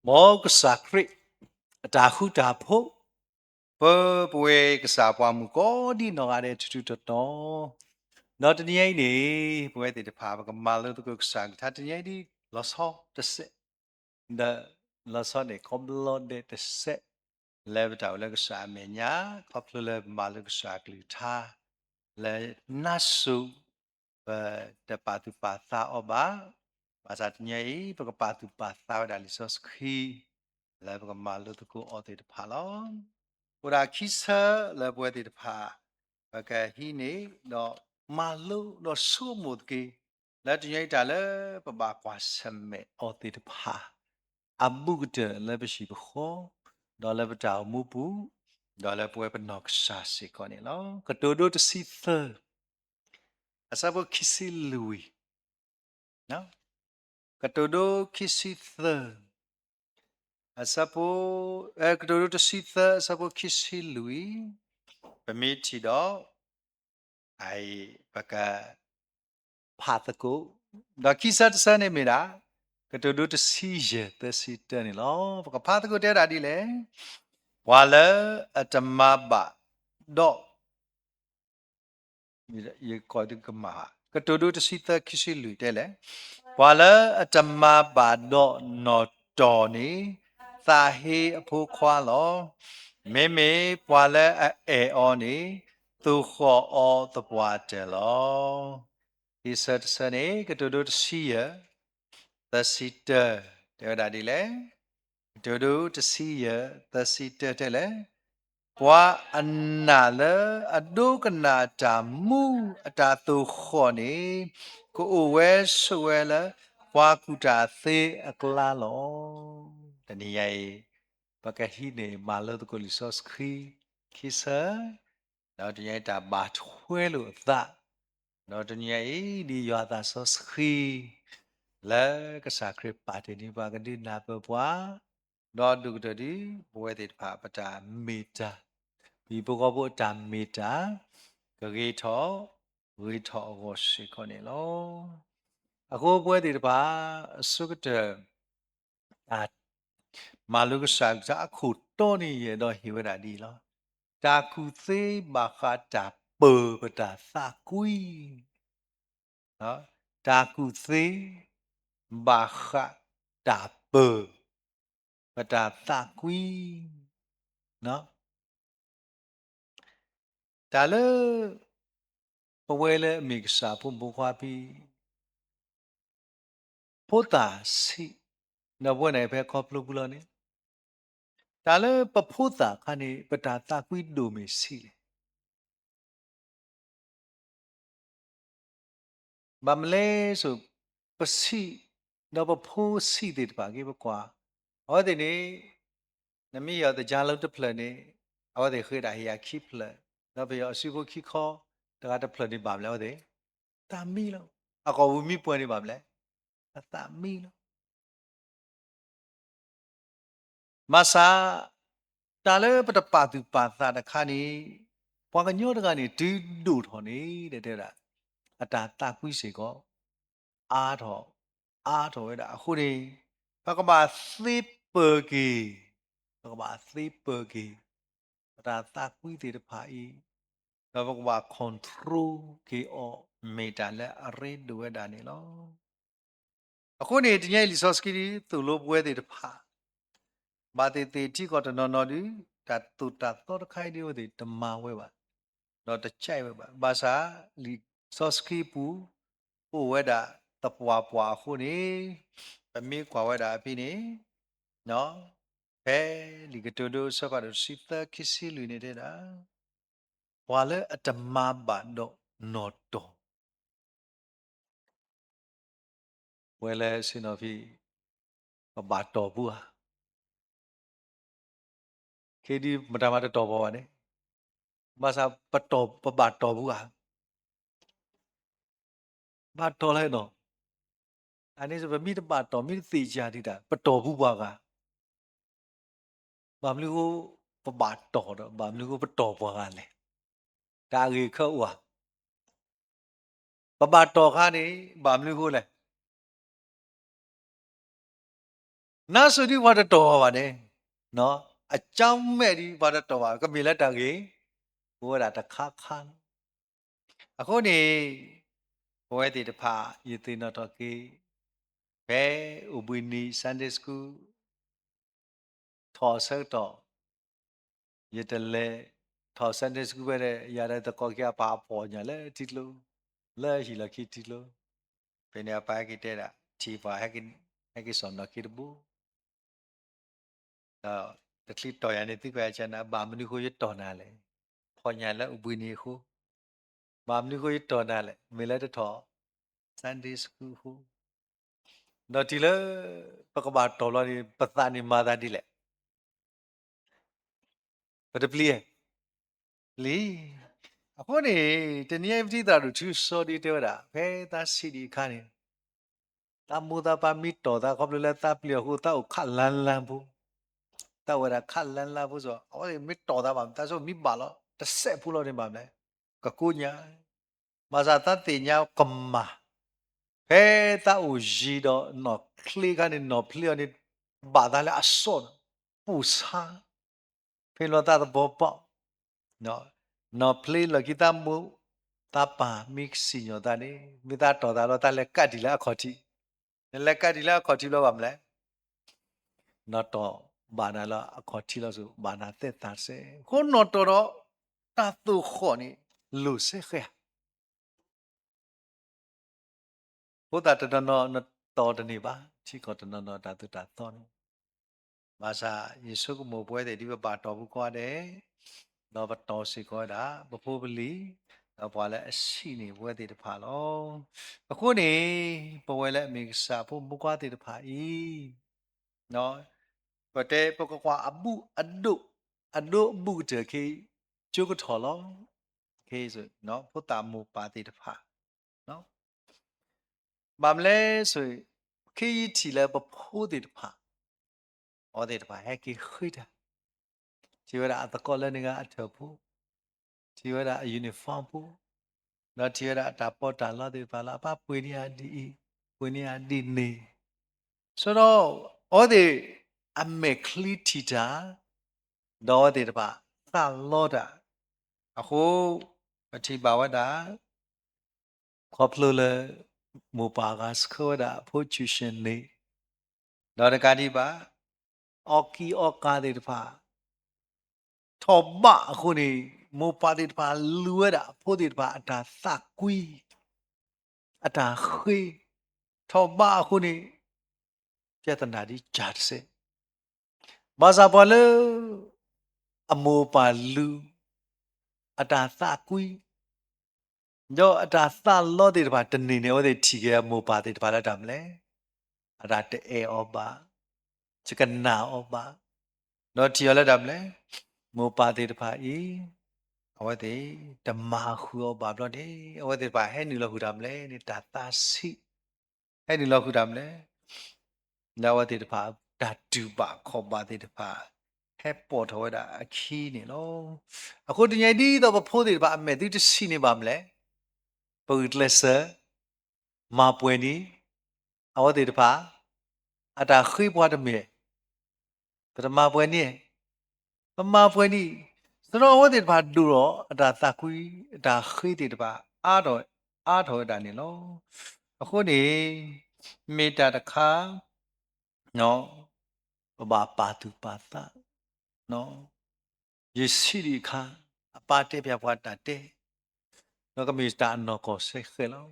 မ်ကစၢ်ခရံာ် အတၢ်ဃူတၢ်ဖိး, ပပဝဲကစၢ်ပှၤမုၣ်ကိးဒံနီၢ်ဂၤဒဲးထူထူတီတီ, ဒီးတနံၤအံၤန့ၣ် ပဝဲသ့ၣ်တဖၣ် ပကမၤလိသကိးကစၢ်ကလုၢ်ကထါတနံၤအံၤဒ်လီၤဆီတစဲး, ဒီးလီၤဆီန့ၣ် ခီဘျီဒဲးတစဲး, လၢပတၢ်အိၣ်လၢကစၢ်အမဲာ်ညါ, ခီဖျိလၢပမၤလိကစၢ်ကလုၢ်ကထါ လၢနါစိၤ ပတပာ်သူၣ်ပာ်သးအီၤဘၣ်. ဘၣ်ဆၣ်တနံၤအံၤ ပကပာ်သူၣ်ပာ်သးဝဲဒၣ်လံာ်စီဆှံ လၢပကမၤလိသကိးအီၤသ့ၣ်တဖၣ်လီၤ. အိၣ်ဒၣ်ခံဆၢလၢပဝဲသ့ၣ်တဖၣ် ပကဟံးန့ၢ် ဒီးမၤလိဒီးဆိကမိၣ်သက့ၤ လၢတနံၤအံၤတၢ်လၢပဘၣ်ကွၢ်ဆၢၣ်မဲာ်အီၤသ့ၣ်တဖၣ် အဘူးကတၢၢ်လၢပဟံၣ်ပဃီ, ဒီးလၢပတၢ်အိၣ်မူပူၤ, ဒီးလၢပဝဲပနီၢ်ကစၢ်စ့ၢ်ကီးန့ၣ်လီၤ. ကတိၤဒိတဆံသၢ အဆၢဖိခံဆံလွံၢ်, ကတိၤဒိခံဆံသၢ အဆၢဖိ, ကတိၤဒိတဆံသၢ အဆၢဖိခံဆံလွံၢ်, ပမ့ၢ်ထံၣ်ဒီး ပကဖးသကိး, ဒီးခံဆၢတဆၢန့ၣ်မ့ၢ်ဒၣ် ကတိၤဒိတဆံယဲၢ် သၢဆံတၢန့ၣ်လီၤ. ပကဖးသကိးတဲဝဲဒၣ်ဒ်လဲၣ်, ပှၤလၢအတမၤဘၣ်ဒီး ယကမၤ, ကတိၤဒိတဆံသၢ ခံဆံလွံၢ်တဲလဲၣ်, ပှၤလၢအတမၤဘၣ်ဒီးနီၢ်တီၢ်န့ၣ် သးဟ့အဖိခွါလီၤ. မ့မ့ၢ်ပှၤလၢအအဲၣ်အီၤန့ၣ် သိၣ်ဃီၣ်အီၤသပှၢ်တၢၢ်လီၤ. ခံဆၢတဆၢန့ၣ် ကတိၤဒိတဆံယဲၢ် သၢဆံတၢ တဲဝဲဒၣ်ဒ်လဲၣ်, ကတိၤဒိတဆံယဲၢ် သၢဆံတၢတဲလဲၣ်, ပှၤအနာ်လၢအဒိကနၣ်တၢ်မူအတၢ်သိၣ်ဃီၣ်န့ၣ် ကအိၣ်ဝဲဆိးဝဲလၢပှၤကူၣ်တၢ်သ့အကျါလီၤ. တနံၤညါအံၤ ပကဟံးန့ၢ်မၤလိသကိးလံာ်စီဆှံ ခံဆၢ ဒီးတနံၤအံၤတၢ်ဘၣ်ထွဲလိာ်အသး, ဒီးတနံၤအံၤ ဒ်ယွၤအသးစီဆှံ လၢကစၢ်ခရံာ်ပာ်တ့ၢ်န့ၢ်ပှၤကဒုးနၢ်ပၢၢ်ပှၤ, ဒီးဒိၣ်ကတၢၢ်ဒ်ပဝဲသ့ၣ်တဖၣ်ပတၢ်မ့ၢ်တၢ်, ပဟံၣ်ဖိဃီဖိအတၢ်မ့ၢ်တၢ် ကဂ့ၤထီၣ်ဂ့ၤထီၣ်အဂီၢ်စ့ၢ်ကီးန့ၣ်လီၤ. အဃိပဝဲသ့ၣ်တဖၣ် အဆိကတၢၢ် တၢ်မၤလိကစၢ်ကလုၢ်ကထါအခိၣ်တီန့ၣ် ယအဲၣ်ဒိးဟ့ၣ်ဝဲဒၣ်ဒ်အံၤလီၤ. တၢ်ကူၣ်သ့ဘၣ်ဃးတၢ်ပၢၤပတၢ်သးကွံ, တၢ်ကူၣ်သ့ဘၣ်ဃးတၢ်ပၢၤပတၢ်သးကွံ တၢ်လၢ ပဝဲလၢအမ့ၢ်ကစၢ်ဖိမုၣ်ဖိခွါဖဲ ဖိသၣ်ဆံး, ဒီးပဝဲန့ၣ်ဖဲခီဖျိပူၤလီၤန့ၣ်, တၢ်လၢပဖိသၣ်အခါန့ၣ် ပတၢ်သးကွံဒိၣ်မ့ၢ်ဆံးလဲၣ်. ဘၣ်မနုၤလဲၣ်ဆိ, ပဆံး, ဒီးပဖိဆံးသ့ၣ်တဖၣ်က့ ပကွၢ်, အဝဲသ့ၣ်န့ၣ် နမ့ၢ်ယီၤသကြားလုံးတဖျၢၣ်န့ၣ် အဝဲသ့ၣ်ဃ့ဒၣ်ဟ့ၣ်ယၤခံဖျၢၣ်, ဒီးပယီၤအစုဖိခံခီ တဂၤတဖျၢၣ်န့ၣ်ဘၣ်မလဲၣ် အဝဲသ့ၣ် သးမံလီၤ. အကိာ်ပူၤမံပှဲၤန့ၣ်ဘၣ်မလဲၣ်, အသးမံလီၤ. ဘၣ်ဆၣ် တၢ်လၢပတပာ်သူၣ်ပာ်သးတခါန့ၣ် ပှၤကညီတဂၤန့ၣ် တုၤဒိၣ်ထီၣ်န့ၣ် တဲဝဲဒၣ် အတၢ်သးကွံစ့ၢ်ကီး အါထီၣ် အါထီၣ်ဝဲဒၣ်အဃိန့ၣ် ပကဘၣ်သ့ပၢၤက့ၤ, ပကဘၣ်သ့ပၢၤက့ၤ ပတၢ်သးကွံသ့ၣ်တဖၣ်အံၤ, ဒီးပကဘၣ် control က့ၤအီၤ မ့ၢ်တၢ်လၢအရ့ဒိၣ်ဝဲဒၣ်န့ၣ်လီၤ. အဃိန့ၣ် တနံၤအံၤလံာ်စီဆှံ သိၣ်လိပဝဲသ့ၣ်တဖၣ် ဘၣ်သ့ၣ်သ့ၣ်ထံကီၢ်တနီၤနီၤဒုး တၢ်သိၣ်တၢ်သီတခါအံၤဒ်အဝဲသ့ၣ်တမၤဝဲဘၣ်, ဒီးတကဲဝဲဘၣ်. ဘၣ်ဆၣ် လံာ်စီဆှံပူၤ အိၣ်ဝဲဒၣ်သပှၢ်ပှၢ်အဃိန့ၣ် ပမ့ၢ်ကွၢ်ဝဲဒၣ်အဖဲန့ၣ် ဖဲလံာ်ကတိၤဒိအဆၢဖးဒိၣ်တဆံသၢ ခံဆံလွံၢ်န့ၣ်တဲဒၣ် ပှၤလၢအတမၤဘၣ်ဒီးနီၢ်တီၢ် ပဝဲလၢဆ့ၣ်နီၤဖံး ပဘၣ်တီၢ်ပူၤဧါ. ခဲဒုးမတၤမၤတတီၢ်ပှၤဘၣ်န့ၣ်, ဘၣ်ဆၣ်ပဘၣ်တီၢ်ပူၤဧါ. ဘၣ်တီၢ်လၢနီၤ, အန့ၣ်ပမ့ၢ်တဘၣ်တီၢ် မ့ၢ်တသ့ၣ်ညါဒံးတၢ် ပတီၢ်ပူၤပှၤဂၤ ဘၣ်မနုၤဃိ ပဘၣ်တီၢ်ဒီး ဘၣ်မနုၤဃိပတီၢ်ပှၤဂၤလဲၣ်. တၢ်အဂ့ၢ်ခဲအိၣ်ဧါ. ပဘၣ်တီၢ်ခါန့ၣ် ဘၣ်မနုၤဃိလဲၣ်. နါစိၤဒ်ပှၤတတီၢ်ဘၣ်န့ၣ်, အကၠီမဲာ်ဒ်ပှၤတတီၢ်ဘၣ် ကမ့ၢ်လၢတၢ်ဂ့ၤ, အိၣ်ဝဲဒၣ်တခါခါလီၤ. အဃိန့ၣ် ပဝဲသ့ၣ်တဖၣ် ယသ့ၣ်နီၣ်ထီၣ်က့ၤ ဖဲအိၣ်ဘှံးနံၤ Sunday School ထီၣ်အဆၢကတီၢ် ယတလဲၤထီၣ် Sunday School ဖဲဒီး ယၤဒီးသကိးခံဂၤပာ်ဖှိၣ်ညၣ်လၢထံကျိ, လၢဟံၣ်လီၢ်ခံထံကျိ, ဖဲန့ၣ်အပၢ်ဟဲက့ၤတဲဒၣ် ထံၣ်ပှၤ ဟဲက့ၤစိာ်နီၣ်က့ၤတဘိ ဒီးတချုးတီၢ်ယၤန့ၣ် သုကွၢ်ယၤန့ၣ် ဘၣ်မနုၤအဃိယတီၢ်နၤလဲၣ်, ဖှီၣ်ညၣ်လၢအိၣ်ဘှံးနံၤအဃိ, ဘၣ်မနုၤအဃိယတီၢ်နၤလဲၣ်, မ့ၢ်လၢတထီၣ် Sunday School အဃိ, ဒီးတုၤလၢ ပကဘၣ်တီၢ်ဘျီန့ၣ် ပသးန့ၣ်မၤသးဒ်လဲၣ် ပတပျံၤ, ပျံၤ. အဃိန့ၣ် တနံၤအံၤပထံၣ်သရၣ်ဒိၣ်ထူစီဒ်တဲဝဲဒၣ် ဖဲသးဆံးဒံးအခါန့ၣ် သးမိၢ်သးပၢ်မ့ၢ်တီၢ်သး ခီဖျိလၢသးပျံၤအဃိ သးအိၣ်ခးလါလါဖိ, သးအိၣ်ဝဲဒၣ်ခးလါလါဖိစီ အဝဲသ့ၣ်မ့ၢ်တီၢ်သးဘၣ် သးဆိမိၣ်မ့ၢ်ဘၣ်လီၤ တစဲးဖိလီၤန့ၣ်ဘၣ်မလဲၣ်, ကကိညါ ဘၣ်ဆၣ်သးသ့ၣ်ညါကမၣ်, ဖဲသးအိၣ်ယံၤဒီးနီၢ်ချ့အခါန့ၣ် နီၢ်ဖျ့အီၤန့ၣ် ဘၣ်သးလၢအစီၣ်န့ၣ်, ပူၣ်ဆါ, ဖဲလီၤသးသဘီပီၣ်, နီၢ်ဖျ့လီၢ်ခံသးမိၢ်သးပၢ်မ့ၢ်စံၣ်ညီၣ်သးန့ၣ် မ့ၢ်သးတီၢ်သးလီၤ သးလဲၤကးတံၢ်လၢအခီၣ်ထံး, နလဲၤကးတံၢ်လၢအခီၣ်ထံးဘျီဘၣ်မလဲၣ် နီၢ်တီၢ်ဘၣ်နၤလၢအခီၣ်ထံးလီၤဆူ ဘၣ်နၤသဲၣ်သၣ်စဲး, အဃိနီၢ်တီၢ်ဒီး တၢ်သိၣ်ဃီၣ်န့ၣ် လိၣ်စဲဃဲဧါ. ဖိသၣ်တနီၤနီၤနတီၢ်တန့ၢ်ဘၣ် ထံကီၢ်တနီၤနီၤတၢ်သိၣ်တၢ်သီန့ၣ်, ဘၣ်ဆၣ်ယဆိကမိၣ်ပဝဲသ့ၣ်ဒ်ပဘၣ်တီၢ်ဖိခွါဒဲး, ဒီးပတီၢ်စ့ၢ်ကီးဝဲဒၣ် ပဖိပလံၤ, ဒီးပှၤလၢအဆံးန့ၢ်ပဝဲသ့ၣ်တဖၣ်လီၤ. အဃိန့ၣ် ပဝဲလၢအမ့ၢ်ကစၢ်ဖိမုၣ်ခွါသ့ၣ်တဖၣ်အံၤ ပတဲပကကွၢ်အဘူးအဒိၣ်, အဒိၣ်အဘူးကတၢၢ်ခဲအံၤ ကၠိကထီၣ်လီၤ. ဖိသၣ်မိၢ်ပၢ်သ့ၣ်တဖၣ်, ဘၣ်မနုၤလဲၣ်ဆိ, ခဲအံၤထံၣ်လၢပဖိသ့ၣ်တဖၣ်, အဝဲသ့ၣ်တဖၣ်ဟဲက့ၤဃ့တၢ်, ထံၣ်ဝဲဒၣ်အသကိးလၢန့ၣ်ဂၤအထၢၣ်ဖိ, ထံၣ်ဝဲဒၣ်အ uniform ဖိ, ဒီးထံၣ်ဝဲဒၣ်အတၢ်ပီးတၢ်လီသ့ၣ်တဖၣ်လၢအပၢ်ပှ့ၤန့ၢ်အဒ်အံၤ, ပှ့ၤန့ၢ်အဒ်န့ၣ်, ဆိဒီး အဝဲသ့ၣ်အမဲာ်ချံထံၣ်တၢ်, ဒီးအဝဲသ့ၣ်တဖၣ်သးလီတၢ်, အဃိ ပထံၣ်ဘၣ်ဝဲဒၣ် ခီဖျိလၢ မိၢ်ပၢ်အဂၤဆှၢဝဲဒၣ်အဖိ tuition န့ၣ်, ဒီးတကးဒံးဘၣ် အီကံအီကၤသ့ၣ်တဖၣ် ထီၣ်ဘးအဃိန့ၣ်, မိၢ်ပၢ်သ့ၣ်တဖၣ်လူၤဝဲဒၣ်အဖိသ့ၣ်တဖၣ်အတၢ်သးကွံ, အတၢ်ဃ့, ထီၣ်ဘးအဃိန့ၣ် ပြဿနာဒ်ကၢ်တစဲး, ဘၣ်ဆၣ်ပှၤလၢ အမိၢ်အပၢ်လူၤ အတၢ်သးကွံ ဒီးအတၢ်သးလီသ့ၣ်တဖၣ်တန့ၢ်န့ၣ် အဝဲသ့ၣ်ထံၣ်က့ၤအမိၢ်ပၢ်သ့ၣ်တဖၣ်လၢတၢ်မနုၤလဲၣ်, အတၢ်တအဲၣ်အီၤဘၣ်, တကနၣ်အီၤဘၣ်, ဒီးထံၣ်အီၤလၢတၢ်မနုၤလဲၣ်, မိၢ်ပၢ်သ့ၣ်တဖၣ်အံၤ အဝဲသ့ၣ်တမၤဃုာ်အီၤဘၣ်ဘျီန့ၣ် အဝဲသ့ၣ်တဖၣ်ဟဲနုာ်လီၤဃုာ်တၢ်မနုၤလဲၣ်န့ၣ် တၢ်သးဆံး, ဟဲနုာ်လီၤဃုာ်တၢ်မနုၤလဲၣ် လၢအဝဲသ့ၣ်တဖၣ် တၢ်တူၢ်ဘၣ်ခီၣ်ဘၣ်သ့ၣ်တဖၣ် ဟဲပိာ်ထီၣ်ဝဲဒၣ်အခံန့ၣ်လီၤ. အဃိတနံၤအံၤဒ်သိးပဖိသ့ၣ်တဖၣ်အမဲာ်သုတဆံးန့ၢ်ဘၣ်မနုၤလဲၣ်, ပဂုာ်ကျဲးစၢး မၤပှဲၤန့ၢ် အဝဲသ့ၣ်တဖၣ် အတၢ်ဃ့ပှၤတမ့ၢ် ပတမၤပှဲၤန့ၢ်, ပမၤပှဲၤန့ၢ်, သဒီးအဝဲသ့ၣ်တဖၣ်ဒိၣ်ထီၣ် အတၢ်သးကွံ အတၢ်ဃ့သ့ၣ်တဖၣ် အါထီၣ် အါထီၣ်ဝဲဒၣ်န့ၣ်လီၤ. အဃိန့ၣ် မ့ၢ်တၢ်တခါ ပဘၣ်ပာ်သူၣ်ပာ်သး, ယဆံးဒံးအခါ အပၢ်တဲပၠးပှၤတၢ်တဲ, ဒီးကမ့ၢ်တၢ်အနီၢ်ကီၢ်စဲဃဲးလီၤ.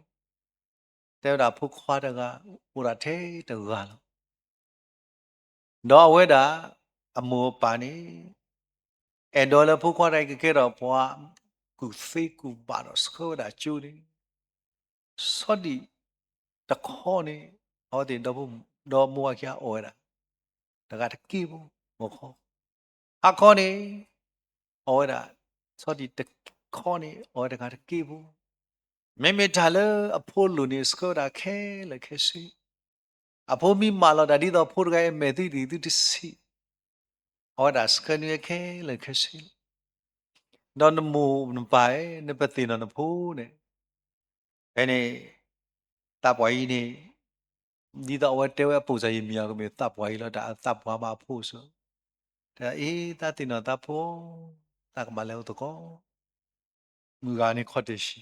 တဲဝဲဒၣ်ဖိခွါတဂၤ အိၣ်ဒၣ်ထဲတဂၤလီၤ. ဒီးအဝဲဒၣ် အမိၢ်အပၢ်န့ၣ် အဲၣ်ဒိးလၢဖိခွါတဂၤအံၤကကဲထီၣ်ပှၤကူၣ်သ့ကူၣ်ဘၣ်ဒီးဆှၢဝဲဒၣ်ကၠိန့ၣ် ဆီဒံၣ်တခီန့ၣ် အဝဲသ့ၣ်ဒီမိၢ်ဝၤခံဂၤအီၣ်ဝဲဒၣ် တဂၤတက့ၢ်ဖိ, မ့ၢ်ခီ, ဟါခီန့ၣ် အီၣ်ဝဲဒၣ် ဆီဒံၣ်တခီန့ၣ် အီၣ်ဝဲတဂၤတက့ၢ်ဖိ, မ့မ့ၢ်တၢ်လၢအဖိလိၣ်န့ၣ် ဆှၢဝဲဒၣ်ခဲလၢာ်ခဲဆ့, အဖိမ့ၢ်မၢလီၤတၢ်ဒ်သိးဖိတဂၤအံၤအမဲာ်သုတဂ့ၤသုတဆံး, အဝဲဒၣ်ဆှၢန့ၢ်ဝဲခဲလၢာ်ခဲဆ့ ဒီးနမိၢ်နပၢ်ဧၢ, နပသ့ၣ်နီၣ်နဖိန့ၣ်, ဖဲန့ၣ် သးပှၢ်အံၤန့ၣ် ဒ်သိးအဝဲတဲဝဲအပိာ်စၢ်ယံၤမံၤအကမ့ၢ်သးပှၢ်အံၤလီၤ တၢ်သးပှၢ်ဘၣ်အဖိအစိၤ, တဲအ့ သးသ့ၣ်နီၣ်သးဖိ, သးကမၤလဲၤအိၣ်သကိး, မုၢ်ဂၤန့ၣ်ခီၣ်တဆံ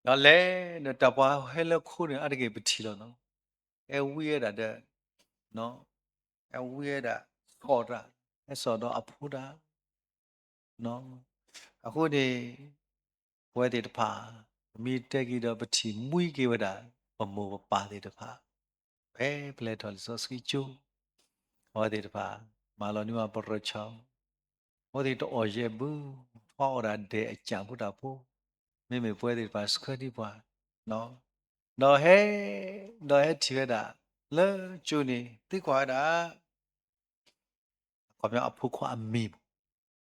ဒီးလဲၤဒီးတၢ်ပှၤဟဲလၢခိန့ၣ် အါတက့ၢ်ပထံၣ်လီၤနီၤ, ဟဲဝံဝဲဒၣ်ဒီး, ဟဲဝံဝဲဒၣ်ဆိးတၢ်, ဟဲစိာ်ဒီးအဖိတၢ်, အဃိန့ၣ် ပဝဲသ့ၣ်တဖၣ် ပမ့ၢ်တဲက့ၤဒီးပထံၣ်မှံက့ၤဝဲဒၣ် ပမိၢ်ပပၢ်သ့ၣ်တဖၣ်, ဖဲပလဲၤထီၣ်လံာ်စီဆှံကၠိ, အဝဲသ့ၣ်တဖၣ် မၤလီၤန့ၢ်ဝဲပရၢၢ်ဆီ, အဝဲသ့ၣ်တအီၣ်ယဲၢ်ဘု, ထွါအီၣ်ဒၣ်ဒဲးအကၠၣ်ဖိတၢ်ဖိ, မ့မ့ၢ်ပဝဲသ့ၣ်တဖၣ်ဆှၢန့ၢ်ပှၤ, ဒီးဟဲ, ဒီးဟဲထံၣ်ဝဲဒၣ်, လၢကၠိန့ၣ် သံကွၢ်ဝဲဒၣ် အခီပညီအဖိခွါအမံၤမး,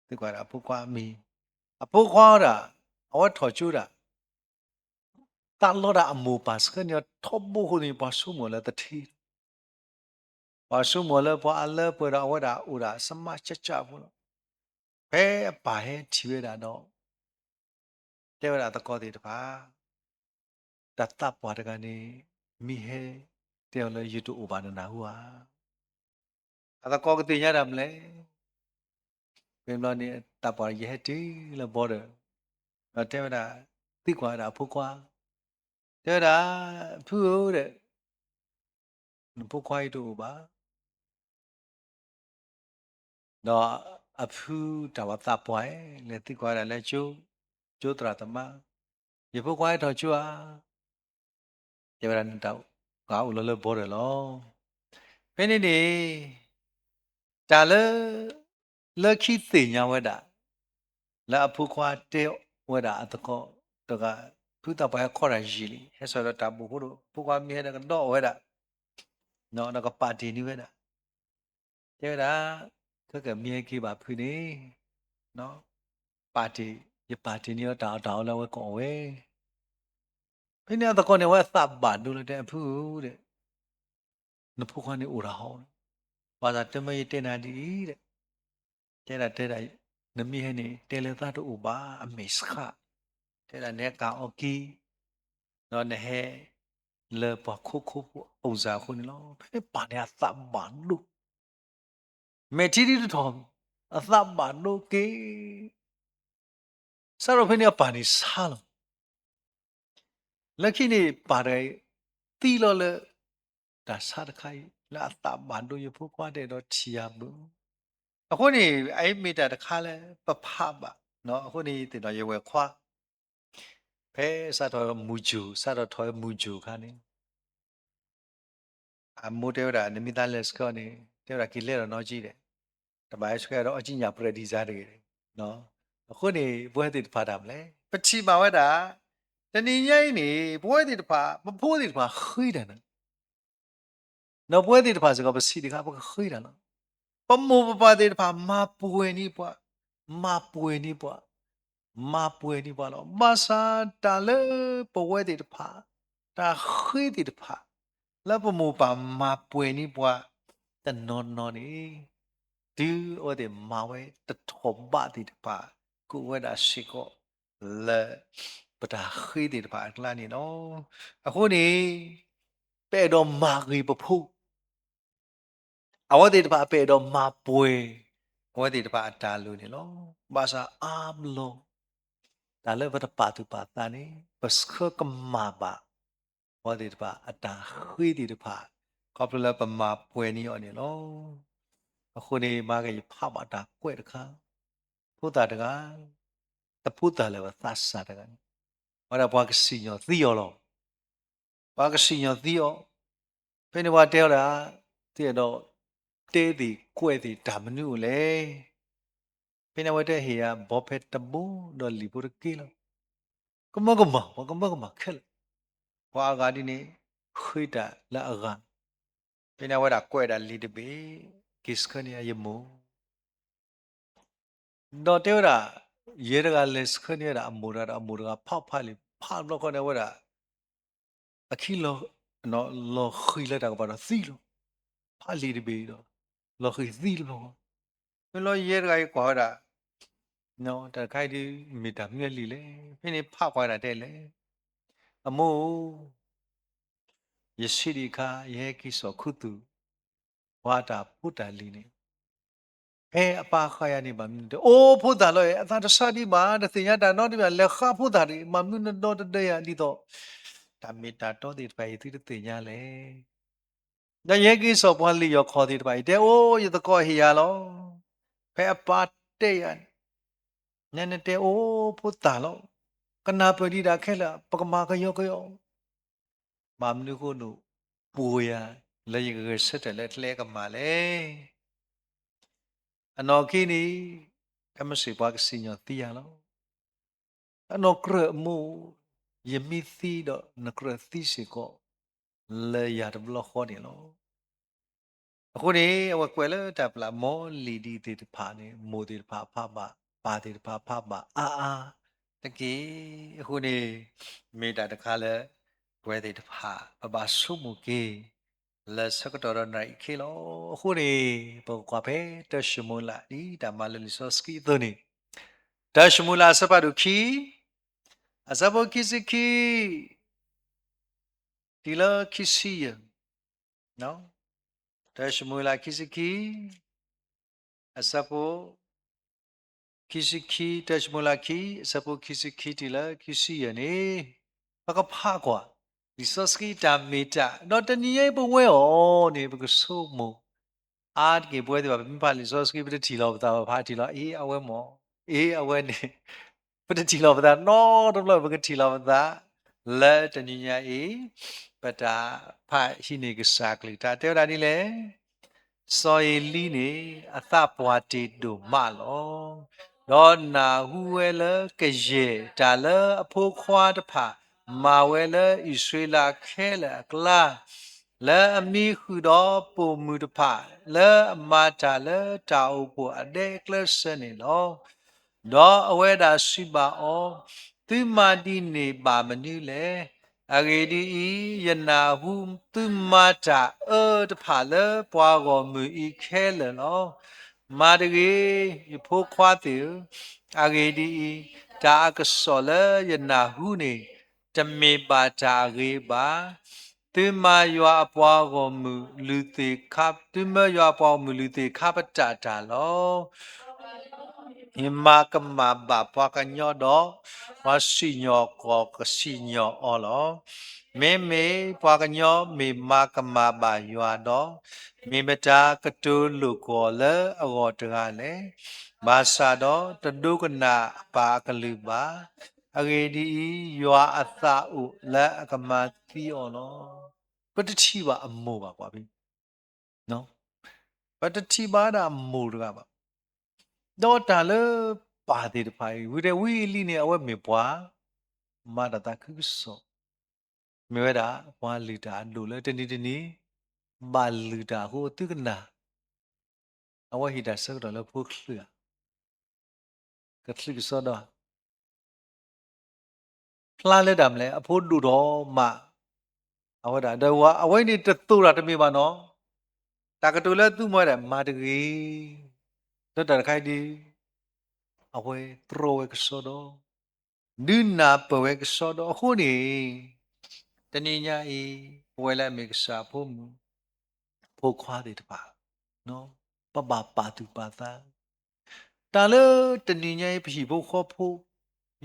သံကွၢ်ဝဲဒၣ်အဖိခွါအမံၤ, အဖိခွါဒၣ်, အဝဲထီၣ်ကၠိဒၣ်, သးလီဒၣ်အမိၢ်ပၢ်ဆှၢန့ၢ်အီၤထီဘိအဃိန့ၣ် ပှၤဆိကမိၣ်လၢသထ့, ပှၤဆိကမိၣ်လၢပှၤအလၢပှဲၤဒီးအဝဲဒၣ်အိၣ်ဒၣ်စမးကၠၢ်ကၠၢ်ဖိလီၤ. ဖဲအပၢ်ဟဲထံၣ်ဝဲဒၣ်ဒီး တဲဝဲဒၣ်အသကိးသ့ၣ်တဖၣ်, တၢ်သးပှၢ်တဂၤန့ၣ် မ့ၢ်ဟဲတဲအီၤလၢယတအိၣ်ဘၣ်နနၢ်ဟူဧါ. အသကိးကသ့ၣ်ညါတၢ်မနုၤလဲၣ်. ဖဲန့ၣ်ဘျီန့ၣ် သးပှၢ်ယဟဲတုၤလၢ border, ဒီးတဲဝဲဒၣ်, သံကွၢ်ဝဲဒၣ်အဖိခွါ, တဲဝဲဒၣ်, ဖုဧၢဒီး, နဖိခွါအံၤတအိၣ်ဘၣ် ဒီးအဖုတၢ်ဘၣ်သးပှၢ်, လဲၤသံကွၢ်ဝဲဒၣ်လၢကၠိ, ကၠိသရၣ်သမါ, ယဖိခွါဟဲထီၣ်ကၠိဧါ. တဲဝဲဒၣ်နတၢ်ဂၤအိၣ်လီၤလၢ border လီၤ. ဖဲန့ၣ်န့ၣ်, တၢ်လၢ, လၢခံသ့ၣ်ညါဝဲဒၣ်, လၢအဖိခွါတဲဝဲဒၣ်အသကိးတဂၤ, ဖုသးပှၢ်ဟဲခီတၢ်ယံာ်လံ, ဟဲစိာ်ဒီးတၢ်ဘိၣ်ဖိဒီး ဖိခွါမ့ၢ်ဟဲဒီးကဒီးအီၣ်ဝဲဒၣ်, ဒီးကပာ်တ့ၢ်န့ၢ်ဝဲဒၣ် တဲဝဲဒၣ်, ခဲကမ့ၢ်ဟဲက့ၤဘၣ်ဖုန့ၣ်, ပာ်တ့ၢ်, ယပာ်တ့ၢ်န့ၢ်အီၤတၢ်အီၣ်တၢ်အီလၢအဝဲကအီၣ်ဝဲ. ဖဲန့ၣ်အသကိးန့ၣ် အဝဲအသးဘၣ်ဒိလၢတဲအဖုဧၢဒီး, နဖိခွါန့ၣ်အိၣ်တၢ်ဟီ, ဘၣ်ဆၣ်တမ့ၢ်ယတဲနၤဒ်အံၤဒီး, တဲဒၣ်တဲဒၣ်, နမ့ၢ်ဟဲန့ၣ် တဲလၢသးတအိၣ်ဘၣ်အမဲာ်ဆှး, တဲဒၣ်နဟဲကၢ်အီၣ်က့ၤ, ဒီးနဟဲ လၢပှၤခိခိဖိအအိၣ်စၢ်အဃိန့ၣ်လီၤ. ဖဲန့ၣ်ပၢ်န့ၣ်အသးဘၣ်ဒိ, မဲာ်ထံဒ်တထီၣ်, အသးဘၣ်ဒိက့ၤ စးထီၣ်ဖဲန့ၣ်အပၢ်န့ၣ်ဆါလီၤ. လၢခံန့ၣ်ပၢ်တဂၤအံၤ သံလီၤလၢ တၢ်ဆါတခါအံၤ လၢအသးဘၣ်ဒိယဖိခွါတအဲၣ်ဒိးထံၣ်ယၤဘၣ်. အဃိန့ၣ် အအံၤမ့ၢ်တၢ်တခါလၢပဖးဘၣ်, အဃိန့ၣ်သ့ၣ်နီၣ်ယဝဲၢ်ခွါ ဖဲစးထီၣ်မုၢ်စၢၤ, စးထီၣ်ထီၣ်မုၢ်စၢၤအခါန့ၣ် အမိၢ်တဲဝဲဒၣ် နမ့ၢ်သးလဲၤဆှၢအီၤန့ၣ် တဲဝဲဒၣ်က့ၤလဲၤဒီးနီၢ်ကံဒီး, တဘၣ်ဟဲဆှၢဒီးအီၣ်ကံညၣ်ပြဲၣ်ဒံးစါတဂ့ၤ. အဃိန့ၣ် ပဝဲသ့ၣ်တဖၣ်တၢ်မနုၤလဲၣ်, ပထံၣ်ဘၣ်ဝဲဒၣ် တနံၤညါအံၤန့ၣ် ပဝဲသ့ၣ်တဖၣ် ပဖိသ့ၣ်တဖၣ်ဃ့တၢ်န့ၣ် ဒီးပဝဲသ့ၣ်တဖၣ်စ့ၢ်ကီး ပဆံးတခါ ပကဃ့တၢ်လီၤ. ပမိၢ်ပပၢ်သ့ၣ်တဖၣ် မၤပှဲၤန့ၢ်ပှၤ, မၤပှဲၤန့ၢ်ပှၤ, မၤပှဲၤန့ၢ်ပှၤလီၤ. ဘၣ်ဆၣ်တၢ်လၢပဝဲသ့ၣ်တဖၣ် တၢ်ဃ့သ့ၣ်တဖၣ် လၢပမိၢ်ပၢ်မၤပှဲၤန့ၢ်ပှၤ တနီၤနီၤန့ၣ် တုၤအဝဲသ့ၣ်မၤဝဲတထီၣ်ဘးသ့ၣ်တဖၣ် ကအိၣ်ဝဲဒၣ်စ့ၢ်ကီး လၢပတၢ်ဃ့သ့ၣ်တဖၣ်အကျါန့ၣ်လီၤ. အဃိန့ၣ် ပအဲၣ်ဒိးမၤဂ့ၤပဖိ အဝဲသ့ၣ်တဖၣ်ပအဲၣ်ဒိးမၤပှဲၤ အဝဲသ့ၣ်တဖၣ်အတၢ်လိၤန့ၣ်လီၤ. ဘၣ်ဆၣ်အါဘျီ တၢ်လၢပတပာ်သူၣ်ပာ်သးန့ၣ် ပဆှၢကမၣ်ဘၣ် အဝဲသ့ၣ်တဖၣ်အတၢ်ဃ့သ့ၣ်တဖၣ် ခီဖျိလၢပမၤပှဲၤန့ၢ်အီၤန့ၣ်လီၤ. အဃိန့ၣ် မၤကယဖးဘၣ်တၢ်ကွဲးတခါ, ဖိသၣ်တဂၤ တဖိသၣ်လၢာ်ဘၣ် သးစၢ်တဂၤန့ၣ် အဝဲဒၣ်ပှၤကစံၣ်ညီၣ်သံအီၤလီၤ. ပှၤကစံၣ်ညီၣ်သံအီၤ, ဖဲန့ၣ်ပှၤတဲအီၤဒၣ်, သ့ၣ်အဲၣ်ဒိးတဲသ့ၣ်ကွဲးသ့ၣ်တၢ်မနုၤအိၣ်လဲၣ်. ဖဲန့ၣ်အဝဲတဟ့ၣ်ယၤ ဘီဖဲတဘိဒီးလံာ်ဖိတက့ၢ်လီၤ. ကမၢကမၣ်, ပှၤကမၢကမၣ်ခဲလၢာ်, ပှၤအဂၤဒ်န့ၣ် ဃ့တၢ်လၢအဂၤ, ဖဲန့ၣ်အဝဲဒၣ်ကွဲးဒၣ်လံာ်တဘ့ၣ်, က့ၤဆှၢန့ၢ်ယမိၢ် ဒီးတဲဝဲဒၣ်, ယဲတဂၤလဲၤဆှၢန့ၢ်ဝဲဒၣ်အမိၢ်တဂၤဒီး အမိၢ်တဂၤဖးဖးလံာ် ဖးတဘျီဃီန့ၣ် အဝဲဒၣ် အခံလီၤ, လီၤဃံၤလၢတၢ်ကပၤဒီးသံလီၤ. ဖးလံာ်တဘ့ၣ်ဒီး လီၤဃံၤသံတဘျီဃီ, မ့ၢ်လီၤယဲတဂၤအံၤကွၢ်ဝဲဒၣ် တၢ်တခါအံၤဒ်မ့ၢ်တၢ်မနုၤအလံာ်လဲၣ်. ဖဲန့ၣ်ဖးကွၢ်ဝဲဒၣ်တဲလဲၣ်, အမိၢ်ဧၢ, ယဆံးဒံးအခါ ယဟဲက့ၤစိာ်ခူသူၣ် ပှၤတၢ်ဖိတၢ်လံၤန့ၣ် ဖဲအပၢ်ဃာ်ယၤန့ၣ် ဘၣ်မနုၤတဲ အိၣ်ဖိသၣ်လီၤ အသးတဆါဒံးဘၣ် တသ့ၣ်ညါတၢ်နီတမံၤ လဲၤဃးဖိသၣ်ဒံး ဘၣ်မနုၤနဒီတဒၢယၤဒ်သိး တၢ်မ့ၢ်တၢ်တီသ့ၣ်တဖၣ်အံၤ သုတသ့ၣ်ညါလဲၣ်. ဒီးယဟဲက့ၤစိာ်ပှၤလံာ်ယီၢ်ခီၣ်သ့ၣ်တဖၣ်အံၤ တဲအိၣ် ယသကိးဟ့ၣ်ယၤလီၤ. ဖဲအပၢ်တဲယၤန့ၣ် နတဲအိၣ်ဖိသၣ်လီၤ. ကနၢ်ပၢၢ်ဒံးတၢ်ခဲလၢာ် ပကမၤကယီကယီ ဘၣ်မနုၤအဃိန့ၣ် ပှိၤယၤလၢယကဂဲၤဆၢထၢၣ်လၢကျဲကမၣ်လဲၣ်. အနီၢ်ခံန့ၣ် ကမ့ၢ်စ့ၢ်ပှၤကစံၣ်ညီၣ်သံယၤလီၤ. အနီၢ်ကြၢးအမိၢ် ယမ့ၢ်သံဒီးနကြၢးသံစ့ၢ်ကီး လၢယၤတဘျီဃီန့ၣ်လီၤ. အဃိန့ၣ် အဝဲကွဲးလၢတၢ်ပျၢ် မိၢ်လံၤဒံးသ့ၣ်တဖၣ်န့ၣ် မိၢ်သ့ၣ်တဖၣ်ဖးဘၣ် ပၢ်သ့ၣ်တဖၣ်ဖးဘၣ်အါအါတက့ၢ်. အဃိန့ၣ် မ့ၢ်တၢ်တခါလၢ ပဝဲသ့ၣ်တဖၣ် ပဘၣ်ဆိကမိၣ်က့ၤ လၢဆၢကတီၢ်ဒီးနံၤအံၤခဲလီၤ. အဃိန့ၣ် ပကကွၢ်ဖဲတၢၡမူၤအ့လး ဒ်တၢ်မၤလၢလံာ်စီဆှံအသိးန့ၣ်, တၢၡမူၤအ့လးအဆၢဖးဒိၣ်ခံ အဆၢဖိခံဆံခံ တုၤလၢခံဆံယဲၢ်, တၢၡမူၤအ့လးခံဆံခံ အဆၢဖိ ခံဆံခံ, တၢၡမူၤအ့လးခံ အဆၢဖိခံဆံခံတုၤလၢခံဆံယဲၢ်န့ၣ်, ပကဖးကွၢ် လံာ်စီဆှံတၢ်မ့ၢ်တၢ်, ဒီးတနံၤညါအံၤပဝဲအီၤန့ၣ် ပကဆိကမိၣ် အါတက့ၢ်ပဝဲသ့ၣ်တဖၣ် ပမ့ၢ်ဖးလံာ်စီဆှံ ပတထံၣ်လီၤပသး ပဖးထံၣ်လီၤ အ့ အဝဲမ့ၢ်, အ့ အဝဲန့ၣ် ပတထံၣ်လီၤပသးနီတဘျီ ပကထံၣ်လီၤပသး လၢတနံၤညါအံၤ ပတၢ်ဖးဟံးန့ၢ်ကစၢ်ကလုၢ်တၢ်တဲဝဲဒၣ်ဒ်လဲၣ်. စီၤအ့လံန့ၣ် အသးပှၢ်တ့ၢ်ဒိၣ်မးလီၤ. ဒီးနၢ်ဟူဝဲလၢကယဲၢ်တၢ်လၢအဖိခွါတဖၣ် မၤဝဲလၢအံၣ်စရ့လးခဲလၢာ်အကျါ, လၢအမံဃုာ်ဒီးပိာ်မုၣ်တဖၣ် လၢအမၤတၢ်လၢတၢ်အိၣ်ဖှိၣ်အဒဲအကျဲစၢၤန့ၣ်လီၤ. ဒီးအဝဲဒၣ်စံးဘၣ်အီၤ, သုမၤဒ်န့ၣ်ဘၣ်မနုၤလဲၣ်. အဂ့ၢ်ဒ်အံၤ, ယနၢ်ဟူသုမၤတၢ်အၢတဖၣ်လၢပှၤဂီၢ်မုၢ်အံၤခဲလၢာ်လီၤ. မၤတဂ့ၤ, ယဖိခွါသ့ၣ်ဧၢ, အဂ့ၢ်ဒ်အံၤ, တၢ်အကစီၣ်လၢယနၢ်ဟူန့ၣ် တမ့ၢ်ဘၣ်တၢ်အဂ့ၤဘၣ်. သုမၤယွၤအပှၤဂီၢ်မုၢ်လုၢ်သ့ၣ်ခါ, သုမၤယွၤအပှၤဂီၢ်မုၢ်လုၢ်သ့ၣ်ခါပတာ်တၢ်လီၤ. မ့ၢ်မၤကမၣ်ဘၣ်ပှၤကညီဒီး ပှၤစံၣ်ညီၣ်ကွီၢ်ကစံၣ်ညီၣ်အီၤလီၤ. မ့မ့ၢ်ပှၤကညီမ့ၢ်မၤကမၣ်ဘၣ်ယွၤဒီး, မ့ၢ်မတၤကတိၤလိာ်ကွီၢ်လၢအဂီၢ်တဂၤလဲၣ်. ဘၣ်ဆၣ်ဒီးတဒိကနၣ်အပၢ်အကလုၢ်ဘၣ်. အဂ့ၢ်ဒ်အံၤ, ယွၤအသးအိၣ်လၢအကမၤသံအီၤလီၤ. ပတထံၣ်ဘၣ်အမိၢ်ဘၣ်ကွၢ်ဖဲ ပတထံၣ်ဘၣ်ဒၣ်အမိၢ်တဂၤဘၣ်. ဒီးတၢ်လၢပၢ်သ့ၣ်တဖၣ်အံၤ ဝံၤဒီးဝံအ့လံန့ၣ် အဝဲမ့ၢ်ပှၤ မၤတၢ်သးခုကစီၣ်, မ့ၢ်ဝဲဒၣ်ပှၤလုၢ်တၢ်အဒိၣ်လၢတနံၤတနံၤ ဘၣ်လုၢ်တၢ်အဃိသုကနၣ်, အဝဲဟ့ၣ်တၢ်ဆၢကတီၢ်လၢဖိချၢၣ်ဧါ, ကချံးကစီဒီဧါ ဖျါလၢတၢ်မနုၤလဲၣ်, အဖိဒိၣ်ထီၣ်မး, အဝဲဒၣ် ဒီးဝဲ အဝဲန့ၣ်တသိၣ်တၢ်တမ့ၢ်ဘၣ်နီၤ, တၢ်ကတိၤလၢသုမၤဒၣ် မၤတဂ့ၤ, လၢတၢ်တခါအံၤဒီး အဝဲတြီဝဲကစီဒီ, ဒုးနၢ်ပၢၢ်ဝဲကစီဒီ, အဃိန့ၣ် တနံၤညါအံၤ ပဝဲလၢအမ့ၢ်ကစၢ်အဖိမုၣ် ဖိခွါသ့ၣ်တဖၣ် ပဘၣ်ပာ်သူၣ်ပာ်သး, တၢ်လၢတနံၤညါအံၤ ပဟံၣ်ဖိဃီဖိ,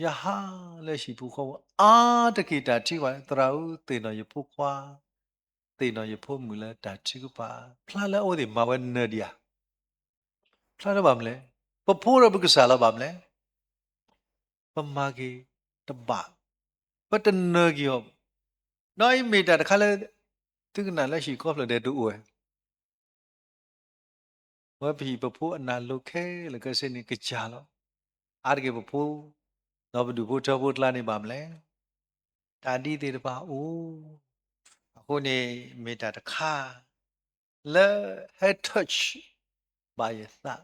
ယဟးလၢဟံၣ်ဖိဃီဖိ အါတက့ၢ်တၢ်ထံၣ်ဘၣ် သရၣ်ဧၢ သ့ၣ်နီၣ်ယဖိခွါ, သ့ၣ်နီၣ်ယဖိမုၣ်လၢတၢ်ထုကဖၣ်, ဖျါလၢအဝဲသ့ၣ်မၤဝဲနၢၤဒံးဧါ, ဖျါလၢဘၣ်မနုၤလဲၣ်, ပဖိဒီးပကစၢ်လီၤဘၣ်မနုၤလဲၣ်, ပမၤက့ၤတဘၣ်, ပတနၢၤက့ၤအီၤ, ဒီးအံၤမ့ၢ်တၢ်တခါလၢ သုကနၣ်လၢဟံၣ်ခီဖျၢၣ်ဒဲးတအိၣ်ဝဲ ဝဲပဟံၣ်ပဖိအနၢ်လိၤခဲလၢာ်ခဲဆ့န့ၣ်ကစၢ်လီၤ. အါတက့ၢ်ပဖိ, ဒီးပဒူၣ်ဖိထၢဖိကျါန့ၣ်ဘၣ်မနုၤလဲၣ်, တၢ်ဒ်သ့ၣ်တဖၣ်အိၣ်, အဃိန့ၣ်မ့ၢ်တၢ်တခါ လၢဟဲ touch ဘၣ်ယသး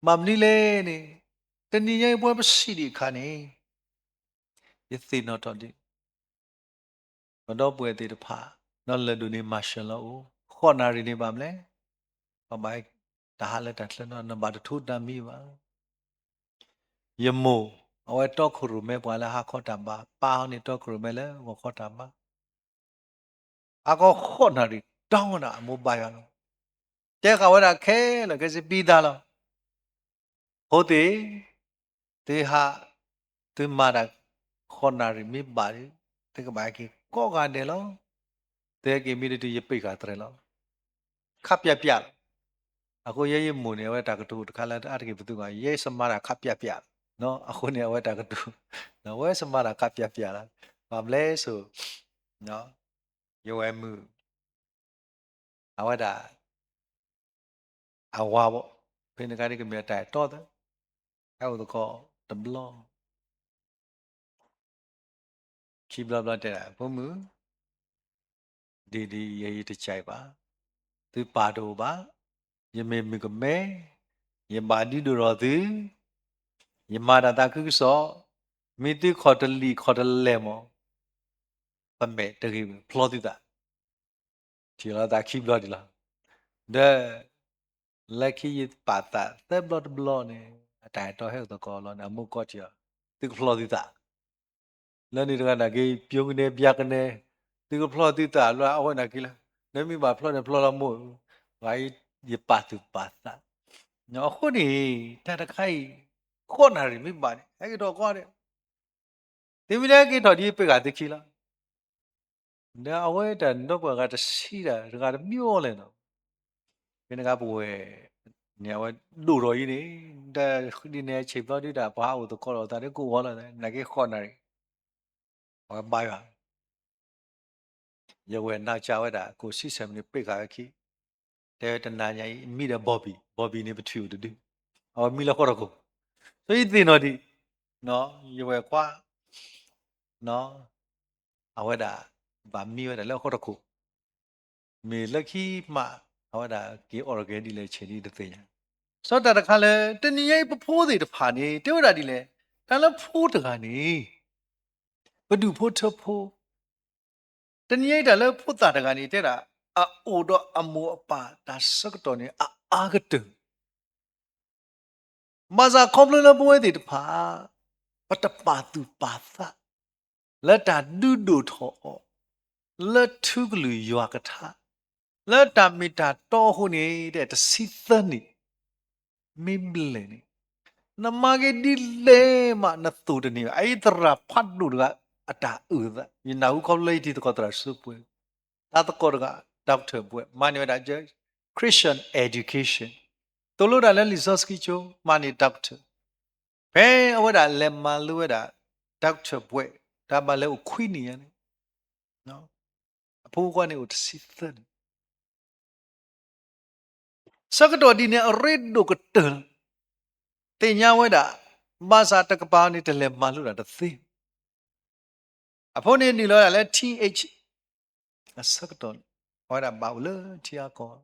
ဘၣ်မနုၤလဲၣ်န့ၣ်, တနံၤညါအံၤပဝဲပစံးဒံးအခါန့ၣ်, ယသ့ၣ်နီၣ်ထီၣ်ဒံး ပဒီပုၢ်ဝဲၢ်သ့ၣ်တဖၣ်, ဒီးလၢၢ်ဒိၣ်န့ၣ် မၤရှၢၤလီၤအိၣ်, ဃိးနၣ်ရံၣ်န့ၣ်ဘၣ်မနုၤလဲၣ်, ပဘၣ်တၢ်ဟးလၢတၢ်ချၢနီၤ, နဘၣ်တထိတၢ်မံဘၣ်. ယမိၢ်, အဝဲတီခိၣ်ရိၣ်မဲပှၤလၢဟါခီတၢ်ဘါ, ပၢ်အီၤန့ၣ်တီခိၣ်ရိၣ်မဲလၢဂီၤခီတၢ်ဘါ. ဟါခီဃိးနၣ်ရံၣ် တီနၤ အမိၢ်ဘါယွၤလီၤ. တဲဃာ်ဝဲဒၣ်ခဲလၢာ်ခဲဆ့ ပြီးသားလီၤ. ဖိသ့ၣ်, သုဟး, သုမၤတၢ် ဃိးနၣ်ရံၣ်မ့ၢ်ဘၣ်ဒီး သုကဘၣ်ဟဲက့ၤကိးဂၤဒဲးလီၤ. သုဟဲက့ၤမ့ၢ်တတုၤ ယပ့ၢ်ဃာ်တြဲၤလီၤ. ခပ်ပြတ်ပြတ်လီၤ. အဃိယဲယမိၢ်န့ၣ် အဝဲတၢ်ကတိၤတခါလၢအါတက့ၢ်ပသူဂၤ ယဲစမၤတၢ် ခပ်ပြတ်ပြတ်လီၤ. အဃိန့ၣ် အဝဲတၢ်ကတိၤ အဝဲစမၤတၢ် ခပ်ပြတ်ပြတ်လီၤ. ဘၣ်မနုၤလဲၣ်စိ ယဝဲၢ်မုၣ် အဝဲဒၣ် အဝၤဘၣ်, ဖဲန့ၣ်အခါဒ်ကမ့ၢ်အတၢ်အဲၣ်တီသ့, ဟဲအိၣ်သကိးတဘျီ ခံဘျီဘျီတဲဒၣ် ဖိမုၣ်, ဒ်ဒ်ယဲယတစဲးဘၣ်, သုပာ်တအိၣ်ဘၣ်, ယမ့ၢ်မုၣ်ကမဲ, ယဘၣ်ဒုးဒိၣ်ထီၣ်သု, ယမၤတၢ်သးခုကစီၣ်, မ့ၢ်သုခီၣ်တလံာ်ခီၣ်တလဲၢ်မး ပမဲာ်တဂ့ၤဝဲ ဖျီသုသး, ထံၣ်လီၤသးခံဘျီဒံးလီၤ. ဒီး လၢခံယပာ်သးသၢဘျီတဘျီန့ၣ် အတၢ်အဲၣ်တီဟဲအိၣ်သကိးလီၤန့ၣ် အမိၢ်ကီၢ်ထံၣ်အီၤ, သုကဖျီသုသး, လၢန့ၣ်တဂၤနာ်က့ ပျိကနဲပျါကနဲ, သုကဖျီသုသးလၢအဝဲနာ်က့လၢ နမ့ၢ်ဘၣ်ဖျီန့ၣ်ဖျီလီၤမိၢ်, ပှၤယပာ်သူၣ်ပာ်သး, အဃိန့ၣ် တၢ်တခါအံၤ ဃိးနၣ်ရံၣ်မ့ၢ်ဘၣ်န့ၣ် ဟဲက့ၤထီၣ်ကီးဒဲး သုမ့ၢ်တဟဲက့ၤထီၣ်ဒ်ပ့ၢ်ဃာ်သုခံလီၤ. ဒီးအဝဲတၢ်ဒီပုၢ်ဝဲၢ်ဂၤတဆံးတၢ်တဂၤတမံၤအီၤလဲၣ်နီၤ, ဖဲန့ၣ်အခါပဝဲၢ်န့ၣ် အဝဲဒိၣ်ထီၣ်အံၤန့ၣ်, တၢ်ဒ်န့ၣ်ဆံးဘျီဒုးတၢ် ပှၤဟးအိၣ်သကိးလိာ်သးဒ်ကိးဝီလီၤ, နာ်က့ဃိးနၣ်ရံၣ် အဝဲဘါယွၤ ယဝဲၢ်နီၢ်ကစၢ်ဝဲဒၣ် ကိၣ်ဆံဆဲးမံးနံး ပ့ၢ်ဃာ်ဝဲခံ, တဲဝဲတနၤညါအံၤ မံဒီး Bobby, Bobby န့ၣ် ပထွံၣ်အိၣ်တဒု, အဝဲမံလၢဃီၣ်တခိၣ်, ဆိယသ့ၣ်နီၣ်ဒံး, ယဝဲၢ်ခွါ, အဝဲဒၣ် ဘၣ်မံဝဲဒၣ်လၢဃီၣ်တခိၣ်, မ့ၢ်လၢခံမး အဝဲဒၣ်က့ၤအိးထီၣ်က့ၤဒ်လဲၣ်ဆဲးဒ်တသ့ၣ်ညါ, စီၤတၢ်တခါလၢ တနံၤညါအံၤပဖိသ့ၣ်တဖၣ်န့ၣ် တဲဝဲဒၣ်ဒ်လဲၣ်, တၢ်လၢဖိတဂၤန့ၣ် ပဒူၣ်ဖိထၢဖိ, တနံၤအံၤတၢ်လၢဖိသၣ်တဂၤန့ၣ် တဲဒၣ် အအိၣ်ဒီးအမိၢ်အပၢ်တၢ်ဆၢကတီၢ်န့ၣ် အအါကတၢၢ်, ဘၣ်ဆၣ်ခီဖျိလၢပဝဲသ့ၣ်တဖၣ် ပတပာ်သူၣ်ပာ်သး လၢတၢ်ဒုးဒိၣ်ထီၣ်အီၤ လၢထူကလုာ်ယွၤကထါ လၢတၢ်မ့ၢ်တၢ်တီအဃိန့ၣ် တဆံသၢနံၣ် မ့ၢ်ဘျဲၣ်န့ၣ် နမၤက့ၤဒ်လဲၣ်မး နသိၣ်တန့ၢ်ဘၣ်. အအံၤသရၣ်ဖးဒိၣ်တဂၤအတၢ်အုၣ်သး ယနၢ်ဟူခီဖျိလၢယတံၤသကိးသရၣ်စုပှဲၤ တၢ်သကိးတဂၤ doctor ဘွဲ့ မၤန့ၢ်ဝဲဒၣ် Christian education သိၣ်လိတၢ်လၢလံာ်စီဆှံကၠိ မၤန့ၢ် doctor, ဖဲအဝဲဒၣ်လဲၤမၤလိဝဲဒၣ် doctor ဘွဲ့ တၢ်ဘၣ်လဲၤအိၣ်ခွံနံၣ်ညါန့ၣ် အဖိခွါန့ၣ်အိၣ်တဆံသၢနံၣ် ဆၢကတီၢ်ဒ်န့ၣ် အရ့ဒိၣ်ကတၢၢ်လီၤ. သ့ၣ်ညါဝဲဒၣ် ဘၣ်ဆၣ်တကပၤန့ၣ် တလဲၤမၤလိတၢ်တသ့. အဖိန့ၣ်နုာ်လီၤဒၣ်လၢ T H အဆၢကတီၢ်န့ၣ် အဝဲဒၣ်ဘၣ်အိၣ်လၢထံအကီၢ်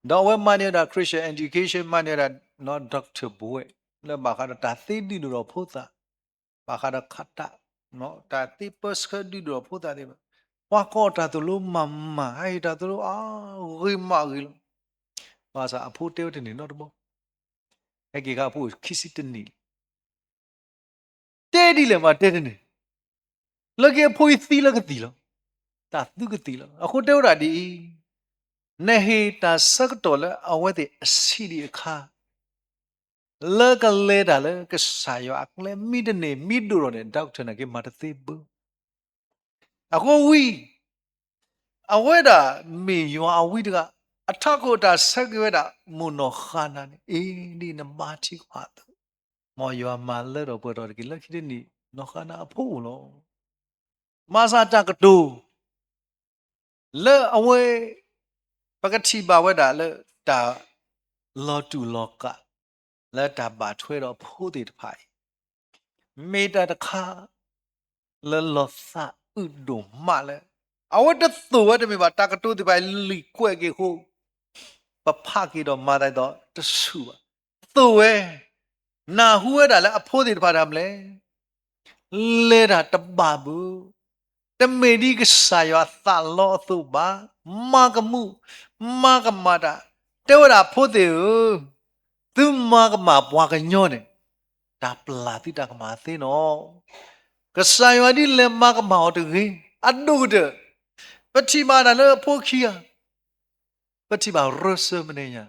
ဒီးအဝဲမၤန့ၢ်ဝဲဒၣ် Christian education မၤန့ၢ်ဝဲဒၣ် doctor ဘွဲ့ လၢဘၣ်ဃးဒီးတၢ်သ့ဒုးဒိၣ်ထီၣ်ဖိသၣ်, ဘၣ်ဃးဒီးခးတၢ်, တၢ်သ့ပၢဆှၢဒုးဒိၣ်ထီၣ်ဖိသၣ်သ့ၣ်တဖၣ်, ပှၤကိးတၢ်သိၣ်လိမၤမၤ ဟဲဟ့ၣ်တၢ်သိၣ်လိအါဂ့ၤမးဂ့ၤလီၤ. ဘၣ်ဆၣ်အဖိတဲဝဲတန့ၢ်နီတဘီ ဟဲက့ၤခါအဖိခံဆံတနံၣ် တဲဒ်လဲၣ်မးတဲတန့ၢ်, လၢခံအဖိအံၤသံလၢကသံၣ်လီၤ. တၢ်သုကသံၣ်လီၤ. အဃိတဲဝဲဒၣ်ဒ်အံၤ, နဟ့ၣ်တၢ်ဆၢကတီၢ်လၢအဝဲသ့ၣ်အဆံးဒံးအခါ, လၢကလဲၤတၢ်လၢကစၢ်ယွၤအကျဲ မ့ၢ်တန့ၢ်မ့ၢ်ဒိၣ်ထီၣ်န့ၣ် doctor နာ်က့မၤတသ့ဘၣ်. အဃိဝံၤ အဝဲဒၣ်မ့ၢ်ယွၤအဝံတဂၤ, အထးခိၣ်အတၢ်ဆၢက့ၤဝဲဒၣ် မိၢ်နီၢ်ဃါနၤန့ၣ်, အ့ ဒ်နဘါထုကဖၣ်အသိး, မ်ယွၤမၤလၢထီၣ်ပှဲၤထီၣ်တက့ၢ်လၢခံတနံၣ် နီၢ်ဃါနၤအဖိအိၣ်လီၤ. မၤစၢ်တၢ်ကတိၤ လၢအဝဲ ပကထံၣ်ဘၣ်ဝဲဒၣ်လၢတၢ်လီၤတူာ်လီၤကာ် လၢတၢ်ဘၣ်ထွဲဒီးအဖိသ့ၣ်တဖၣ်အံၤ မ့ၢ်တၢ်တခါ လၢလီၤသးအုးဒိၣ်မးလၢ အဝဲတသိၣ်ဝဲတမ့ၢ်ဘၣ် တၢ်ကတိၤသ့ၣ်တဖၣ်အံၤလံာ်ကွဲးက့ၤအဃိ ပဖးက့ၤဒီးမၤသးဒ်သိးတဆူၣ်ဘၣ်. သိၣ်ဝဲ နၢ်ဟူဝဲဒၣ်လၢအဖိသ့ၣ်တဖၣ်တၢ်မနုၤလဲၣ် လဲၤတၢ်တဘၣ်ဘၣ်, တမ့ၢ်ဒ်ကစၢ်ယွၤသးလီအသိးဘၣ်, မၤကမူၣ် မၤကမၣ်တၢ်, တဲဝဲဒၣ်ဖိသ့ၣ်ဧၢ, သုမၤကမၣ်ပှၤကညီန့ၣ် တၢ်ပျၢ်သုတၢ်ကမၣ်သ့နီၤ. ကစၢ်ယွၤဒ်လဲၤမၤကမၣ်အီၤတဂ့ၤ, အဒိၣ်ကတၢၢ် ပထံၣ်ဘၣ်တၢ်လၢအဖိခံဂၤ, ပထံၣ်ဘၣ် Russell မနုၤညါ,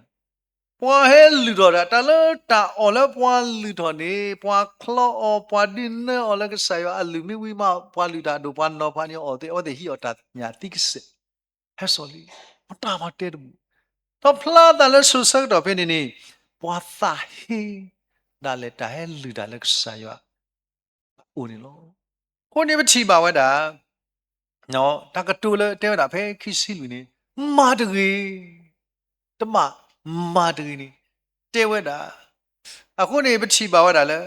ပှၤဟဲလုၢ်ထီၣ်တၢ်, တၢ်လၢတၢ်အီၣ်လၢပှၤလုၢ်ထီၣ်န့ၣ်, ပှၤချီအီၤ, ပှၤဒုးနၢအီၤလၢကစၢ်ယွၤအလုၢ်မ့ၢ်ဝံၤမး, ပှၤလုၢ်တၢ်ဒိၣ်, ပှၤနီၤဖးန့ၢ်အီၤသ့ၣ်, အဝဲသ့ၣ်ဟံးအီၤတၢ်ညၣ်သံကစဲး, ဟဲစိာ်လံ, ပတၢ်မၤတဲတဘူၣ်, ဒီးဖျါသးလၢစိၤဆၢကတီၢ်ဖဲန့ၣ်န့ၣ်, ပှၤသးဟ့ ဒၣ်လဲာ်တၢ်ဟဲလုၢ်တၢ်လၢကစၢ်ယွၤ အအိၣ်န့ၣ်လီၤ. အဃိန့ၣ်ပထံၣ်ဘၣ်ဝဲဒၣ် တၢ်ကတိၤလၢတဲဝဲဒၣ်ဖဲခံဆံလွံၢ်န့ၣ်, မၤတဂ့ၤ, တဘၣ်မၤတဂ့ၤန့ၣ် တဲဝဲဒၣ်. အဃိန့ၣ်ပထံၣ်ဘၣ်ဝဲဒၣ်လၢ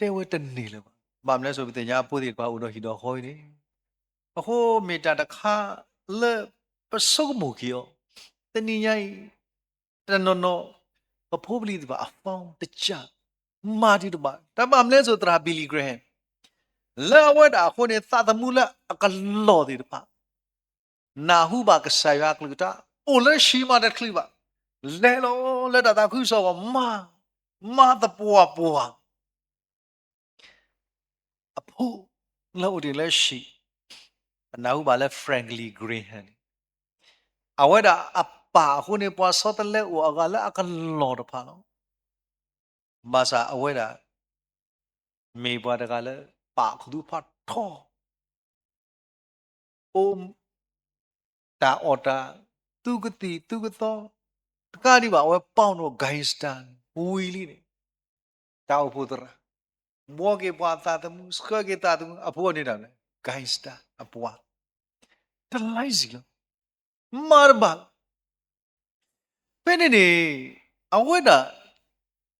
တဲဝဲတန့ၢ်လၢၤဘၣ်. ဘၣ်မနုၤလဲၣ်, ပသ့ၣ်ညါအဖိသ့ၣ်တဖၣ်အိၣ်ဒီးဟံၣ်ဒီးဃီအံၤန့ၣ်, အဃိမ့ၢ်တၢ်တခါလၢပဆိကမိၣ်က့ၤအီၤ, တနံၤညါအံၤ တနီၤနီၤ ပဖိပလံၤသ့ၣ်တဖၣ်အ phone တစၢ်, မၤတံၢ်တဘၣ်. တၢ်ဘၣ်မနုၤလဲၣ်, သရၣ် Billy Graham လၢအဝဲဒၣ်အဃိန့ၣ် သးသမူလၢအကလီၢ်သ့ၣ်တဖၣ် နၢ်ဟူဘၣ်ကစၢ်ယွၤအကလုၢ်ကထါ, အိၣ်လၢဟံၣ်မးတချုးဘၣ်, လဲၤလီၤလၢတၢ်သးခုကစီၣ်အဂီၢ်, မၤ, မၤသပှၢ်ပှၢ် အဖိလၢအိၣ်တ့ၢ်လၢဟံၣ်, ပနၢ်ဟူဘၣ်လၢ Franklin Graham န့ၣ်, အဝဲဒၣ်အပၢ်အဃိန့ၣ် ပှၤဆီတလဲအိၣ်အဂၤလၢအကလီၢ်တဖၣ်လီၤ. ဘၣ်ဆၣ်အဝဲဒၣ် မ့ၢ်ပှၤတဂၤလၢ ပာ်ခူသူၣ်ဖးထီ အိၣ်, တၢ်အီၣ်တၢ်, သူကသံၣ်သူကသီ, တကးဒံးဘၣ် အဝဲပာ်နီၣ် gangster ဝံၤလံန့ၣ်, တၢ်အိၣ်ဖှိၣ်သရၣ်, ဘှီက့ၤပှၤအသးသမူ, ဆှၢက့ၤသးသမူ, အဖိန့ၣ်ဒၣ်လဲာ် gangster အပှၤ, တလါစံၣ်လီၤ, မၤတဘၣ်လီၤ. ဖဲန့ၣ်န့ၣ် အဝဲဒၣ်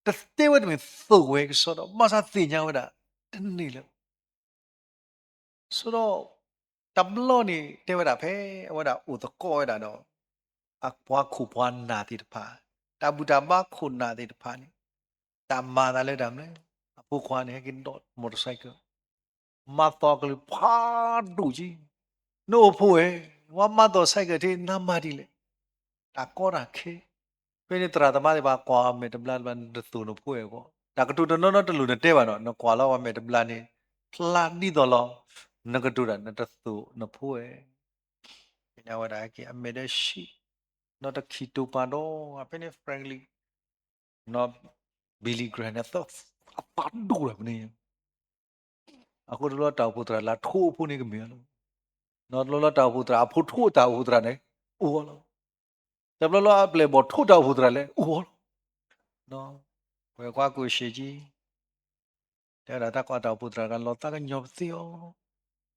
တတဲဝဲတမ့ၢ်သိၣ်ဝဲကစီဒီ, ဘၣ်ဆၣ်သ့ၣ်ညါဝဲဒၣ် တန့ၢ်လၢၤဘၣ်. ဆိဒီး တဘျီန့ၣ် တဲဝဲဒၣ်ဖဲ အဝဲဒၣ်အိၣ်သကိးဝဲဒၣ်ဒီး အပှၤခိၣ်ပှၤနၢ်သ့ၣ်တဖၣ်, တၢ်ဘူၣ်တၢ်ဘါခိၣ်နၢ်သ့ၣ်တဖၣ်န့ၣ်, တၢ်မၤသးလၢတၢ်မနုၤလဲၣ်, အဖိခွါန့ၣ် ဟဲက့ၤဒိး motorcycle မၤသိးကလုၢ်ဖးဒိၣ်က့, နအိၣ်ဖှိၣ်ဝဲ, ဝဲမၤသိး cycle ထဲ နမၤဒ်လဲၣ်, တၢ်ကီတၢ်ခဲ, ဖဲန့ၣ်သရၣ်သမါသ့ၣ်တဖၣ်ကွၢ်အမဲာ်တဘျါတဘျါ နတသိၣ်နဖိဝဲအဂီၢ်, တၢ်ကတိၤတနီၤနီၤတလိၣ်နတဲဘၣ်နီၤ, နကွၢ်လီၤဝဲမဲာ်တဘျါန့ၣ်, ဖျါဒ်သိးလီၤ, နကတိၤတၢ် နတသိၣ်နဖိဝဲ, ဖဲန့ၣ်အဝဲဒၣ်ဟဲက့ၤအမဲာ်ဒီးဆံး, ဒီးတခံးတိာ်ပာ်ဒီး, ဖဲန့ၣ် Franklin နီၤ Billy Graham န့ၣ် အသးဒိၣ်တၢ်မနုၤညါ, အဃိတဘျီတၢ်အိၣ်ဖှိၣ်သရၣ်လၢထိၣ်အဖိန့ၣ်ကမ့ၢ်အီၤလီၤ, နီၤတဘျီလၢတၢ်အိၣ်ဖှိၣ်သရၣ်အဖိထိၣ်တၢ်အိၣ်ဖှိၣ်သရၣ်န့ၣ် အိၣ်အီၤလီၤ, တဘျီလၢအပျဲၢ်ဘီၣ်ထိၣ်တၢ်အိၣ်ဖှိၣ်သရၣ်လဲၣ် အိၣ်အီၤလီၤ, ဝဲကွၢ်ကိးရှဲက့ တဲဝဲဒၣ်တၢ်ကွၢ်တၢ်အိၣ်ဖှိၣ်သရၣ်တဂၤလီၤသးကညီၤပသ့အီၤ,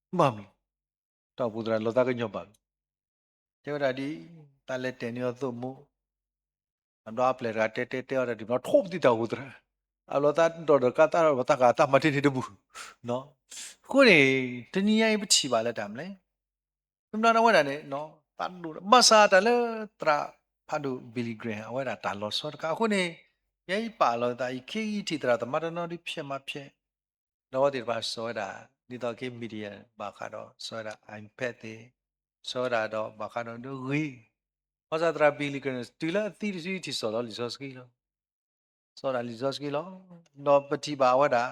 ဘၣ်မနုၤလဲၣ်, တၢ်အိၣ်ဖှိၣ်သရၣ်လီၤသးကညီၤဘၣ်မနုၤ, တဲဝဲဒၣ်ဒ် သးလဲၤတဲာ်န့ၢ်အီၤသိၣ်မိၢ်, အဘျီအပျဲၢ်တဂၤတဲတဲတဲအီၤတၢ်ဒ်မး ထိၣ်ပသံတၢ်အိၣ်ဖှိၣ်သရၣ်, အဘျီသးဒီးတၢ်သးဒီးတၢ်ဂၤသးမၤတ့ၢ်န့ၣ်တဘူၣ်, အဃိန့ၣ် တနံၤညါအံၤပထံၣ်ဘၣ်လၢတၢ်မနုၤလဲၣ်, မ့ၢ်ဘျီန့ၣ်အဝဲဒၣ်န့ၣ် သးဒိၣ် ဘၣ်ဆၣ်တၢ်လၢသရၣ်ဖးဒိၣ် Billy Graham အဝဲဒၣ်တၢ်လီၤဆီတခါအဃိန့ၣ်, ယဲယပာ်လီၤသး ယခ့ယထံၣ်သရၣ်သမါတနီၤဒ်ဖျဲးမၤဖျဲး, ဒီးအဝဲသ့ၣ်တဖၣ်စိာ်ဝဲဒၣ် ဒ်သိးက့ media ဘၣ်ဃးဒီး စိာ်ဝဲဒၣ် iPad သ့ၣ်, စိာ်ဝဲဒၣ်ဒီးဘၣ်ဃးဒီးဒ်ဂ့ၤ, ဘၣ်ဆၣ်သရၣ် Billy Graham တုၤလၢအသံတစုထံၣ်စိာ်လီၤလံာ်စီဆှံလီၤ, စိာ်ဒၣ်လံာ်စီဆှံလီၤ, ဒီးပထံၣ်ဘၣ်အဝဲဒၣ်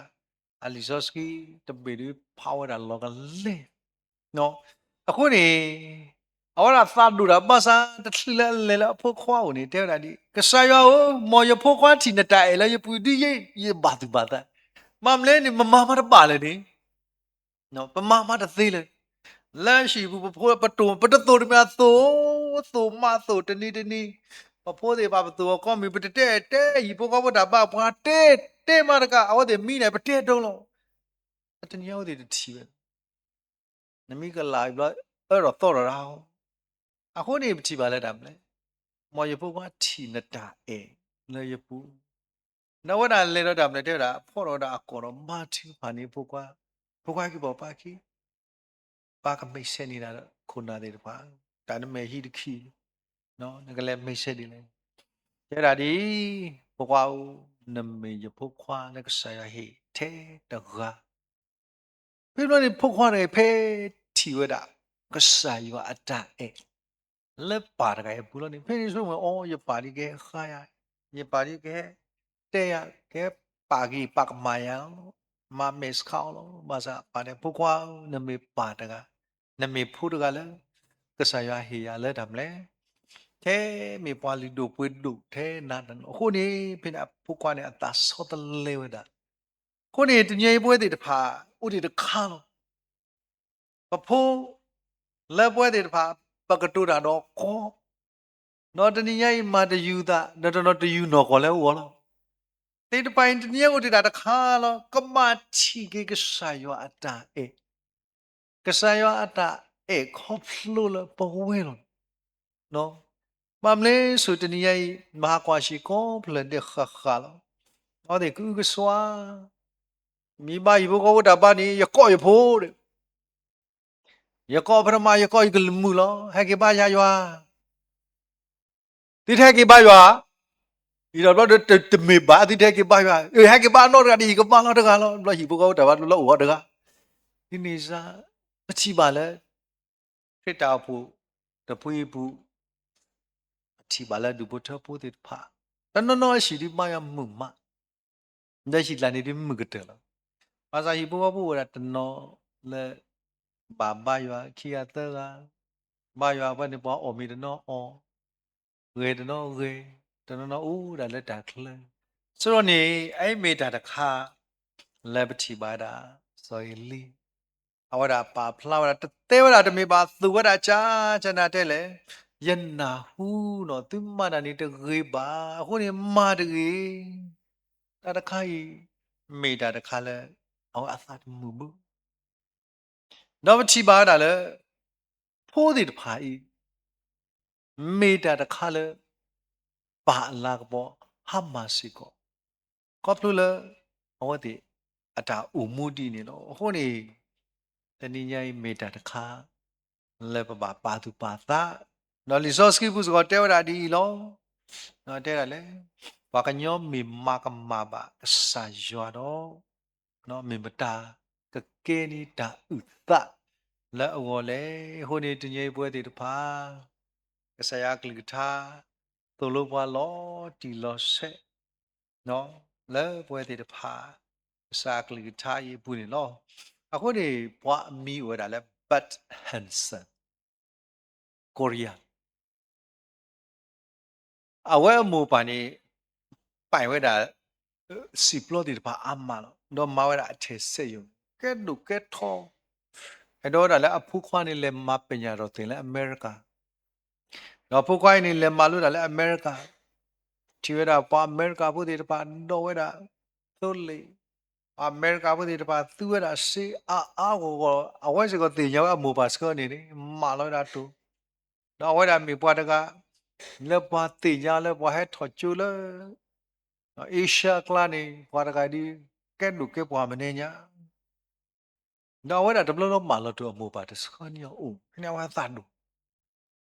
အလံာ်စီဆှံတဘ့ၣ်ဒ်ဖးဝဲဒၣ်လီၤကလဲၣ် အဃိန့ၣ် အဝဲဒၣ်သးဒိၣ်တၢ်ဘၣ်ဆၣ် တချုးလၢအလဲၤလၢအဖိခွါအအိၣ်န့ၣ် တဲဝဲဒၣ်ဒ် ကစၢ်ယွၤဧၢ, မ်ယဖိခွါထံၣ်နတၢ်အဲၣ်လၢယပူၤဒ်ယဲ ယဘၣ်သူၣ်ဘၣ်သး, ဘၣ်မနုၤလဲၣ်န့ၣ် မမၤမၤတဘၣ်လၢၤန့ၣ်, ပမၤမၤတသ့လၢၤ, လၢဟံၣ်ပူၤပဖိပတိၢ် ပတသိၣ်တမ့ၢ်အသိၣ်, သိၣ်မးသိၣ်တနံၤတနံၤ, ပဖိသ့ၣ်တဖၣ်ပသိၣ်အီၤကိးမုၢ် ပတတဲတဲဟံၣ်ဖိဃီဖိတၢ်ဘၣ် ပှၤတဲတဲမးတကး အဝဲသ့ၣ်မံန့ၣ် ပတဲဒိလီၤ, တနံၤအဝဲသ့ၣ်တထံၣ်ဝဲ နမ့ၢ်ကလၢ်ဘျီ အၢထီၣ်သီထီၣ်တၢ်, အဃိန့ၣ် ပထံၣ်ဘၣ်လၢတၢ်မနုၤလဲၣ်, မ်ယဖိခွါထံၣ်နတၢ်အဲၣ်လၢယပူၤ, ဒီးအဝဲဒၣ်လဲၤဒီးတၢ်မနုၤလဲၣ် တဲဝဲဒၣ် ဖီၣ်ထီၣ်ဝဲဒၣ်အကိာ်ဒီးမၤထုကဖၣ်န့ၢ်ဖိခွါ, ဖိခွါက့ၤပိာ်ပၢ်ခံ, ပၢ်ကမ့ၢ်ဆဲးန့ၢ်ဒၣ်ဒီးခိၣ်နၢ်သ့ၣ်တဖၣ်, တၢ်နမဲာ်ဟံးတခံ, နကလဲၤမ့ၢ်ဆဲးဒ်လဲၣ်, တဲဝဲဒၣ်ဒ် ဖိခွါဧၢ, နမ့ၢ်ယဖိခွါလၢကစၢ်ယွၤဟ့ၣ်ထဲတဂၤ ဖဲဘျီန့ၣ် ဖိခွါတဂၤဖဲထံၣ်ဝဲဒၣ် ကစၢ်ယွၤအတၢ်အဲၣ် လၢပၢ်တဂၤအံၤအပူၤလီၤန့ၣ် ဖဲန့ၣ်ဆိကမိၣ် အိ ယပၢ်ဒ်ကဟဲဃါယၤ, ယပၢ်ဒ်ကဟဲတဲယၤ, ကဟဲပာ်က့ၤပာ်ကမၣ်ယၤလီၤ, မၤမဲာ်ဆှးအီၤလီၤ. ဘၣ်ဆၣ်ပၢ်တဲ ဖိခွါဧၢ, နမ့ၢ်ပၢ်တဂၤ နမ့ၢ်ဖိတဂၤလၢ ကစၢ်ယွၤဟ့ၣ်ယၤလၢတၢ်မနုၤလဲၣ်, ထဲမ့ၢ်ပှၤလုၢ်ဒိၣ်ပှ့ၤဒိၣ်ထဲနၤတနီၤ, အဃိန့ၣ် ဖဲန့ၣ်အဖိခွါန့ၣ် အသးဆီတလဲဝဲဒၣ်. အဃိန့ၣ် တနံၤအံၤပဝဲသ့ၣ်တဖၣ် အိၣ်ဒံးတခါလီၤ. ပဖိ လၢပဝဲသ့ၣ်တဖၣ် ပကတိၤတၢ်ဒီးကီ ဒီးတနံၤညါအံၤမၤတယူၤသး ဒီးတနီၤတယူၤနီၢ်ကီၢ်လၢအဂီၢ်လီၤ. သ့ၣ်တဖၣ်အံၤ တနံၤညါအိၣ်ဒံးတၢ်တခါလီၤ. ကဘၣ်ထံၣ်က့ၤကစၢ်ယွၤအတၢ်အဲၣ်, ကစၢ်ယွၤအတၢ်အဲၣ်ခီဖျိလၢပဝဲလီၤ. ဘၣ်မနုၤလဲၣ်ဆိ တနံၤညါအံၤ မၤဟးကွၢ်ဆံးကိးဖျၢၣ်ဒဲးဃၣ်ဃၣ်လီၤ. အဝဲသ့ၣ်ကအုကစွါ မ့ၢ်ဘၣ်ဟံၣ်ဖိဃီဖိတၢ်ဘါန့ၣ် ယကိးယဖိဒီး ယကိးပထမ ယကိးယကလုၢ်မုာ်လီၤ. ဟဲက့ၤဘါယၤယွၤ, သုတဟဲက့ၤဘါယွၤ, အံၤဒီးဘျီဒီးတမ့ၢ်ဘၣ် သုတဟဲက့ၤဘါယွၤ, အဟဲက့ၤဘါနီတဂၤဒီး ယကဘါလီၤတဂၤလီၤ. ဘျီဟံၣ်ဖိဃီဖိတၢ်ဘါတလၢအိၣ်အီၤတဂၤ, ဒ်န့ၣ်စ့ၢ် ပထံၣ်ဘၣ်လၢ ခရံာ်တၢ်အိၣ်ဖှိၣ်တဖုအံၤအပူၤ ပထံၣ်ဘၣ်လၢဒူၣ်ဖိထၢဖိသ့ၣ်တဖၣ် တနီၤနီၤအဟံၣ်ဒုးဘါယွၤမုာ်မး, ဒီးဟံၣ်ကျါန့ၣ်ဒုးမုာ်ကတၢၢ်လီၤ. ဘၣ်ဆၣ်ဟံၣ်ဖိဃီဖိအိၣ်ဝဲဒၣ်တနီၤလၢ ဘၣ်ဘါယွၤခံဂၤသၢဂၤ, ဘါယွၤဖဲန့ၣ်ပှၤအီၣ်မ့ၤတနီၤအီၣ်, ဂဲၤတနီၤဂဲၤ, တနီၤနီၤအိၣ်ဒၣ်လၢတၢ်ချၢ, ဆိဒီးန့ၣ် အအံၤမ့ၢ်တၢ်တခါ လၢပထံၣ်ဘၣ်ဝဲဒၣ် စီၤအ့လံ အဝဲဒၣ်ပာ်ဖျါဝဲဒၣ် တတဲဝဲဒၣ်တမ့ၢ်ဘၣ် သိၣ်ဝဲဒၣ်ကၢ်ကၢ်နၤတဲလဲၣ်, ယနၢ်ဟူနီၤ သုမၤတၢ်န့ၣ်တဂ့ၤဘၣ်, အဃိန့ၣ်မၤတဂ့ၤ. တၢ်တခါအံၤ မ့ၢ်တၢ်တခါလၢ အဝဲအသးတမုာ်ဘၣ်. ဒီးပထံၣ်ဘၣ်ဝဲဒၣ်လၢ ဖိသ့ၣ်တဖၣ်အံၤ မ့ၢ်တၢ်တခါလၢ ပာ်အလၤကပီၤဟါမၢ်စ့ၢ်ကီး ခီဖျိလၢ အဝဲသ့ၣ်အတၢ်အိၣ်မူဒ်န့ၣ်လီၤ. အဃိန့ၣ် တနံၤညါအံၤမ့ၢ်တၢ်တခါ လၢပဘၣ်ပာ်သူၣ်ပာ်သး, ဒီးလံာ်စီဆှံပူၤစ့ၢ်ကီးတဲဝဲဒၣ်ဒ်အံၤလီၤ. တဲဒၣ်လဲၣ်, ပှၤကညီမ့ၢ်မၤကမၣ်ဘၣ်ကစၢ်ယွၤဒီး မ့ၢ်မတၤကကဲန့ၢ်တၢ်အုၣ်သးလၢအဂီၢ်လဲၣ်. အဃိန့ၣ် တနံၤအံၤပဝဲသ့ၣ်တဖၣ် ကစၢ်ယွၤအကလုၢ်ကထါ သိၣ်လိပှၤလီၤတံၢ်လီၤဆဲး လၢပဝဲသ့ၣ်တဖၣ် ကစၢ်အကလုၢ်ကထါအံၤအပူၤန့ၣ်လီၤ. အဃိန့ၣ် ပှၤအမံၤအိၣ်ဝဲဒၣ်လၢ Bert Hansen, Korea အဝဲအမိၢ်အပၢ်န့ၣ် ပာ်ဝဲဒၣ် စံာ်ပျီသ့ၣ်တဖၣ်အါမးလီၤ. ဒီးမၤဝဲဒၣ်အထည်စက်ရုံ ကဲဒိၣ်ကဲထီ အဲၣ်ဒိးဝဲဒၣ်လၢအဖိခွါန့ၣ် လဲၤမၤပညၣ်ထီၣ်သ့ၣ်လၢအမဲရကၤ, ဒီးအဖိခွါအံၤန့ၣ် လဲၤမၤလိဒၣ်လၢအမဲရကၤ, ထံၣ်ဝဲဒၣ်ပှၤအမဲရကၤဖိသ့ၣ်တဖၣ် ဒိးဝဲဒၣ်သိလ့ၣ်, ပှၤအမဲရကၤဖိသ့ၣ်တဖၣ် သူဝဲဒၣ်စ့အါအါဂီၢ်ဂီၢ်, အဝဲစ့ၢ်ကီးသ့ၣ်ညါဝဲအမိၢ်အပၢ်ဆှၢန့ၣ်န့ၣ် မၤလီၤဝဲဒၣ်တိၢ်, ဒီးအဝဲဒၣ်မ့ၢ်ပှၤတဂၤ လၢပှၤသ့ၣ်ညါလၢပှၤဟဲထီၣ်ကၠိလၢ Asia အကျါန့ၣ် ပှၤတဂၤဒ် ကဲဒိၣ်ကဲပှၢ်မနုၤညါ, ဒီးအဝဲဒၣ်တဘျီလီၤမၢ်လီၤတိၢ်အမိၢ်အပၢ်တဆှၢန့ၢ်အီၤအိၣ် ဖဲန့ၣ်အဝဲအသးဒိၣ်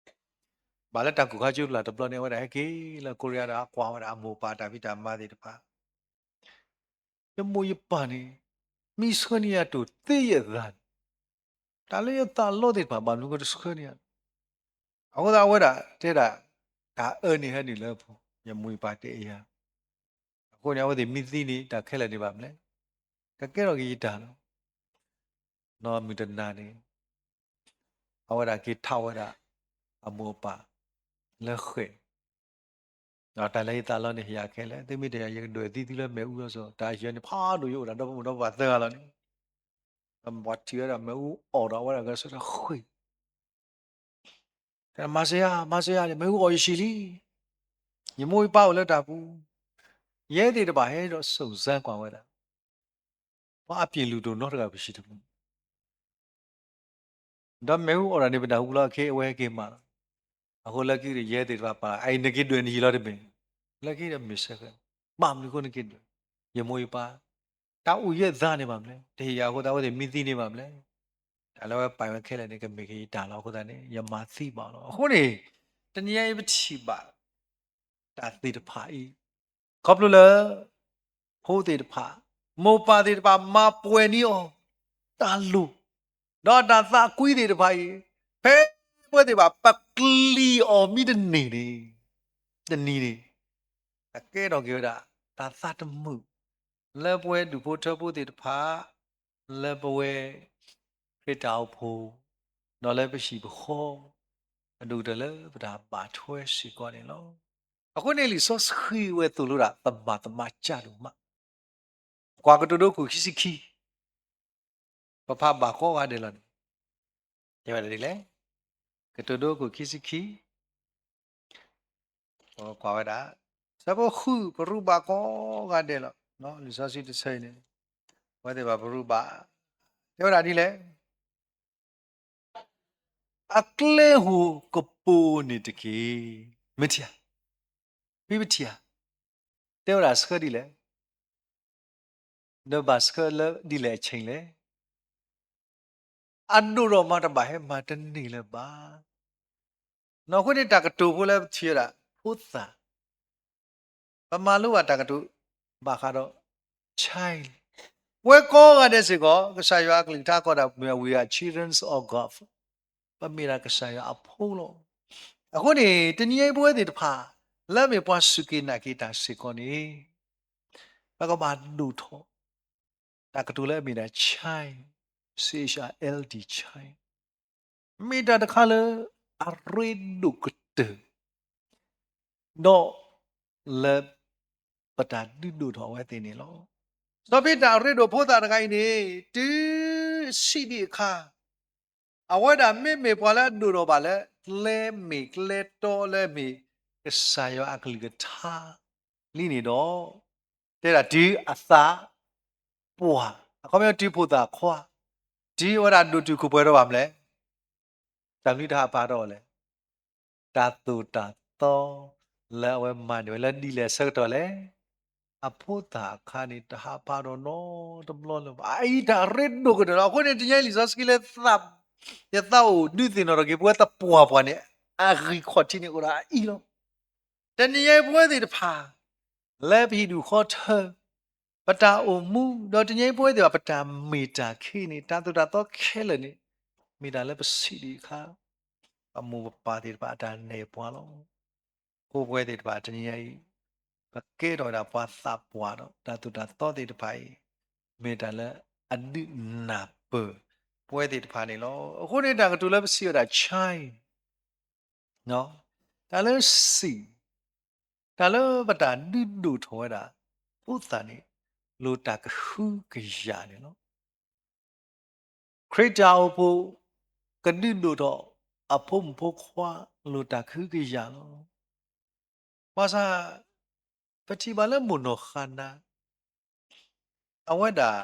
ဘၣ်လၢတၢ်ကူၣ်ခါကၠိပျၢ်တဘျီန့ၣ် အဝဲဒၣ်ဟဲက့ၤလၢ Korea ဒီးကွၢ်ဝဲဒၣ်အမိၢ်အပၢ်တၢ်ဖံးတၢ်မၤသ့ၣ်တဖၣ်, ယမိၢ်ယပၢ်န့ၣ် မ့ၢ်ဆှၢန့ၢ်ယၤတိၢ်သ့ယဲၢ်သးန့ၣ်, တၢ်လၢယသးလီသ့ၣ်တဖၣ် ဘၣ်မနုၤကတဆှၢန့ၢ်ယၤ, အဃိသတးအဝဲဒၣ်တဲဒၣ် တၢ်အၢန့ၣ်ဟဲနုာ်လၢအပူၤ ယမိၢ်ယပၢ်တအဲၣ်ယၤ အဃိန့ၣ် အဝဲသ့ၣ်မ့ၢ်သံန့ၣ် တၢ်ခဲလၢာ်န့ၣ်ဘၣ်မနုၤလဲၣ်, ကကဲထီၣ်က့ၤယတၢ်လီၤ. ဒီးမုၢ်တနၤန့ၣ် အဝဲဒၣ်က့ၤထးဝဲဒၣ် အမိၢ်အပၢ် လၢဃဲၣ်, ဒီးတၢ်လၢယသးလီန့ၣ် ဟ့ၣ်ယၤခဲလၢာ်, သုမ့ၢ်တဟ့ၣ်ယၤ ယကဒွဲၣ်သံသုလၢမ့ၣ်အူလီၤစိၤ, တၢ်အံၤန့ၣ် ဖးဒိၣ်ယအိၣ်ဒၣ်ဒီဖိမိၢ်ဒီပၢ်သၢဂၤလီၤန့ၣ်, ဒီးပှၤထံၣ်ဝဲဒၣ်မ့ၣ်အူအီၣ်ဒီးအဝဲဒၣ်ဂဲၤဆၢထၢၣ်ဃ့ၢ် မၤစၢၤယၤ, မၤစၢၤယၤန့ၣ် မ့ၣ်အူအီၣ်ယဆံးလံ. ယမိၢ်ယပၢ်အိၣ်လၢတၢ်ပူၤ, ယဲသ့ၣ်တဖၣ်ဟဲဒီးစိာ်စၢကွၢ်ဝဲဒၣ်, ပှၤအပျ့ၤလုၢ်ဒိၣ်နီတဂၤပဆံးတပူၤ, ဒီးမ့ၣ်အူအီၣ်တၢ်န့ၣ် ပနၢ်ဟူလီၤခဲအံၤ အဝဲဟဲက့ၤမးလီၤ. အဃိလၢခံဒီး ယဲသ့ၣ်တဖၣ်ပာ်, အအံၤ နက့ၤဒွဲၣ်နဟံၣ်လီၤတမ့ၢ်, လၢခံဒီးမ့ၢ်ဆၢဃဲ, ဘၣ်မနုၤအဃိနက့ၤဒွဲၣ်, ယမိၢ်ယပၢ် တၢ်အိၣ်ယဲၢ်သးန့ၣ်ဘၣ်မနုၤလဲၣ်, တဟ့ၣ်ယၤအဃိသတး အဝဲသ့ၣ်မ့ၢ်သံန့ၣ်ဘၣ်မနုၤလဲၣ်, တၢ်လၢအဝဲပာ်ဝဲခဲလၢာ်န့ၣ် ကမ့ၢ်က့ၤယတၢ်လီၤ. အဃိသတးန့ၣ် ယမၤသံဘၣ်လီၤ. အဃိန့ၣ် တနံၤအံၤပထံၣ်ဘၣ် တၢ်သ့ၣ်တဖၣ်အံၤ, ခီဖျိလၢ ဖိသ့ၣ်တဖၣ်, မိၢ်ပၢ်သ့ၣ်တဖၣ် မၤပှဲၤန့ၢ်အီၤ တၢ်လိၣ်, ဒီးတၢ်သးကွံသ့ၣ်တဖၣ်အံၤ, ဖဲပဝဲသ့ၣ်တဖၣ် ပကျံးအီၤမ့ၢ်တန့ၢ်န့ၣ်, တနံၤန့ၣ် အကဲထီၣ်က့ၤဝဲဒၣ် တၢ်သးတမုာ် လၢပဝဲဒူၣ်ဖိထၢဖိသ့ၣ်တဖၣ်, လၢပဝဲ ခရံာ်တၢ်အိၣ်ဖှိၣ် ဒီးလၢပဟံၣ်ပဃီ အဒိၣ်ကတၢၢ်လၢပတၢ်ဘၣ်ထွဲစ့ၢ်ကီးန့ၣ်လီၤ. အဃိန့ၣ်လံာ်စီဆှံဝဲသိၣ်လိဒၣ် သမၤသမါကၢ်ဒိၣ်မး, ကွၢ်ကတိၤဒိခိၣ်ခံဆံခံ, ပဖးဘၣ်ကိးဂၤဒဲးလီၤန့ၣ်, တဲဝဲဒၣ်ဒ်လဲၣ်, ကတိၤဒိခိၣ်ခံဆံခံ ကွၢ်ဝဲဒၣ်, ဆၢဖိဃု ပရူးဘၣ်ကိးဂၤဒဲးလီၤ. လံာ်စီဆှံတဆၢအံၤန့ၣ် အဝဲသ့ၣ်ဘၣ်ပရူးဘၣ်, တဲဝဲဒၣ်ဒ်လဲၣ်, အကျဲဧိၤကပိၤန့ၣ်တက့ၢ်. မ့ၢ်ထံၣ်ဧါ, ဖဲပထံၣ်ဧါ, တဲဝဲဒၣ်ဆှၢဒ်လဲၣ်, ဒီးဘၣ်ဆှၢလၢဒ်လဲၣ်အဆ့ၣ်လဲၣ်. အဒိၣ်ထီၣ်မးတဘၣ်ဟဲမၤတန့ၢ်လၢၤဘၣ်. နီၢ်အဃိန့ၣ်တၢ်ကတိၤဖိလၢပထံၣ်ဝဲဒၣ် ဖိသၣ်, ပမၤလိဘၣ်တၢ်ကတိၤ ဘၣ်ဃးဒီး child, ပဝဲကိးဂၤဒဲးစ့ၢ်ကီး ကစၢ်ယွၤအကလုၢ်ကထါကိးဒၣ် we are children of God, ပမ့ၢ်ဒၣ်ကစၢ်ယွၤအဖိလီၤ. အဃိန့ၣ် တနံၤအံၤပဝဲသ့ၣ်တဖၣ် လၢအမ့ၢ်ပှၤစူၢ်က့ၤနာ်က့ၤတၢ်စ့ၢ်ကီးန့ၣ် ပကဘၣ်ဒိၣ်ထီၣ် တၢ်ကတိၤလၢအမ့ၢ်ဒၣ် child, C H I L D, child, မ့ၢ်တၢ်တခါလၢအရ့ဒိၣ်ကတၢၢ် ဒီးလၢပတၢ်ဒုးဒိၣ်ထီၣ်အဝဲသ့ၣ်န့ၣ်လီၤ. စီၤပ့းတရူးအရ့ဒိၣ်ဖိသၣ်တဂၤအံၤန့ၣ် တုၤဆံးဒံးအခါ အဝဲဒၣ်မ့မ့ၢ်ပှၤလၢအဒိၣ်ထီၣ်ဘၣ်လၢ ကျဲမ့ၢ်ကျဲတီလၢမ့ၢ်ကစၢ်ယွၤအကလုၢ်ကထါလံန့ၣ်ဒီး တဲဒၣ်တုၤအသးပှၢ်, အခီပညီတုၤဖိသၣ်ခွါ, တုၤအဝဲဒၣ်ဒိၣ်တုာ်ခိၣ်ပှဲၤထီၣ်ဘၣ်မလဲၣ်, တၢ်မနုၤတဟးဖးထီၣ်လဲၣ်. တၢ်သိၣ်တၢ်သီ လၢအဝဲမၤန့ၢ်ဝဲလၢဒ်လဲၣ်အဆၢကတီၢ်လဲၣ်. အဖိသၣ်အခါန့ၣ် တဟးဖးထီၣ်နီတဘျီလၢၤဘၣ်. အအံၤတၢ်ရ့ဒိၣ်ကတၢၢ်လီၤ. အဃိန့ၣ် တနံၤအံၤလံာ်စီဆှံလၢ ယသးအိၣ်ဒုးသ့ၣ်နီၣ်ထီၣ်က့ၤ ပဝဲသပှၢ်ပှၢ်န့ၣ် အဂံၢ်ခီၣ်ထံးန့ၣ်အိၣ်ဒၣ်အအံၤလီၤ. တနံၤအံၤပဝဲသ့ၣ်တဖၣ် လၢပဟံၣ်ဒူၣ်ဃီထၢ ပတၢ်အိၣ်မူ ဒီးတနံၤအံၤပဝဲသ့ၣ်တဖၣ် ပတၢ်မ့ၢ်တၢ်ခံန့ၣ် တၢ်သိၣ်တၢ်သီခဲလၢာ်န့ၣ် မ့ၢ်တၢ်လၢပဆံးဒံးအခါ ပမိၢ်ပပၢ်သ့ၣ်တဖၣ်အတၢ်နဲၣ်ပှၤလီၤ. အဃိပဝဲသ့ၣ်တဖၣ်တနံၤအံၤ ပကဲထီၣ်ဝဲဒၣ်ပှၤသးပှၢ်ဒီး တၢ်သိၣ်တၢ်သီသ့ၣ်တဖၣ်အံၤ မ့ၢ်တၢ်လၢအဒုးနၢ်ပၢၢ်ပဝဲသ့ၣ်တဖၣ်န့ၣ်လီၤ. အဃိန့ၣ်တၢ်ကတိၤလၢပစံးဝဲဒၣ် child တၢ်လၢဆံး, တၢ်လၢပတၢ်ဒုးဒိၣ်ထီၣ်ဝဲဒၣ် ဖိသၣ်န့ၣ် လိၣ်တၢ်ကဟုကယာ်န့ၣ်လီၤ. ခရံာ်တၢ်အိၣ်ဖှိၣ် ကဒုးဒိၣ်ထီၣ်အဖိမုၣ်ဖိခွါ လိၣ်တၢ်ကဟုကယာ်လီၤ. ဘၣ်ဆၣ် ပထံၣ်ဘၣ်လၢမိၢ်နီၢ်ဃါနါ အဝဲဒၣ်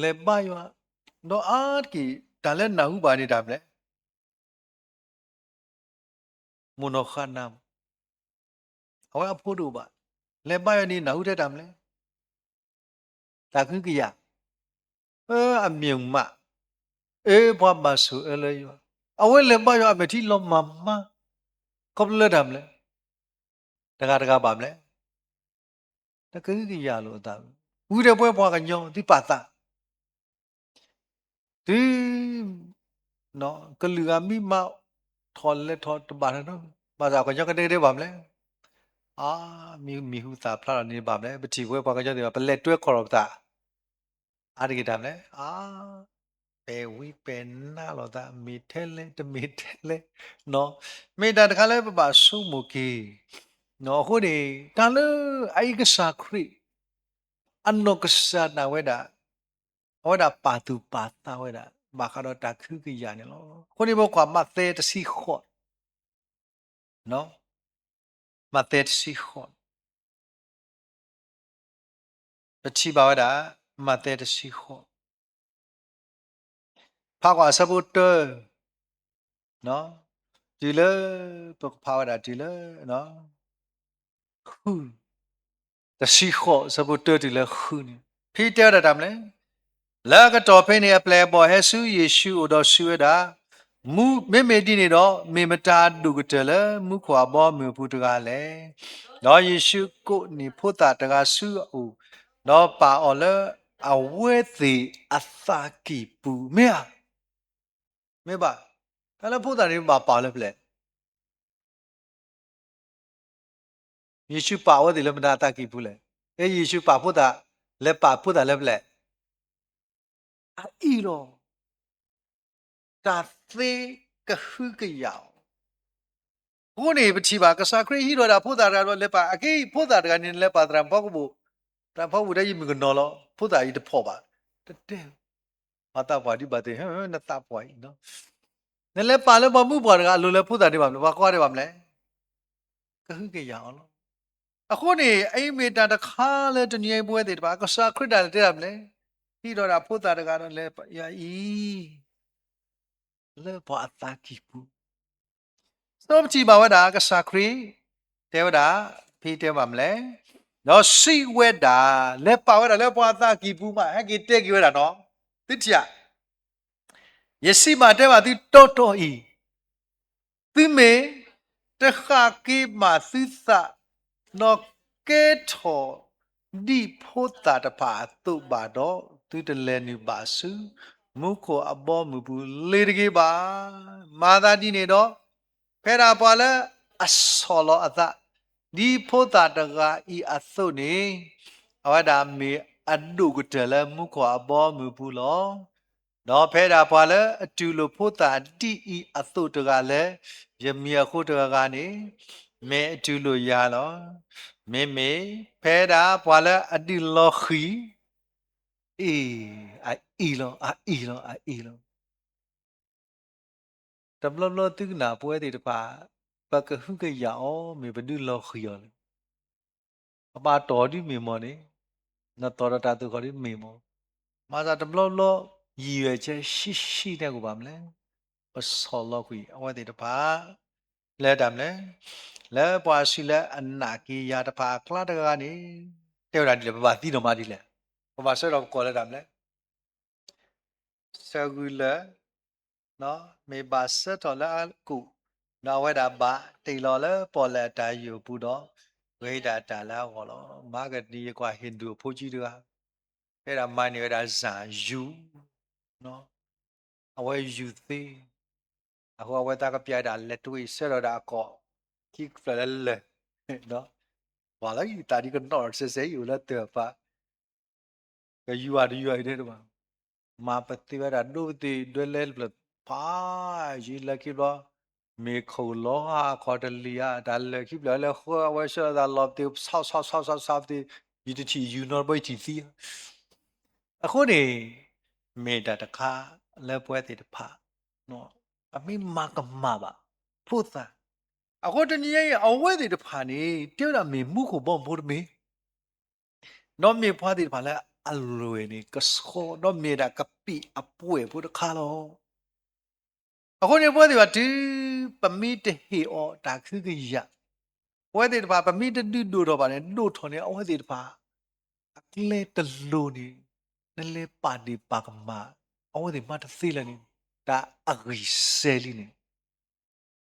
လဲၤဘါယွၤ ဒီးအါတက့ၢ် တၢ်လၢနၢ်ဟူဘၣ်န့ၣ်တၢ်မနုၤလဲၣ်. မိၢ်နီၢ်ဃါနါ အဝဲအဖိတအိၣ်ဘၣ်. လဲၤဘါယွၤန့ၣ်နၢ်ဟူထဲတၢ်မနုၤလဲၣ်. တၢ်ကဟုကယာ် အမ့ၢ်မး အၢ ပှၤဘၣ်ဆိၣ်အၢလၢယွၤ, အဝဲလဲၤဘါယွၤအမဲာ်ထံလီၤမၢ်မး ခီဖျိလၢတၢ်မနုၤလဲၣ်. တဂၤတဂၤဘၣ်မနုၤလဲၣ်. တၢ်ကဟုကယာ်လိာ်အသး ဝံၤဒီးပဝဲပှၤကညီသုပာ်သး တုၤ ကလုာ်ဂၤမံမး ထီၣ်လဲၤထီၣ်တဘၣ်နီတမံၤ ဘၣ်ဆၣ်ပှၤကညီကဒဲကဒဲဘၣ်မနုၤလဲၣ်. အါ မံမံၤဟူသၣ်ဖျါထီၣ်န့ၣ်ဘၣ်မနုၤလဲၣ်. ပထံၣ်ပဝဲပှၤကညီသ့ၣ်တဖၣ် ပလဲၤတွဲခီၣ်ထီၣ်ပသး အါတက့ၢ်တၢ်မနုၤလဲၣ်. အါ ပဲာ်ဝံပဲာ်နါလိာ်သး မ့ၢ်ထဲလဲၣ် တမ့ၢ်ထဲလဲၣ် မ့ၢ်တၢ်တခါလၢပဘၣ်ဆိကမိၣ်က့ၤ. အဃိန့ၣ် တၢ်လၢအအံၤကစၢ်ခရံာ် အနီၢ်ကစၢ်ဒၣ်ဝဲဒၣ် အဝဲဒၣ်ပာ်သူၣ်ပာ်သးဝဲဒၣ် ဘၣ်ဃးဒီးတၢ်ကဟုကယာ်န့ၣ်လီၤ. အဃိန့ၣ် ပကွၢ်မးသဲတဆံဃိး, မးသဲတဆံဃိး ပထံၣ်ဘၣ်ဝဲဒၣ် မးသဲတဆံဃိး ဖးကွၢ်အဆၢဖိတၢ တုၤလၢ ပကဖးဝဲဒၣ်တုၤလၢ ဃု တဆံဃိး အဆၢဖိတၢတုၤလၢဃုန့ၣ် ဖဲတဲဝဲဒၣ်တၢ်မနုၤလဲၣ်. လၢအကတီၢ်ဖဲန့ၣ် အပျဲၢ်အဘီၣ်ဟဲဆူယ့ၣ်ၡူးအအိၣ်ဒီးစံးဝဲဒၣ်, မ့မ့ၢ်ဒ်န့ၣ်ဒီး မ့ၢ်မတၤအဒိၣ်ကတၢၢ်လၢမူခိၣ်အဘီအမုၢ်အပူၤတဂၤလဲၣ်. ဒီးယ့ၣ်ၡူးကိးန့ၢ်ဖိသၣ်တဂၤဆူအအိၣ်, ဒီးပာ်အီၤလၢအဝဲသ့ၣ်အသးကံၢ်ပူၤ မ့ၢ်ဧါ. မ့ၢ်ဘၣ်, တၢ်လၢဖိသၣ်န့ၣ်ဘၣ်ပာ်အီၤလၢဖဲလဲၣ်. ယ့ၣ်ၡူးပာ်အဝဲသ့ၣ်လၢမတၤအသးကံၢ်ပူၤလဲၣ်. ယ့ၣ်ၡူးပာ်ဖိသၣ်, လဲၤပာ်ဖိသၣ်လၢဖဲလဲၣ်. အအံၤလီၤ. တၢ်သ့ကဟုကယာ်အီၤ. အဃိန့ၣ် ပထံၣ်ဘၣ် ကစၢ်ခရံာ်ဟံးထီၣ်ဝဲဒၣ်ဖိသၣ်တဂၤဒီးလဲၤပာ်, အက့ ဖိသၣ်တဂၤန့ၣ် နလဲၤပာ်သရၣ်မုၣ်ဖီခိၣ်ဘိၣ်, သရၣ်မုၣ်ဖီခိၣ်ဘိၣ်တဲယမုၢ်ကနီၤလီၤ, ဖိသၣ်အံၤတဖီၣ်ဘၣ်, တတဲ, ပှၤသးပှၢ်ဒ်ဘၣ်သ့ၣ်, နသးပှၢ်အံၤ, နလဲၤပာ်လၢပှၤမုၣ်ပှၢ်တဂၤအလိၤလၢဖိသၣ်ဒ်ဘၣ်မနုၤလဲၣ်, ပှၤကွၢ်ဒ်ဘၣ်မနုၤလဲၣ်, ကဟုကယာ်အီၤလီၤ. အဃိန့ၣ် အအံၤမ့ၢ်တၢ်တခါလၢတနံၤအံၤပဝဲသ့ၣ်တဖၣ် ကစၢ်ခရံာ်တၢ်လဲၤတဲတၢ်မနုၤလဲၣ်, ဟံးထီၣ်ဝဲဒၣ်ဖိသၣ်တဂၤဒီးလဲၤပာ်ယၤအံၤ လၢပှၤအသးကံၢ်ပူၤ, စီပထံၣ်ဘၣ်ဝဲဒၣ် ကစၢ်ခရံာ်တဲဝဲဒၣ်, ဖဲတဲဘၣ်မနုၤလဲၣ်, ဒီးစံးဝဲဒၣ်, လဲၤပာ်ဝဲဒၣ်လၢပှၤအသးကံၢ်ပူၤမး ဟဲက့ၤတဲက့ၤဝဲဒၣ်နီၤ, သုထံၣ်ဧါ, ယစံးဘၣ်တဲဘၣ်သုတီတီအံၤ, သုမ့ၢ်တဃၣ်က့ၤဘၣ်သုသး, ဒီးကဲထီၣ်ဒ်ဖိသၣ်တဖၣ်အသိးဘၣ်ဒီး, သုတလဲၤနုာ်ဘၣ်ဆူ မူခိၣ်အဘီအမုၢ်ပူၤလ့ၤတဂ့ၤဘၣ်. မၤသးဒ်န့ၣ်ဒီး, ဖဲဒၣ်ပှၤလၢအဆီၣ်လီၤအသး ဒ်ဖိသၣ်တဂၤအံၤအသိးန့ၣ်, အဝဲဒၣ်မ့ၢ်အဒိၣ်ကတၢၢ်လၢမူခိၣ်အဘီအမုၢ်ပူၤလီၤ. ဒီးဖဲဒၣ်ပှၤလၢအတူၢ်လိာ်ဖိသၣ်ဒ်အံၤအသိးတဂၤလၢ ယမံၤအဃိတဂၤဂၤန့ၣ်, မ့ၢ်အတူၢ်လိာ်ယၤလီၤ. မ့မ့ၢ်ဖဲဒၣ်ပှၤလၢအဒုးလီၤဃံၤ, အ့ၣ်, အအံၤလီၤ, အအံၤလီၤ, အအံၤလီၤ. တဘျီဘျီသုကနၣ်ပဝဲသ့ၣ်တဖၣ်, ပကဟုကယာ်အီၤ မ့ၢ်ပဒုးလီၤဃံၤအီၤလီၤ. ပဘၣ်တီၢ်ဒ်မ့ၢ်မီၢ်န့ၣ်, နတီၢ်ဒီးတၢ်သိၣ်ဃီၤဒ်မ့ၢ်မီၢ်, မၤသးတဘျီဘျီ ယံာ်ဝဲကဲဆံးဆံးန့ၢ်ကဘၣ်မနုၤလဲၣ်, ပဆီၣ်လီၤကွံာ်အဝဲသ့ၣ်တဖၣ် လၢတၢ်မနုၤလဲၣ်, လၢပှၤစံးလၢအနာ်က့ၤယၤတဖၣ်အကျါတဂၤန့ၣ်, တဲဝဲဒၣ်ဒ်လဲၣ်, ပဘၣ်သံနီၢ်မးဒ်လဲၣ်, ပဘၣ်ဆၢထီၣ်ပကိးလၢတၢ်မနုၤလဲၣ် စၢဂုၤလၢာ်, မ့ၢ်ဘၣ်ဆၢထီၣ်လၢအကူၣ်, ဒီးအဝဲဒၣ်ဘၣ်တ့ၢ်လီၤလၢပီၣ်လဲၣ်အတၢ်ယိာ်အပူၤဒီး, ဂ့ၤဒၣ်တၢ်လၢအဂီၢ်လီၤ. မၤကဒံယကွၢ် Hindu အဖိကၠံတဂၤ, ဖဲဒၣ်မၤန့ၢ်ဝဲဒၣ်စၢ်ယူၤ, အဝဲယူၤသ့, အဃိအဝဲသးကပျဲဒၣ်လဲၤတဝ့ၢ်ဆၢထီၣ်ဒၣ်အကိာ်, ခံကဖျၢၣ်လၢလၢာ်, ပှၤလၢယသးဒ်ကနီၣ်စဲစဲအံၤအိၣ်လၢတၢ်ပာ် ကယူၤအတယူၤအံၤဒဲးတဘၣ်, မၤပသ့ဝဲဒၣ်ဒိပသ့ၣ်ဒွဲလဲၣ်တဖျၢၣ်, ဖးယံၤလၢခံဘျီ, မ့ၢ်ခိၣ်လီၤဟးခီတလံၤဧါ, တၢ်လၢာ်ခံဖျၢၣ်လၢဃၢအဝဲဆၢထီၣ်သးလီၤပသ့ၣ် ဆီဆီဆီဆီပသ့ၣ်, ယတထံၣ်ယူၤနီတဘျီယထံၣ်သံဧါ. အဃိန့ၣ်, မ့ၢ်တၢ်တခါလၢပဝဲသ့ၣ်တဖၣ်, ပမ့ၢ်မၤကမၣ်ဘၣ်ဖိသၣ်, အဃိတနံၤအံၤ အဝဲသ့ၣ်တဖၣ်န့ၣ် တဲဝဲဒၣ်မ့ၢ်မူခိၣ်ဘီမုၢ်ဖိတမ့ၢ် ဒီးမ့ၢ်ပှၤသ့ၣ်တဖၣ်လၢအလွဲၢ်န့ၣ်ကဆှီ, ဒီးမ့ၢ်ဒၣ်ကပံာ်အပှဲၤဖိတခါလီၤ. အဃိန့ၣ် ပဝဲသ့ၣ်တဖၣ်တုၤပမ့ၢ်တဟ့ၣ်အီၤတၢ်ကဟုကယာ်, ပဝဲသ့ၣ်တဖၣ် ပမ့ၢ်တဒုးဒိၣ်ထီၣ်ဘၣ်န့ၣ် ဒိၣ်ထီၣ်န့ၣ် အဝဲသ့ၣ်တဖၣ် အကျဲတလိၤန့ၣ် နလဲၤပာ်ဒ့ၣ်ပာ်ကမၣ် အဝဲသ့ၣ်မၤတသ့လၢၤန့ၣ် တၢ်အဂံၢ်စဲၤလံန့ၣ်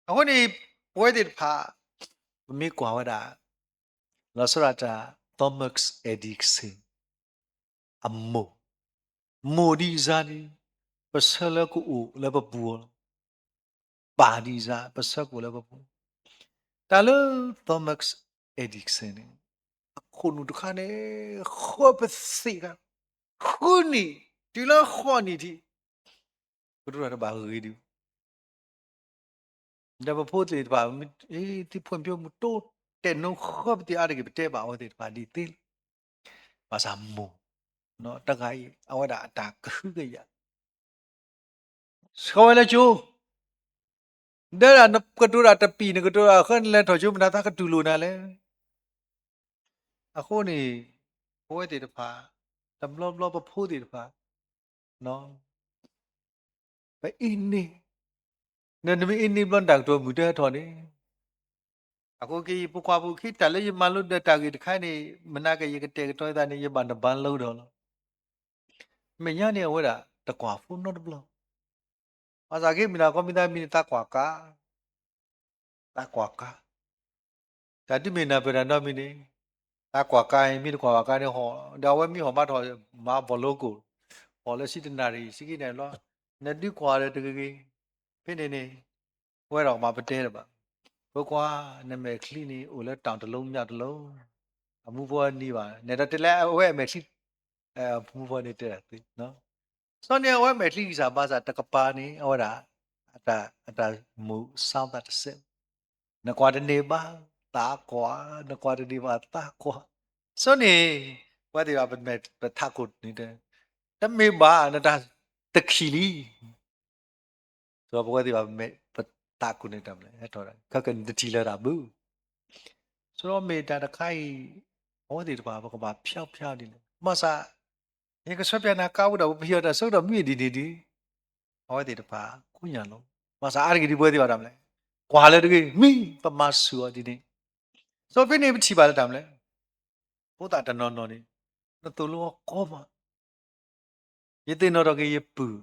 အဃိန့ၣ် ပဝဲသ့ၣ်တဖၣ် ပမ့ၢ်ကွၢ်ဝဲဒၣ် လီၤဆီဒၣ်တၢ် Thomas Edison အမိၢ်, မိၢ်ဒ်အံၤန့ၣ် ပဆၢလၢကအိၣ်လၢပပူၤလီၤ. ပၢ်ဒ်အံၤ ပဆၢကအိၣ်လၢပပူၤ, တၢ်လၢ Thomas Edison န့ၣ် အခိၣ်နူာ်တခါန့ၣ် ဃၢပသ့ၣ်တခါ, ဃုနံၣ်တုၤလၢဃိးနံၣ်ထံး ကတိၤတၢ်တဘၣ်ဂ့ၤဒံး ဒီးပဖိသ့ၣ်တဖၣ် သုဖှိၣ်ဖိမုၣ်တိတဲာ်နိဃၢပသ့ၣ်အါတက့ၢ် ပတဲဘၣ်အဝဲသ့ၣ်တဖၣ်ဒ်သ့လီၤ. ဘၣ်ဆၣ်မိၢ်တဂၤအံၤ အဝဲဒၣ်အတၢ်ကဟုကယာ် ဆှၢဝဲလၢကၠိ, ဒီးနကတိၤတၢ်တပံာ် နကတိၤတၢ်ဃၢ နလဲၤထီၣ်ကၠိ မတၤသးကတူၢ်လိာ်နၤလဲၣ်. အဃိန့ၣ် ပဝဲသ့ၣ်တဖၣ် တဘျီဘျီပဖိသ့ၣ်တဖၣ် ပအ့န့ၢ်, နမ့ၢ်အ့န့ၢ်ဘျီ နတၢ်ကတိၤမုၢ်တဟဲထီၣ်န့ၣ်, အဃိက့ ဖိခွါဖိခံ တၢ်လၢယမၤလိဒီးတၢ်ဂ့ၢ်တခါန့ၣ် မနၤက့ၤယကတဲာ်ကတီၤယသးန့ၣ် ယဘၣ်နဘါလိဒီးလီၤ. မဲာ်ညါန့ၣ် အဝဲဒၣ်တကွၢ်ဖိနီတဘျီ, ဘၣ်ဆၣ်က့ မ့ၢ်နၤကီၢ်မ့ၢ်သးမံၤန့ၣ် သးကွၢ်ကါ, သးကွၢ်ကါ တၢ်ဒုးမ့ၢ်နၢ်ပၢၢ်တၢ်နီတမံၤန့ၣ်, သးကွၢ်ကါအံၤ မ့ၢ်တကွၢ်ဘၣ်ကါန့ၣ်ဟီၣ်, ဒီးအဝဲမ့ၢ်ဟီၣ်မးထီၣ် မၤဘီၣ်လိကိၣ်, ဟီၣ်လၢဆံတနၣ်ရံၣ် ဆံခံနၣ်ရံၣ်လီၤ, နဒုးကွၢ်ဒီးတဂ့ၤဂ့ၤ, ဖဲန့ၣ်န့ၣ် ဝဲဒၣ်ကမၤပတဲတဘၣ်, ဖိခွါ နမဲာ်ချံန့ၣ် အိၣ်လၢတၢ်တလိၣ်မၠၣ်တလိၣ်, အမူဖိနံၤဘၣ်, နဲဒၣ်တဲလၢအဝဲအမဲာ်ချံ, အမူဖိန့ၣ်တဲဒၣ်သ့, စီၤန့ၣ် အဝဲမဲာ်ချံကစၢ်ဘၣ်ဆၣ်တကပၤန့ၣ် အဝဲဒၣ် အတၢ် အတၢ်မူးဆါသးတစဲး, နကွၢ်တန့ၢ်ဘၣ်သးကွၢ်, နကွၢ်တန့ၢ်ဘၣ်သးကွၢ်. စီၤန့ၣ် ပဝဲသ့ၣ်ဘၣ်ပမဲာ်ပထးခိၣ်န့ၣ် တမ့ၢ်ဘၣ်နတၢ်တခံးလံ. စီၤပဝဲသ့ၣ်ဘၣ်ပမဲာ် ပထးခိၣ်န့ၣ်တၢ်မနုၤလဲၣ်, ဟဲထီၣ်ဒၣ် ခဲကနတထံၣ်လၢၤတၢ်ဘၣ်. စီၤမ့ၢ်တၢ်တခါအံၤ အဝဲသ့ၣ်တဖၣ် ပကဘၣ်ဖျါဖျါဒ်လဲၣ်. ဘၣ်ဆၣ် ယကဆၢပျးနၤကါဝဲဒီး ပဟံးအီၤတၢ်ဆၢကတီၢ်မံၤဒ်န့ၣ်ဒီး အဝဲသ့ၣ်တဖၣ်ကိးညါလီၤ. ဘၣ်ဆၣ်အါတက့ၢ်ဒ်ပဝဲသ့ၣ်ဘၣ်တၢ်မနုၤလဲၣ်, ကွၢ်လၢတဂ့ၤ မ့ၢ်ပမၤဆူၣ်အီၤဒ်န့ၣ်. စီၤဖဲန့ၣ်ပထံၣ်ဘၣ်လၢတၢ်မနုၤလဲၣ်, ဖိသၣ်တနီၤနီၤန့ၣ် နသိၣ်လိအီၤကိးမး, ယသ့ၣ်နီၣ်ထီၣ်က့ၤယပုၢ်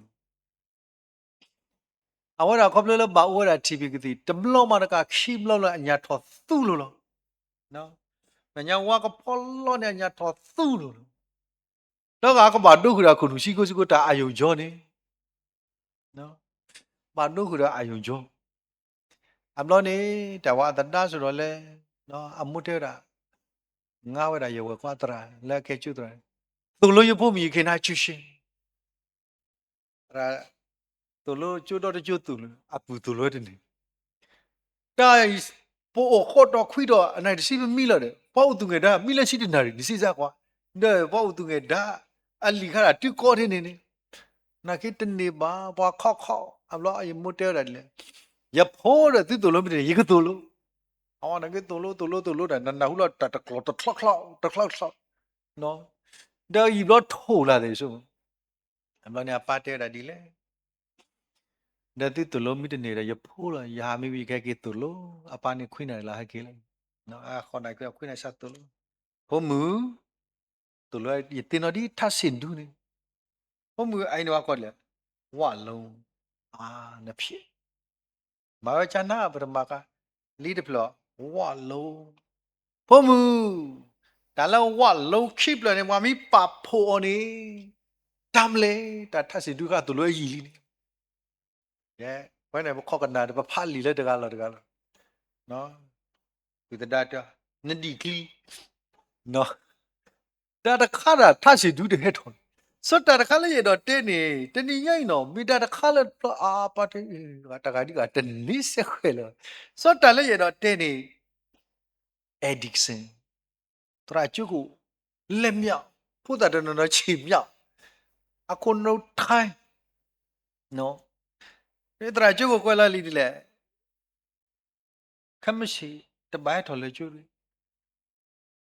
အဝဲဒၣ်ခီဖျိလၢဘၣ်အိၣ်ဝဲဒၣ်ထံၣ်ဘံၣ်ကသံၣ် တဘျီမးတကးခံဘျီလၢအညၣ်ထီၣ်သူလိၤလီၤ. မဲာ်ညါဝါကဖီလီၤန့ၣ် အညၣ်ထီၣ်သူလိၤလီၤ. ဒီးဂၤကဘၣ်ဒိဃုာ်ဒီးခိၣ်နူာ်ဆံကိးဆံကိးတၢ်အယိာ်ယိာ်န့ၣ်, ဘၣ်ဒိဃုာ်ဒီးအယိာ်ယိာ်. အဘျီန့ၣ် တၢ်ဝဲအသဒါစ့ၢ်ဒီးလဲၣ်, အမိၢ်တဲဝဲဒၣ်, ငါဝဲဒၣ်ယဝဲၢ်ကွၢ်သရၣ်လၢအကဲကၠိသရၣ်, သိၣ်လိယဖိမုၣ် ယက့ၤနၤကၠိရှဲ သိၣ်လိကၠိဒီတကၠိသိၣ်လိ အပုၢ်သိၣ်လိတန့ၢ်, တၢ်ပအိၣ်ဃိးတီၤခွံတီၤ အနံၣ်တဆံပမံလီၤဒီး ပှၤအိၣ်သူၣ်ငဲၤဒါ မံလၢဆံတနၣ်ရံၣ် နစံးစါကွၢ်, ဒီးပှၤအိၣ်သူၣ်ငဲၤဒါ အလံာ်ခါဒၣ်တုၤကီထဲန့ၣ်န့ၣ်, နာ်က့တန့ၢ်ဘၣ် ပှၤခီခီ, အဘျီယမိၢ်တဲဝဲဒၣ်ဒ်လဲၣ်, ယဖိဒီးသုသိၣ်လိမ့ၢ်တန့ၢ် ယကသိၣ်လိ, အဝဲနာ်က့သိၣ်လိသိၣ်လိသိၣ်လိဒီး နနၢ်ဟူလီၤတၢ်တကျိၤတချီချီ တချီချီ, ဒီးယံာ်ဘျီထိၣ်လာ်သ့ၣ်ဆိ အဘျီန့ၣ်အပၢ်တဲဝဲဒၣ်ဒ်လဲၣ်, ဒီးသုသိၣ်လိမ့ၢ်တန့ၢ်ဒီးယဖိလီၤ, ယဟးမ့ၢ်ဝံၤယကဟဲက့ၤသိၣ်လိ, အပၢ်န့ၣ်ခွံနၣ်ရံၣ်လၢဟဲက့ၤလီၤ, ဃိးနၣ်ရံၣ်ခွံနၣ်ရံၣ်ဆၣ်သိၣ်လိ, ဖိမုၣ်, သိၣ်လိယသ့ၣ်နီၣ်ဒ်ထးစ့ၣ်ဒူန့ၣ်, ဖိမုၣ်အအံၤန့ၣ်ဝဲကိးလဲၣ်, ဝၣ်လိ, အါ, နဖျဲး မၤဝဲကနၣ်ပတမၤကါ, လံတဖျၢၣ်, ဝၣ်လိ, ဖိမုၣ်, တၢ်လၢဝၣ်လိခံဖျၢၣ်န့ၣ် ပှၤမ့ၢ်ပာ်ဖှိၣ်အီၤန့ၣ်, တၢ်မလဲၣ် တၢ်ထးစ့ၣ်ဒူဃာ်သိၣ်လိအယံာ်လံန့ၣ်, ဝဲန့ၣ်ပခီကနၣ်ဒီး ပဖးလံာ်လၢတဂၤလီၤတဂၤလီၤ, ဝံသဒါတၢ်, နဒံၣ်ချံ တၢ်တခါဒၣ်ထးစ့ၣ်ဒူတဟဲထီၣ်, စီၤတၢ်တခါလၢယအဲၣ်ဒိးတဲန့ၣ် တနံၤညါအံၤနီၤ မ့ၢ်တၢ်တခါလၢတဘျီအါပှၤတဲ တဂၤဒ်ဂၤတန့ၢ်စဲးဃဲးလၢၤ, စီၤတၢ်လၢယအဲၣ်ဒိးတဲန့ၣ် Edison သရၣ်ကၠိခိၣ် လဲၢ်မျး, ဖိသၣ်တနီၤနီၤဆံးမျး, အခိၣ်နူာ်ထဲ, သရၣ်ကၠိခိၣ်ကွဲးလီၤလံဒ်လဲၣ် ခဲမုၢ်ဆ့ၣ် တဘၣ်ဟဲထီၣ်လၢကၠိလံ,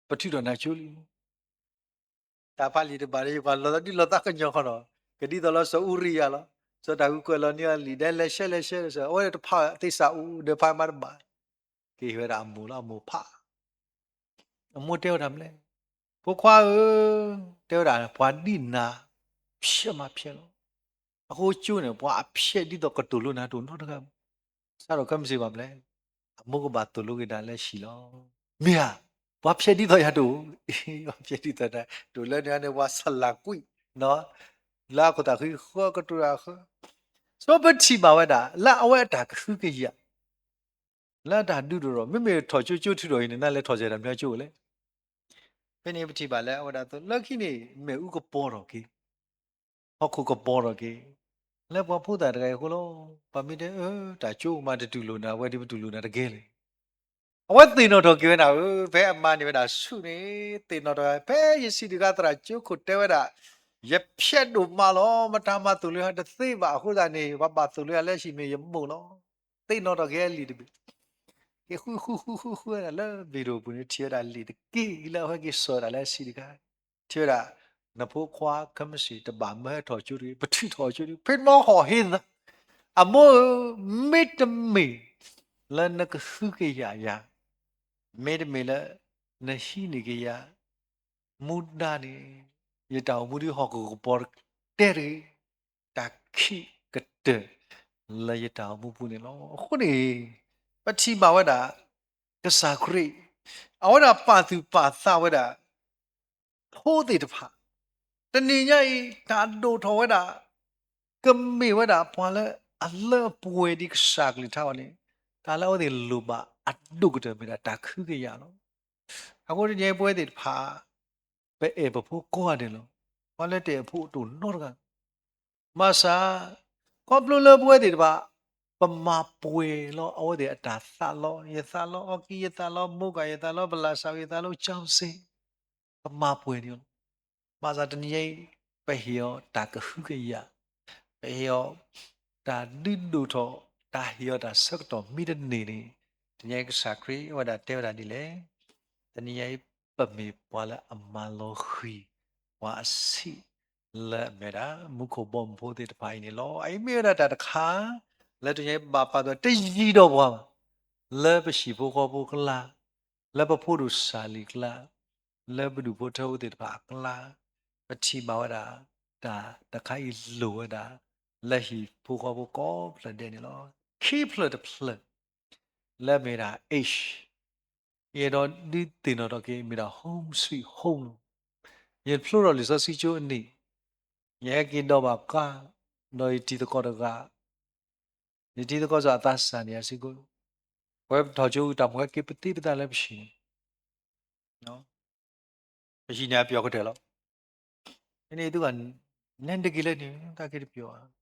ပထုးထီၣ်နၤကၠိလံ, တၢ်ဖးလံာ်တဘၣ်ဒီး ယကွၢ်လီၤသးဒ်လီၤသးကညီၤဃီနီၤ, ကဒ်သိးလၢစီၤအူရံယၤလီၤ, စီၤဒၤဝံးကွဲးလီၤန့ၢ်အီၤလံာ် ဒီးလဲၤရှဲလဲၤရှဲဒီး အဝဲတဖးသ့စးအူဒီးဖးမးတဘၣ်, က့ၤဝဲဒၣ်အမိၢ်လီၤ အမိၢ်ဖး အမိၢ်တဲဝဲဒၣ်မလဲၣ်, ဖိခွါဧၢ, တဲဝဲဒၣ် ပှၤဒ်နၤ ဖျဲးမးဖျဲးလီၤ, အဃိကၠိန့ၣ် ပှၤအဖျဲးဒ်သိးကသိၣ်လိနၤတအိၣ်နီတဂၤဘၣ်, စးထီၣ်ခဲမုၢ်ဆ့ၣ်ဘၣ်မလဲၣ်, အမိၢ်ကဘၣ်သိၣ်လိက့ၤနၤလၢဟံၣ်လီၤ, မ့ၢ်ဧါ, ပှၤဖျဲးဒ်သိးယၤတအိၣ်, ပှၤဖျဲးဒ်သိးနၤတအိၣ်လၢန့ၣ်န့ၣ် ပှၤဆလးကွံာ် လၢအခိၣ်သးဃံဃၢကတိၤတၢ်ဃၢ, စီၤပထံၣ်ဘၣ်ဝဲဒၣ် လၢအဝဲအတၢ်ကဟုကယာ် လၢအတၢ်ဒုးတရီၤ မ့မ့ၢ်ထီၣ်ကၠိကၠိထုးထီၣ်အံၤန့ၣ် နလဲၤထီၣ်စဲၤတၢ်မနုၤကၠိလဲၣ်, ဖဲန့ၣ်ပထံၣ်ဘၣ်လၢအဝဲဒၣ်သိး လၢခံန့ၣ် မ့ၣ်အူကပီၤထီၣ်က့ၤ, ဟီၣ်ခိၣ်ကပီၤထီၣ်က့ၤ, လၢပှၤဖိသၣ်တဂၤအံၤအဃိလီၤ, ပှၤမ့ၢ်တဲ အၢ တၢ်ကၠိမးတတူၢ်လိာ်နၤ အဝဲဒ်ပတူၢ်လိာ်နၤတဂ့ၤလဲၣ် အဝဲသ့ၣ်နီၣ်ထီၣ်က့ၤဝဲဒၣ်ဧၢ, ဖဲအမၤန့ၢ်ဝဲဒၣ်ဆူၣ်န့ၣ် သ့ၣ်နီၣ်ထီၣ် ဖဲယစံးတဂၤသရၣ်ကၠိခိၣ်တဲဝဲဒၣ်, ယဖျဲးဒိၣ်မးလီၤ, မတၤမၤသိၣ်လိယၤတသ့ဘၣ်အဃိသတးန့ၣ် ပှၤဘၣ်သိၣ်လိယၤလၢဟံၣ်မ့ၢ်ယမိၢ်လီၤ. သ့ၣ်နီၣ်ထီၣ်က့ၤလံာ်တဘ့ၣ်, က့ၤဃုဃုဃုဃုဃုဝဲဒၣ်လၢ video ပူၤန့ၣ် ထံၣ်ဝဲဒၣ်လံာ်တက့ၢ်လၢအဝဲက့ၤစိာ်ဝဲဒၣ်လၢစံးတဂၤ, ထံၣ်ဝဲဒၣ်, နဖိခွါခဲမုၢ်ဆ့ၣ်တဘၣ်မၢဟဲထီၣ်ကၠိတဂ့ၤ, ပထုးထီၣ်ကၠိတဂ့ၤ, ဖဲမဟီၣ်ဟ့သး အမိၢ်ဧၢ, မ့တမ့ၢ် လၢနကဟုကယာ်ယၤ, မ့တမ့ၢ်လၢ နဟံးန့ၢ်က့ၤယၤ မူဒါန့ၣ်, ယတၢ်အိၣ်မူဒ်ဟီၣ်ခိၣ်ကပီၤတဲတဂ့ၤ, တၢ်ခံးကတၢၢ် လၢယတၢ်အိၣ်မူပူၤန့ၣ်လီၤ. အဃိန့ၣ် ပထံၣ်ဘၣ်ဝဲဒၣ် ကစၢ်ခရံာ် အဝဲဒၣ်ပာ်သူၣ်ပာ်သးဝဲဒၣ် ဖိသ့ၣ်တဖၣ်, တနံၤညါအံၤ တၢ်ဒိၣ်ထီၣ်ဝဲဒၣ် ကမ့ၢ်ဝဲဒၣ်ပှၤလၢအလၢအပှဲၤဒ်ကစၢ်ကလုၢ်ကထါဘၣ်န့ၣ်, တၢ်လၢအဝဲသ့ၣ်လိၣ်ဘၣ်အဒိၣ်ကတၢၢ်မ့ၢ်ဒၣ်တၢ်ကဟုကယာ်လီၤ. အဃိတနံၤညါအံၤပဝဲသ့ၣ်တဖၣ် ပအဲၣ်ပဖိကိးဂၤဒဲးလီၤ. ပှၤလၢတအဲၣ်ဖိတအိၣ်နီတဂၤ ဘၣ်ဆၣ် ခီဖျိလၢပဝဲသ့ၣ်တဖၣ် ပမၤပှဲၤလီၤအဝဲသ့ၣ်အတၢ်သးလီ, ယသးလီအီကံ, ယသးလီမိကၤ, ယသးလီပလၢ်စး, ယသးလီကၠီစ့, ပမၤပှဲၤန့ၣ်လီၤ. ဘၣ်ဆၣ်တနံၤညါအံၤ ပဟ့ၣ်အီၤတၢ်ကဟုကယာ်, ပဟ့ၣ်အီၤတၢ်ဒုးဒိၣ်ထီၣ်, တၢ်ဟ့ၣ်အီၤတၢ်ဆၢကတီၢ်မ့ၢ်တန့ၢ်န့ၣ်, တနံၤညါအံၤကစၢ်ခရံာ်ဝဲဒၣ်တဲဝဲဒၣ်ဒ်လဲၣ်. တနံၤညါအံၤ ပမ့ၢ်ပှၤလၢအမၤလီၤဃံၤပှၤအဆံး လၢအမ့ၢ်ဒၣ် မူခိၣ်ဘီမုၢ်ဖိသ့ၣ်တဖၣ်အံၤန့ၣ်လီၤ. အအံၤမ့ၢ်ဝဲဒၣ်တၢ်တခါ လၢတနံၤညါအံၤဘၣ်ပာ်သူၣ်တယံၤဒီးပှၤဘၣ်, လၢပဟံၣ်ဖိဃီဖိအကျါ, လၢပဖိဒိၣ်စၢ်လံၤအကျါ, လၢပဒူၣ်ဖိထၢဖိသ့ၣ်တဖၣ်အကျါ, ပထံၣ်ဘၣ်ဝဲဒၣ် တၢ်တခါအံၤလိၣ်ဝဲဒၣ် လၢဟံၣ်ဖိဃီဖိကိးဖျၢၣ်ဒဲးန့ၣ်လီၤ. ခံဖျၢၣ်တဖျၢၣ် လၢမ့ၢ်ဒၣ် H ယအဲၣ်ဒိးဒုးသ့ၣ်နီၣ်ထီၣ်က့ၤ မ့ၢ်ဒၣ် home sweet home လီၤ. ယဖျိထီၣ်လံာ်စီဆှံကၠိအနံၣ်, ယဟဲက့ၤဒီးဘၣ်ကါ, ဒီးယတံၤသကိးတဂၤ, ယတံၤသကိးစီၤအသးစၢ်န့ၣ် အစ့ၢ်ကီး, ပဝဲပထီၣ်ကၠိအတၢ်မုၢ်ဟဲက့ၤပသ့ပသးလၢပဟံၣ်န့ၣ် ပဟံၣ်န့ၣ်အပျီၢ်ကတၢၢ်လီၤ. ဖဲန့ၣ်သုဂၤ နဲတဂ့ၤလၢန့ၣ် တၢ်က့ၤတပျီၢ်, တၢ်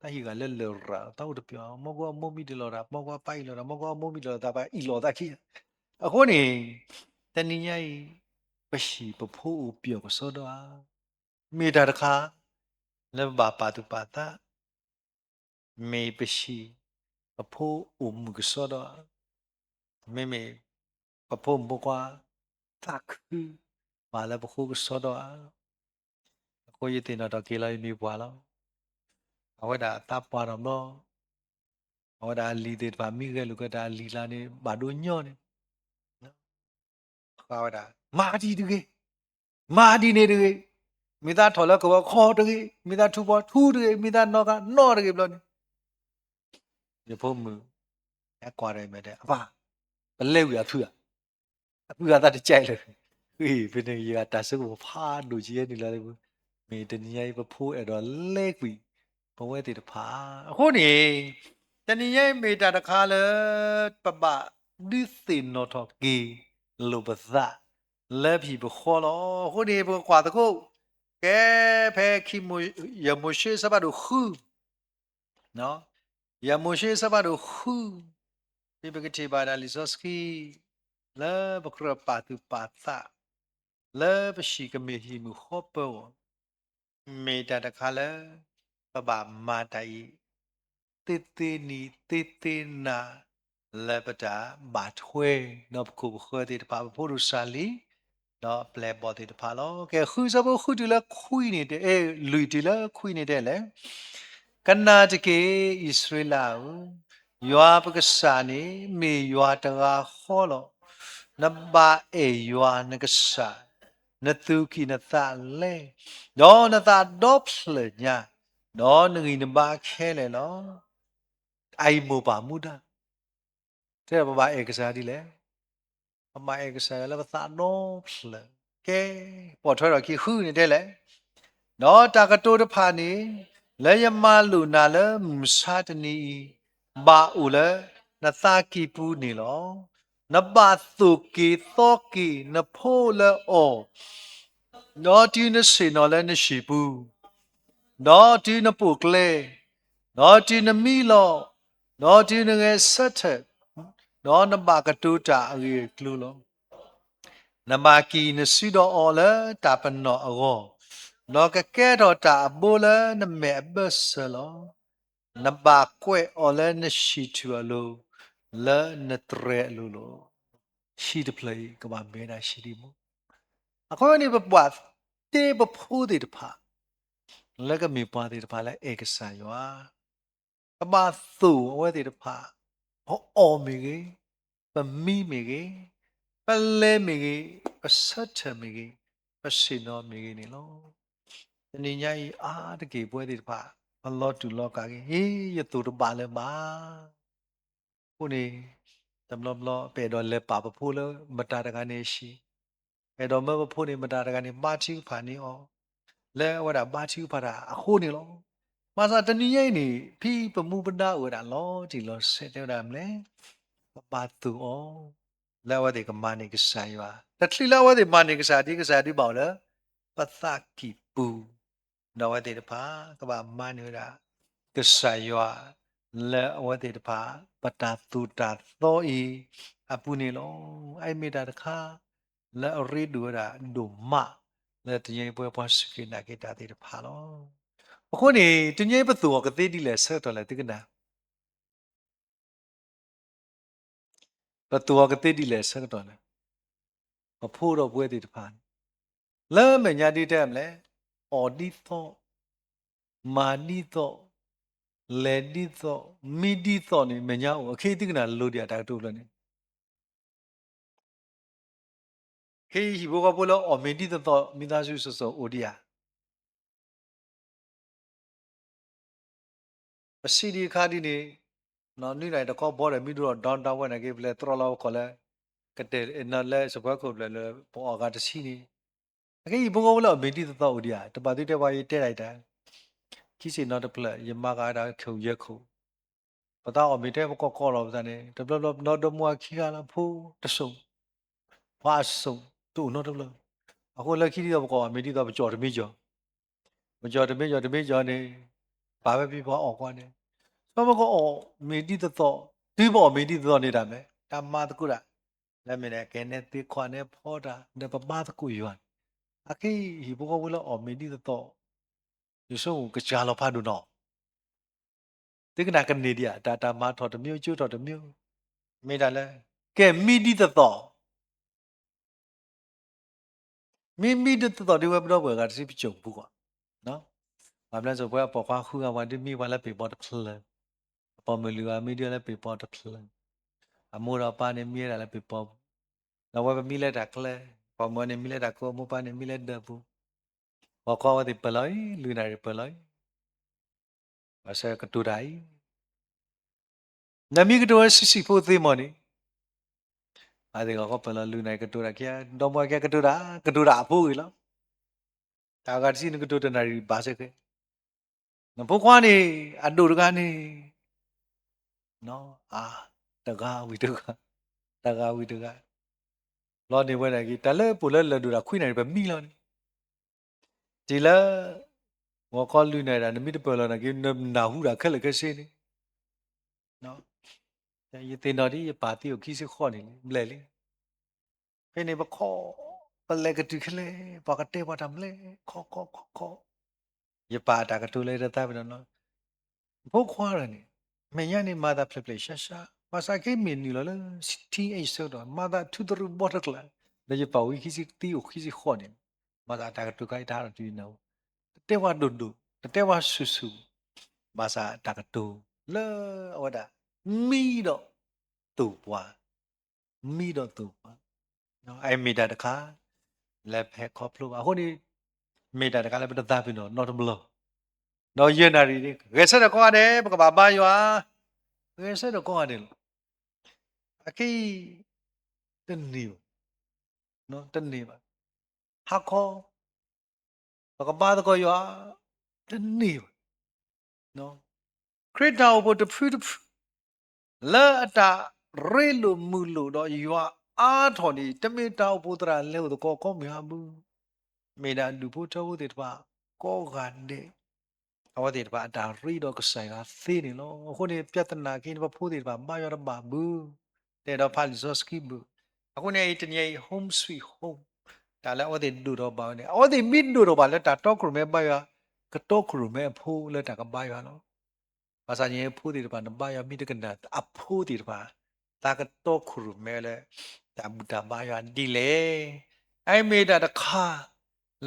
ဟံၣ်ဂၤလၢလရာ် တၢ်အိၣ်တပျီၢ်, မီၢ်ကွၢ်မိၢ်မံတလီၤတၢ်, မီၢ်ကွၢ်ပၢ်အံၤလီၤတၢ်, မီၢ်ကွၢ်မိၢ်မံတလီၤတၢ်, ပှၤအံၤလီၤသးခံ. အဃိန့ၣ် တနံၤညါအံၤ ပဟံၣ်ပဖိအိၣ်ပျီၢ်ကစီဒီဧါ, မ့ၢ်တၢ်တခါ လၢပဘၣ်ပာ်သူၣ်ပာ်သး မ့ၢ်ပဟံၣ်ပဖိအိၣ်မုာ်ကစီဒီဧါ, မ့မ့ၢ်ပဖိမုၣ်ဖိခွါ သးခုပာ်လၢပဃိကစီဒီဧါ. အဃိယသ့ၣ်နီၣ်ထီၣ်က့ၤလီၤ ယမ့ၢ်ပှၤလီၤ. အဝဲဒၣ်အသးပှၢ်ထီၣ်ဘျီ, အဝဲဒၣ်အလံၤသ့ၣ်တဖၣ် မ့ၢ်ဂဲၤလိာ်က့ၤတၢ်အလံၤလၢ်န့ၣ် ဘၣ်ဒိညီန့ၣ် ဃးဝဲဒၣ် မၤဒ်တဂ့ၤ, မၤဒ်န့ၣ်တဂ့ၤ, မ့ၢ်သးထီၣ်လၢကဝီၤခီတဂ့ၤ, မ့ၢ်သးထူပီထူတဂ့ၤ, မ့ၢ်သးနီၣ်ကနီၣ်တဂ့ၤဘျီန့ၣ်, ယဖိမုၣ် ဟဲကွၢ်ဒီးမ့ၢ်တဲ အပၢ်, ပလဲၤဝံၤအဖုဧါ, အဖုဂၤသးတကဲလၢၤ, ဖဲန့ၣ်ယဂၤတၢ်ဆိကမိၣ်ဖးဒိၣ်ကယဲၢ်န့ၣ်လီၤ. မ့ၢ်တနံၤညါအံၤ ပဖိအဲၣ်ဒိးလဲကွံာ် ပဝဲသ့ၣ်တဖၣ်, အဃိန့ၣ် တနံၤညါအံၤမ့ၢ်တၢ်တခါလၢ ပဘၣ်ဒုးသ့ၣ်နီၣ်ထီၣ်က့ၤလိာ်ပသး လၢပဟံၣ်ပဃီလီၤ. အဃိန့ၣ် ပကကွၢ်သကိး ကဲဖဲခံ ယမိၤၡ့အဆၢဖးဒိၣ်ဃု, ယမိၤၡ့အဆၢဖးဒိၣ်ဃု, ဒ်ပကထံၣ်ဘၣ်ဒၣ်လံာ်စီဆှံ လၢပကြၢးပာ်သူၣ်ပာ်သး လၢပဟံၣ်ကမ့ၢ်ဟံၣ်မုၢ်ဃီပၢၤအဂီၢ်, မ့ၢ်တၢ်တခါလၢ ပဘၣ်မၤတၢ်အံၤ သ့သ့နံၤသ့သ့နၤ လၢပတၢ်ဘၣ်ထွဲ ဒီးပခိၣ်ပဃၢၤသ့ၣ်တဖၣ် ပဖိဒိၣ်စၢ်လံၤ ဒီးပျဲၢ်ဘီၣ်သ့ၣ်တဖၣ်လီၤ. ကဲ ဃုဆၢဖိဃုတုၤလၢခွံန့ၣ်တဲ အဲ လွံၢ်တုၤလၢခွံန့ၣ်တဲလဲၣ်, ကနၣ်တက့ၢ် အံၣ်စရ့လးဧၢ, ယွၤပကစၢ်န့ၣ် မ့ၢ်ယွၤတဂၤဃီလီၤ. နဘၣ်အဲၣ်ယွၤနကစၢ် နသူၣ်ကံၢ်နသးလဲ, ဒီးနသးဒီဖျၢၣ်ညါ, ဒီးနဂံၢ်နဘါခဲလၢာ်လီၤ. အအံၤမိၢ်ပၢ်မူဒါ တဲပဘၣ်အဲၣ်ကစၢ်ဒ်လဲၣ်, ပဘၣ်အဲၣ်ကစၢ်ယွၤလၢပသးဒီဖျၢၣ်, ကဲ, ပိာ်ထွဲထီၣ်ခံဃုန့ၣ်တဲလဲၣ်, ဒီးတၢ်ကတိၤတဖၣ်န့ၣ် လၢယမၤလိာ်နၤလၢမုၢ်မဆါတနံၤအံၤ ဘၣ်အိၣ်လၢနသးကံၢ်ပူၤန့ၣ်လီၤ. နဘၣ်သိၣ်က့ၤသီက့ၤနဖိလၢအီၣ်, ဒီးတုၤနဆ့ၣ်နီၤလၢနဟံၣ်ပူၤ, ဒီးတုၤနပိာ်ကျဲ, ဒီးတုၤနမံလီၤ, ဒီးတုၤနဂဲၤဆၢထၢၣ်, ဒီးနဘၣ်ကတိၤတၢ်အဂ့ၢ်အကျိၤလီၤ. နဘၣ်ကံၣ်နစုဒီးအီၤလၢတၢ်ပနီၣ်အဂီၢ်, ဒီးကကဲထီၣ်တၢ်အဘိလၢနမဲာ်အဘၢၣ်စၢၤလီၤ. နဘၣ်ကွဲးအီၤလၢနဆံၣ်ထူၣ်အလိၤ, လၢနတြဲၤအလိၤလီၤ. ဟံၣ်တဖျၢၣ်အံၤ ကဘၣ်မ့ၢ်ဝဲဒၣ်ဟံၣ်ဒ့မူ, အဃိန့ၣ် ပဘၣ်တ့ပဖိသ့ၣ်တဖၣ် လၢကမ့ၢ်ပှၤသ့ၣ်တဖၣ်လၢအဲၣ်ကစၢ်ယွၤ, ကဘၣ်သိၣ်အဝဲသ့ၣ်တဖၣ်, ပအီၣ်မ့ၢ်ဂ့ၤ, ပမံမ့ၢ်ဂ့ၤ, ပလဲၤမ့ၢ်ဂ့ၤ, ပဆၢထၢၣ်မ့ၢ်ဂ့ၤ, ပဆ့ၣ်နီၤမ့ၢ်ဂ့ၤန့ၣ်လီၤ. တနံၤညါအံၤအါတက့ၢ် ပဝဲသ့ၣ်တဖၣ် ပလီၤတူာ်လီၤကာ်က့ၤ, ဟ့ၣ် ယသိၣ်တဘၣ်လၢၤဘၣ်. အဃိန့ၣ် တဘျီဘျီ ပအဲၣ်ဒိးလဲၤပာ်ပဖိလၢမတၤတဂၤန့ၣ်အဟံၣ်, အဲၣ်ဒိးမၢပဖိန့ၣ် မတၤတဂၤန့ၣ် ဘါထုကဖၣ်န့ၢ်အီၤ, လၢအဝဲဒၣ်ဘါထုကဖၣ်တၢ်အဃိန့ၣ်လီၤ. ဘၣ်ဆၣ်တနံၤညါအံၤန့ၣ် ဖံပမူပဒါအိၣ်ဝဲဒၣ်လီၤတံၢ်လီၤဆဲး တဲဝဲဒၣ်မနုၤလဲၣ်, ပဘၣ်သိၣ်အီၤ လၢအဝဲသ့ၣ်ကမၤန့ၢ်ကစၢ်ယွၤ, တချုးလၢအဝဲသ့ၣ်မၤန့ၢ်ကစၢ်ဒ် ကစၢ်ဒုးဘၣ်အီၤလၢ ပသးကံၢ်ပူၤ ဒီးအဝဲသ့ၣ်တဖၣ် ကဘၣ်မၤန့ၢ်ဝဲဒၣ် ကစၢ်ယွၤ လၢအဝဲသ့ၣ်တဖၣ် ပတၢ်သိၣ်တၢ်သီအံၤအပူၤန့ၣ်လီၤ. အအံၤမ့ၢ်တၢ်တခါ လၢအရ့ဒိၣ်ဝဲဒၣ်ဒိၣ်မး လၢတနံၤအံၤပဝဲပှၤစူၢ်က့ၤနာ်က့ၤတၢ်သ့ၣ်တဖၣ်လီၤ. အဃိန့ၣ် တနံၤအံၤပသူၣ်အီၤကသ့ဒ်လဲၣ်အဆၢကတီၢ်လဲၣ် သုကနၣ် ပသူၣ်အီၤကသ့ဒ်လဲၣ်အဆၢကတီၢ်လဲၣ်. ပဖိဒီးပဝဲသ့ၣ်တဖၣ်န့ၣ် လၢမဲာ်ညါဒ်တဲမလဲၣ်, အီၣ်ဒ်သိး, မၤဒ်သိး, လဲၤဒ်သိး, မံဒ်သိးန့ၣ် မဲာ်ညါအိၣ်, အခဲအံၤသုကနၣ်လိၤဒံးဧါ တၢ်ကတိၤဖျၢၣ်န့ၣ် ခဲအံၤဟံၣ်ဖိဃီဖိလၢအီၣ်မ့ၤဒ်သိးသိး မံသးစူၤစိၤစိၤအိၣ်ဒံးဧါ. ပစံးဒံးအခါဒ်န့ၣ်, နွံနၣ်ရံၣ်တခီဘီဒီးမံဒိၣ်ဒီး ဒီတၢ်ဝဲနာ်က့ ပလဲၤတြီလီၤပခီၣ်လၢ ကတဲာ်နလၢစပွဲခိၣ်ဖျၢၣ်လၢ ပအီၣ်ဂၤတဆံန့ၣ်, အခဲအံၤဟံၣ်ဖိဃီဖိလၢအီၣ်မ့ၤဒ်သိးသိးအိၣ်ဒံးဧါ. တဘၣ်သုတဲပှၤယတဲဒၣ်အံၤတၢ်, ခံစ့ၣ်နီၤတဖျၢၣ် ယမၤဃာ်ဝဲဒၣ်ခိၣ်ယဲၢ်ခိၣ် ပသးအီၣ်မ့ၤထဲပကီၢ်ကီၢ်လီၤပသးန့ၣ် တဘျီဘျီပနီၢ်ဒီမါခံဂၤလီၤ ဖိတစိၢ်, ပှၤအစိၢ်တအိၣ်နီတဘျီ. အဃိလၢခံဒ်သိးပကအီၣ်မ့ၤဒ်သိးပကၠီၣ်တမ့ၢ်ကၠီၣ်, ပကၠီၣ်တမ့ၢ်ကၠီၣ် တမ့ၢ်ကၠီၣ်န့ၣ် ပာ်ဝဲဖဲပှၤအီၣ်ကွၢ်န့ၣ်, စီပကအီၣ်မ့ၤဒ်သိးသိး, တုၤပအီၣ်မ့ၤဒ်သိးသိးန့ၣ်တၢ်မ့ၢ် တၢ်မၤသကိးတၢ်, လၢမ့ၢ်န့ၣ် ကဲနဲသ့ခွါနဲဖီတၢ် ဒီးပဘါသကိးယွၤန့ၣ်, အခဲအံၤဟံၣ်ဖိဃီဖိလၢအီၣ်မ့ၤဒ်သိးသိး ယဆိကမိၣ်ကစှၤလီၤဖးဒိၣ်နီၤ. သုကနၣ်ကန့ၢ်ဒံးဧါ, တၢ်တၢ်မၤထီၣ်တမံၤ ကၠိထီၣ်တမံၤ, မ့ၢ်တၢ်လၢ ကဲမံဒ်သိးသိး, မ့ၢ်မံဒ်သိးသိးဒ်ဝဲပဒီပုၢ်ဝဲၢ်ဂၤတဆံပစိၢ်ပူၤကီး, ဘၣ်မနုၤစိၤပဝဲအပိာ်ခွါဃုဂၤပှၤဒုးမံပှၤလၢပ့ၤဘီတဖျၢၣ်, အပိာ်မုၣ်လွံၢ်ဂၤမံဒ်ဝဲလၢပ့ၤဘီတဖျၢၣ်, အမိၢ်ဒီးအပၢ်န့ၣ်မံဝဲဒၣ်လၢပ့ၤဘီပူၤ, ဒီးအဝဲပမံလၢတၢ်ကျဲ, ပိာ်မုၣ်န့ၣ်မံလၢတၢ်ကိး အမိၢ်ပၢ်န့ၣ်မံလၢဒၢးပူၤ, ဂီၤခီအဝဲသ့ၣ်ပၢၢ်လီၤအံၤ လွံၢ်နၣ်ရံၣ်ပၢၢ်လီၤအံၤ, ဘၣ်ဆၣ်ကတိၤတၢ်အံၤ နမ့ၢ်ကတိၤဝဲဆံးဆံးဖိသ့မီၤန့ၣ်, အဝဲသ့ၣ်ဂီၤခီပၢၢ်လီၤ လွံၢ်နၣ်ရံၣ်ကတိၤတၢ်ခံ, ဒီမါဝၤခံဂၤကတိၤတၢ်, ကတိၤတၢ်အဖိဂ့ၤလီၤ. တၢ်ဂၤတဆံနကတိၤတနၣ်ရံၣ်ဘၣ်စ့ၢ်ကီး, နဖိခွါန့ၣ် အဒိၣ်တဂၤန့ၣ် အါ, တဂၤဝံၤတဂၤ, တဂၤဝံၤတဂၤ, လီၤန့ၢ်ဝဲဒၣ်က့ၤ တၢ်လၢပအိၣ်လၢလၢၢ်ဒိၣ်တၢ်ခွံနၣ်ရံၣ်ပမံလီၤန့ၣ်, တုၤလၢ ဂီၤခီလွံၢ်နၣ်ရံၣ်ဒၣ် နမ့ၢ်တပၢၢ်လီၤနာ်က့ နနၢ်ဟူဒၣ်ခဲလၢာ်ခဲဆ့န့ၣ်, ယသ့ၣ်နီၣ်ဒ်ယပၢ်သံအိၣ်ခံဆံဃိးနံၣ်လံ ဘျဲၣ်လံ, ဖဲန့ၣ်ပခီၣ် ပလဲၤကတုၤခဲလၢာ် ပှၤကတဲပှၤတၢ်မနုၤလဲၣ် ခီခီခီခီ, ယပၢ်အတၢ်ကတိၤလၢတသးပ့ၤနီၣ်နီၤ, ဖိခွါတဂၤန့ၣ် မဲာ်ညါန့ၣ် မၤသးဖျဲၣ်ဖျဲၣ်ရှါရှါ, ဘၣ်ဆၣ်ခဲအံၤမ့ၢ်နုာ်လီၤလၢ teen age ဆၢကတီၢ် မၤသးထူသရူးဘီတကျၢ်, ဒီးယပၢ်ဝံခံဆံ သံအိၣ်ခံဆံဃိးနံၣ်, မၤသးတၢ်ကတိၤခါအံၤတၢ်ဟးထီၣ်တုၤနၢ်ဟူ, တတဲဝဲဒိၣ်ဒိၣ် တတဲဝဲဆူၣ်ဆူၣ်, ဘၣ်ဆၣ်တၢ်ကတိၤလၢအဝဲဒၣ် မံဒီးသိၣ်ပှၤ, မံဒီးသိၣ်ပှၤ, အအံၤမ့ၢ်တၢ်တခါ လၢပဟဲခီဖျိဘၣ်. အဃိန့ၣ် မ့ၢ်တၢ်တခါလၢပတသးပ့ၤနီၣ်နီတဘျီ, ဒီးယဲၢ်နၣ်ရံၣ်န့ၣ် ဂဲၤဆၢထၢၣ်ကိးဂၤဒဲး ပကဘၣ်ဘါယွၤ, ဂဲၤဆၢထၢၣ်ကိးဂၤဒဲးလီၤ. အခဲအံၤ တန့ၢ်ဘၣ်, တန့ၢ်ဘၣ်, ဟါခီ ပကဘါသကိးယွၤ တန့ၢ်ဘၣ်. ခရံာ်တၢ်အိၣ်ဖှိၣ်တဖုတဖု လၢအတၢ်ရ့လိာ်မုာ်လိာ်ဒီးယွၤအါထီၣ်န့ၣ် တမ့ၢ်တၢ်အိၣ်ဖှိၣ်သရၣ်လဲၤအိၣ်သကိးကိးမုၢ်ဟါဘု, မ့ၢ်ဒၣ်ဒူၣ်ဖိထၢဖိသ့ၣ်တဖၣ်ကိးဂၤဒဲး, အဝဲသ့ၣ်တဖၣ်အတၢ်ရ့ဒီးကစၢ်ယွၤသ့န့ၣ်လီၤ. အဃိန့ၣ် ပြဿနာက့ၤန့ၣ် ပဖိသ့ၣ်တဖၣ်ဘါယွၤတဘၣ်ဘု, တဲဒီးဖးလံာ်စီဆှံဘု, အဃိန့ၣ် တနံၤအံၤ home sweet home တၢ်လၢအဝဲသ့ၣ်ဒိၣ်ထီၣ်ဘၣ်ဝဲန့ၣ် အဝဲသ့ၣ်မ့ၢ်ဒိၣ်ထီၣ်ဘၣ်လၢတၢ်တီခိၣ်ရိၣ်မဲဘါယွၤ, ကတီခိၣ်ရိၣ်မဲအဖိလၢတၢ်ကဘါယွၤလီၤ. ဘၣ်ဆၣ်န့ၣ် အဖိသ့ၣ်တဖၣ် နဘါယွၤမ့ၢ်တကနၣ်အဖိသ့ၣ်တဖၣ်, သးကတီခိၣ်ရိၣ်မဲလၢ တၢ်ဘူၣ်တၢ်ဘါယွၤဒ်လဲၣ်. အအံၤမ့ၢ်တၢ်တခါ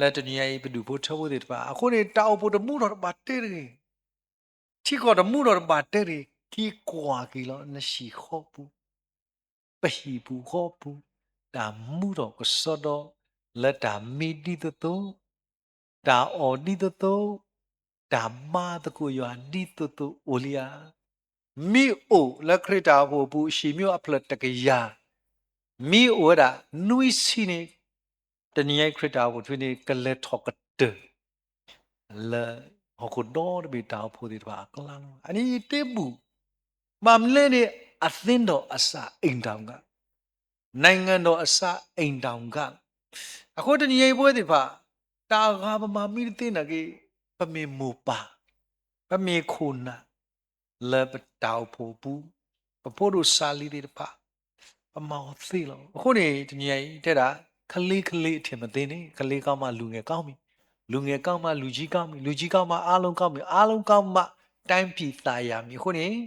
လၢတနံၤအံၤ ပဒူၣ်ဖိထၢဖိသ့ၣ်တဖၣ် အဃိန့ၣ် တၢ်အိၣ်ဖှိၣ်တမူထီၣ်တဘၣ်တဲတဂ့ၤ, ထံကီၢ်တမူထီၣ်တဘၣ်တဲတဂ့ၤ, က့ၤကွၢ်က့ၤလီၤ နဟံၣ်ဃီပူၤ ပဟံၣ်ပူၤဃီပူၤ, တၢ်မူထီၣ်ကစီဒီ လၢတၢ်မံဒ်သိးသိး, တၢ်အီၣ်ဒ်သိးသိး, တၢ်ဘါသကိးယွၤဒ်သိးသိးအိၣ်လံဧါ. မ့ၢ်အိၣ်လၢခရံာ်တၢ်အိၣ်ဖှိၣ်အပူၤ ဟံၣ်မ့ၢ်အိၣ်အဖျၢၣ်တကယၤ, မ့ၢ်အိၣ်ဝဲဒၣ်နွံဆံန့ၣ်, တနံၤအံၤခရံာ်တၢ်အိၣ်ဖှိၣ်တဖုန့ၣ် ကလဲၤထီၣ်ကတၢၢ် လၢဟီၣ်ခိၣ်ဒီတဘ့ၣ်တၢ်အိၣ်ဖှိၣ်သ့ၣ်တဖၣ်အကျါလီၤ. အန့ၣ်ယတဲဘူၣ်, ဘၣ်မနုၤလဲၣ်န့ၣ် အသ့ဒီးအစၢ်အိမ်ထောင်က နိုင်ငံတော်အစၢ်အိမ်ထောင်က အဃိတနံၤအံၤပဝဲသ့ၣ်တဖၣ် တၢ်အဂၤပမၤမံတသ့နာ်က့, ပ ပမ့ၢ်မိၢ်ပၢ်, ပမ့ၢ်ခိၣ်နၢ်, လၢပတၢ်အိၣ်ဖှိၣ်အပူၤ, ပဖိဒိၣ်စၢ်လံၤသ့ၣ်တဖၣ်, ပမၤအီၤသ့လီၤ. အဃိန့ၣ် တနံၤအံၤတဲဒၣ် ကလေးကလေး အထင်မသေးနဲ့, ကလေးကောင်းမှ လူငယ်ကောင်းမည်, လူငယ်ကောင်းမှ လူကြီးကောင်းမည်, လူကြီးကောင်းမှ အားလုံးကောင်းမည်, အားလုံးကောင်းမှ တိုင်းပြည်သာယာမည်. အဃိန့ၣ်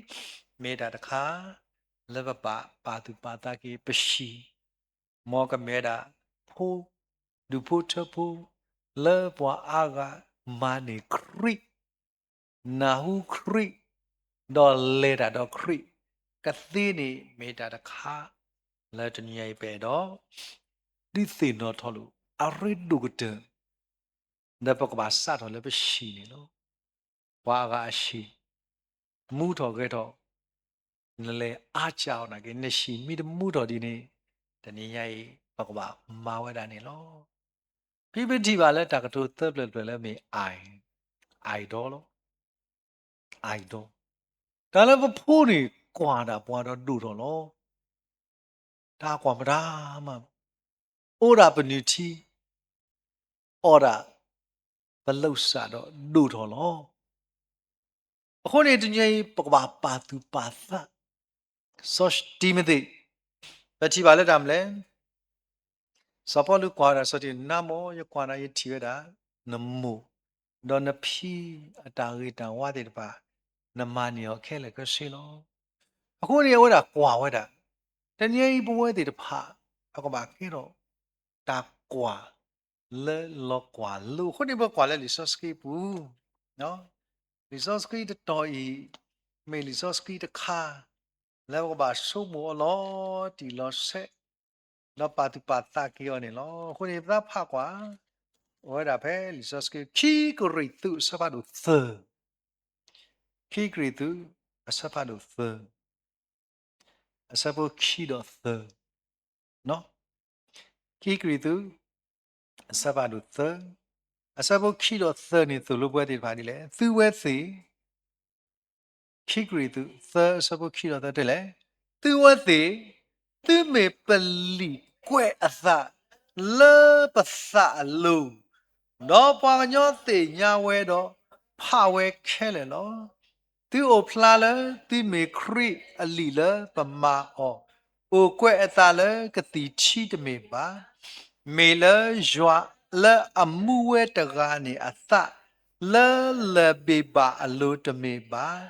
မ့ၢ်တၢ်တခါ လၢပဘၣ်ပာ်သူၣ်ပာ်သးက့ၤ ပဟံၣ် မ်ကမ့ၢ်ဝဲဒၣ် ဖိ, ဒူၣ်ဖိထၢဖိ လၢပှၤအါဂၤမၤန့ၢ်ခရံာ်, နၢ်ဟူခရံာ်, ဒီးလဲၤတၢ်ဒီးခရံာ်ကသ့န့ၣ် မ့ၢ်တၢ်တခါ လၢတနံၤအံၤပအဲၣ်ဒိး ဒုးသ့ၣ်နီၣ်ထီၣ်လိာ် အရ့ဒိၣ်ကတၢၢ် ဒီးပကဘၣ်စးထီၣ်လၢပဟံၣ်န့ၣ်လီၤ. ပှၤအါဂၤအဟံၣ် မူထီၣ်ဂဲၤထီၣ် နလဲၤအါစှၤအီၤနာ်က့ နဟံၣ်မ့ၢ်တမူထီၣ်ဒ်န့ၣ် တနံၤညါအံၤ ပကဘၣ်မၤဝဲဒၣ်န့ၣ်လီၤ. ဖဲပထံၣ်ဘၣ်လၢတၢ်ကတိၤသၢဖျၢၣ်တဖျၢၣ်လၢမ့ၢ် I, idol လီၤ. Idol တၢ်လၢပဖိန့ၣ် ကွၢ်ဒၣ်ပှၤဒီးဒိၣ်ထီၣ်လီၤ. တၢ်ကွၢ်မတၤမး, အိၣ်ဒၣ်ပနုၢ်ထံ, အီၣ်ဒၣ်ပလိပ်စာဒီးဒိၣ်ထီၣ်လီၤ. အဃိန့ၣ် တနံၤအံၤ ပကဘၣ်ပာ်သူၣ်ပာ်သး စီၤတံၤမသ့း, ပထံၣ်ဘၣ်လၢတၢ်မနုၤလဲၣ်. စီၤပီလူးကွၢ်ဝဲဒၣ်စီၤတံၤ, နမ့ၢ်ယကွၢ်နၤ ယထံၣ်ဝဲဒၣ် နမိၢ်, ဒီးနဖံအတၢ်ဂ့ၤတၢ်ဝါသ့ၣ်တဖၣ်, နမၤန့ၢ်အီၤခဲလၢာ်ခဲဆ့လီၤ. အဃိန့ၣ် အဝဲဒၣ်ကွၢ်ဝဲဒၣ်, တနံၤအံၤပဝဲသ့ၣ်တဖၣ် ပကဘၣ်ကဲထီၣ် တၢ်ကွၢ်လၢလီၤကွၢ်လိအဃိန့ၣ် ပကွၢ်လၢလံာ်စီဆှံပူၤ, လံာ်စီဆှံတတီၤအံၤ မ့ၢ်လံာ်စီဆှံတခါ လၢပကဘၣ်ဆိကမိၣ်အီၤလီၤတံၢ်လီၤဆဲး, ဒီးပာ်သူၣ်ပာ်သးက့ၤအီၤန့ၣ်လီၤ. အဃိန့ၣ် ပသးဖးကွၢ် အိၣ်ဝဲဒၣ်ဖဲလံာ်စီဆှံ ခံကရံၣ်သူး အဆၢဖးဒိၣ်သၢ, ခံကရံၣ်သူး အဆၢဖးဒိၣ်သၢ အဆၢဖိခံဒီးသၢ, ခံကရံၣ်သူး အဆၢဖးဒိၣ်သၢ, အဆၢဖိခံဒီးသၢန့ၣ် သိၣ်လိပဝဲသ့ၣ်တဖၣ်ဒ်လဲၣ်. သုဝဲသ့ၣ်, ခံကရံၣ်သူး သၢ အဆၢဖိခံဒီးသၢတဲလဲၣ်, သုဝဲသ့ၣ်, သုမ့ၢ်ပလံာ်ကွဲးအသး လၢပသးအလိၤ, ဒီးပှၤကညီသ့ၣ်ညါဝဲဒီး ဖးဝဲခဲလၢာ်လီၤ. သုအိၣ်ဖျါလၢသုမ့ၢ်ခရံာ်အလံာ်လၢပမၤအီၤ, အိၣ်ကွဲးအသးလၢကသံၣ်ထံတမ့ၢ်ဘၣ်, မ့ၢ်လၢယွၤလၢအမူဝဲတဂၤန့ၣ်အသး, လၢလၢၢ်ဘ့ၣ်ဘၣ်အလိၤတမ့ၢ်ဘၣ်,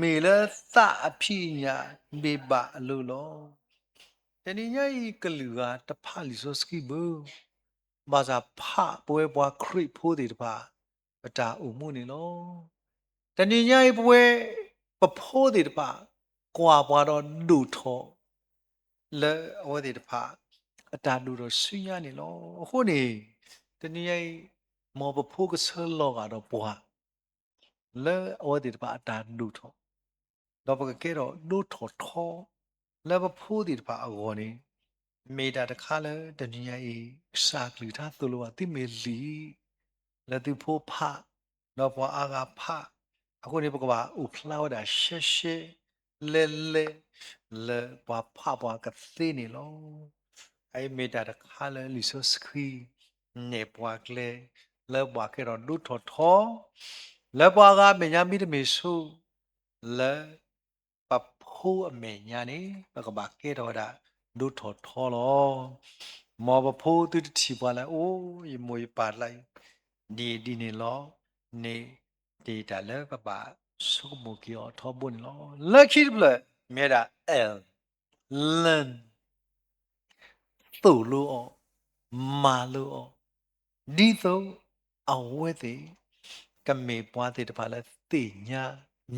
မ့ၢ်လၢသးအဖံးအညၣ်ဘ့ၣ်ဘၣ်အလိၤလီၤ. တနံၤညါအံၤ ကလုာ်ဂၤတဖးလံာ်စီဆှံဘၣ်, ဘၣ်ဆၣ်ဖးပဝဲပှၤခရံာ်ဖိသ့ၣ်တဖၣ် ပတၢ်အိၣ်မူန့ၣ်လီၤ. တနံၤညါအံၤ ပဝဲပဖိသ့ၣ်တဖၣ် ကွၢ်ပှၤဒီးဒိၣ်ထီၣ် လၢအဝဲသ့ၣ်တဖၣ် အတၢ်ဒိၣ်ထီၣ်ဆူညါန့ၣ်လီၤ. အဃိန့ၣ် တနံၤညါအံၤ မ်ပဖိကဆၢလီၤဂာ်ဒီးပှၤ လၢအဝဲသ့ၣ်တဖၣ်အတၢ်ဒိၣ်ထီၣ်, ဒီးပကကဲထီၣ်ဒိၣ်ထီၣ်ထီ လၢပဖိသ့ၣ်တဖၣ်အဂီၢ်န့ၣ်, မ့ၢ်တၢ်တခါလၢတနံၤညါအံၤ ကစၢ်ကလုၢ်ကထါသိၣ်လိဘၣ် သုမ့ၢ်လံာ် လၢသုဖိဖး, ဒီးပှၤအါဂၤဖး, အဃိန့ၣ် ပကဘၣ်အိၣ်ဖျါဝဲဒၣ်ရှဲရှဲလဲလဲ လၢပှၤဖးပှၤကသ့န့ၣ်လီၤ. အအံၤမ့ၢ်တၢ်တခါလၢလံာ်စီဆှံ နဲၣ်ပှၤကျဲ လၢပှၤကဲထီၣ်ဒိၣ်ထီၣ်ထီ လၢပှၤအါဂၤအမဲာ်ညါ မ့တမ့ၢ်ဆိ လၢပဖိအမဲာ်ညါန့ၣ် ပကဘၣ်ကဲထီၣ်ဝဲဒၣ်ဒိၣ်ထီၣ်ထီလီၤ. မ်ပဖိသုတထံၣ်ပှၤလၢ အိၣ် ယမိၢ်ယပၢ်လၢ ဒ်အံၤဒ်န့ၣ်လီၤ န့ၣ် ဒ်တၢ်လၢပဘၣ်ဆိကမိၣ်က့ၤအီၤထီဘိန့ၣ်လီၤ. လၢခံတဖျၢၣ် မ့ၢ်ဝဲဒၣ် L, learn, သိၣ်လိအီၤ, မၤလိအီၤ, ဒ်သိးအဝဲသ့ၣ် ကမ့ၢ်ပှၤသ့ၣ်တဖၣ်လၢသ့ၣ်ညါ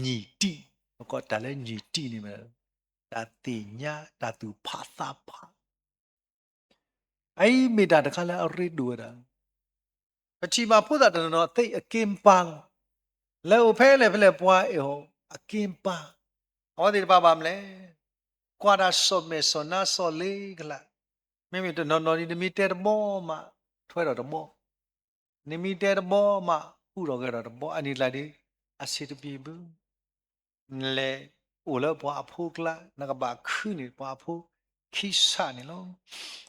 ညီၣ်တံၢ်, ပကိးတၢ်လၢညီၣ်တံၢ်န့ၣ်မ့ၢ် တၢ်သ့ၣ်ညါ တၢ်သူၣ်ဖးသးဖး အအံၤမ့ၢ်တၢ်တခါလၢအရ့ဒိၣ်ဝဲဒၣ်. ပထံၣ်ဘၣ်ဖိသၣ်တနီၤနီၤသ့ၣ်အက့ၢ်ပာ်လီၤ, လၢအိၣ်ဖဲလဲၣ်ဖဲလဲၣ်ပှၤအဲၣ်အီၤအက့ၢ်ပာ်, အဝဲသ့ၣ်တဖၣ်ဘၣ်မနုၤလဲၣ်, ကွၢ်တၢ်စီၣ်မဲာ်စီၣ်နါစီၣ်လ့ကလး, မ့မ့ၢ်တနီၤနီၤဒ်နမ့ၢ်တဲတဘီမး ထွဲထီၣ်တဘီ, နမ့ၢ်တဲတဘီမး ဟူးထီၣ်ဂဲၤထီၣ်တဘီ, အန့ၣ်ကျါဒီး အဆံးတပျံၤဘၣ် နလဲၤအိၣ်လၢပှၤအဖိကျါ နကဘၣ်ခုန့ၢ်ပှၤအဖိခံဆးန့ၣ်လီၤ.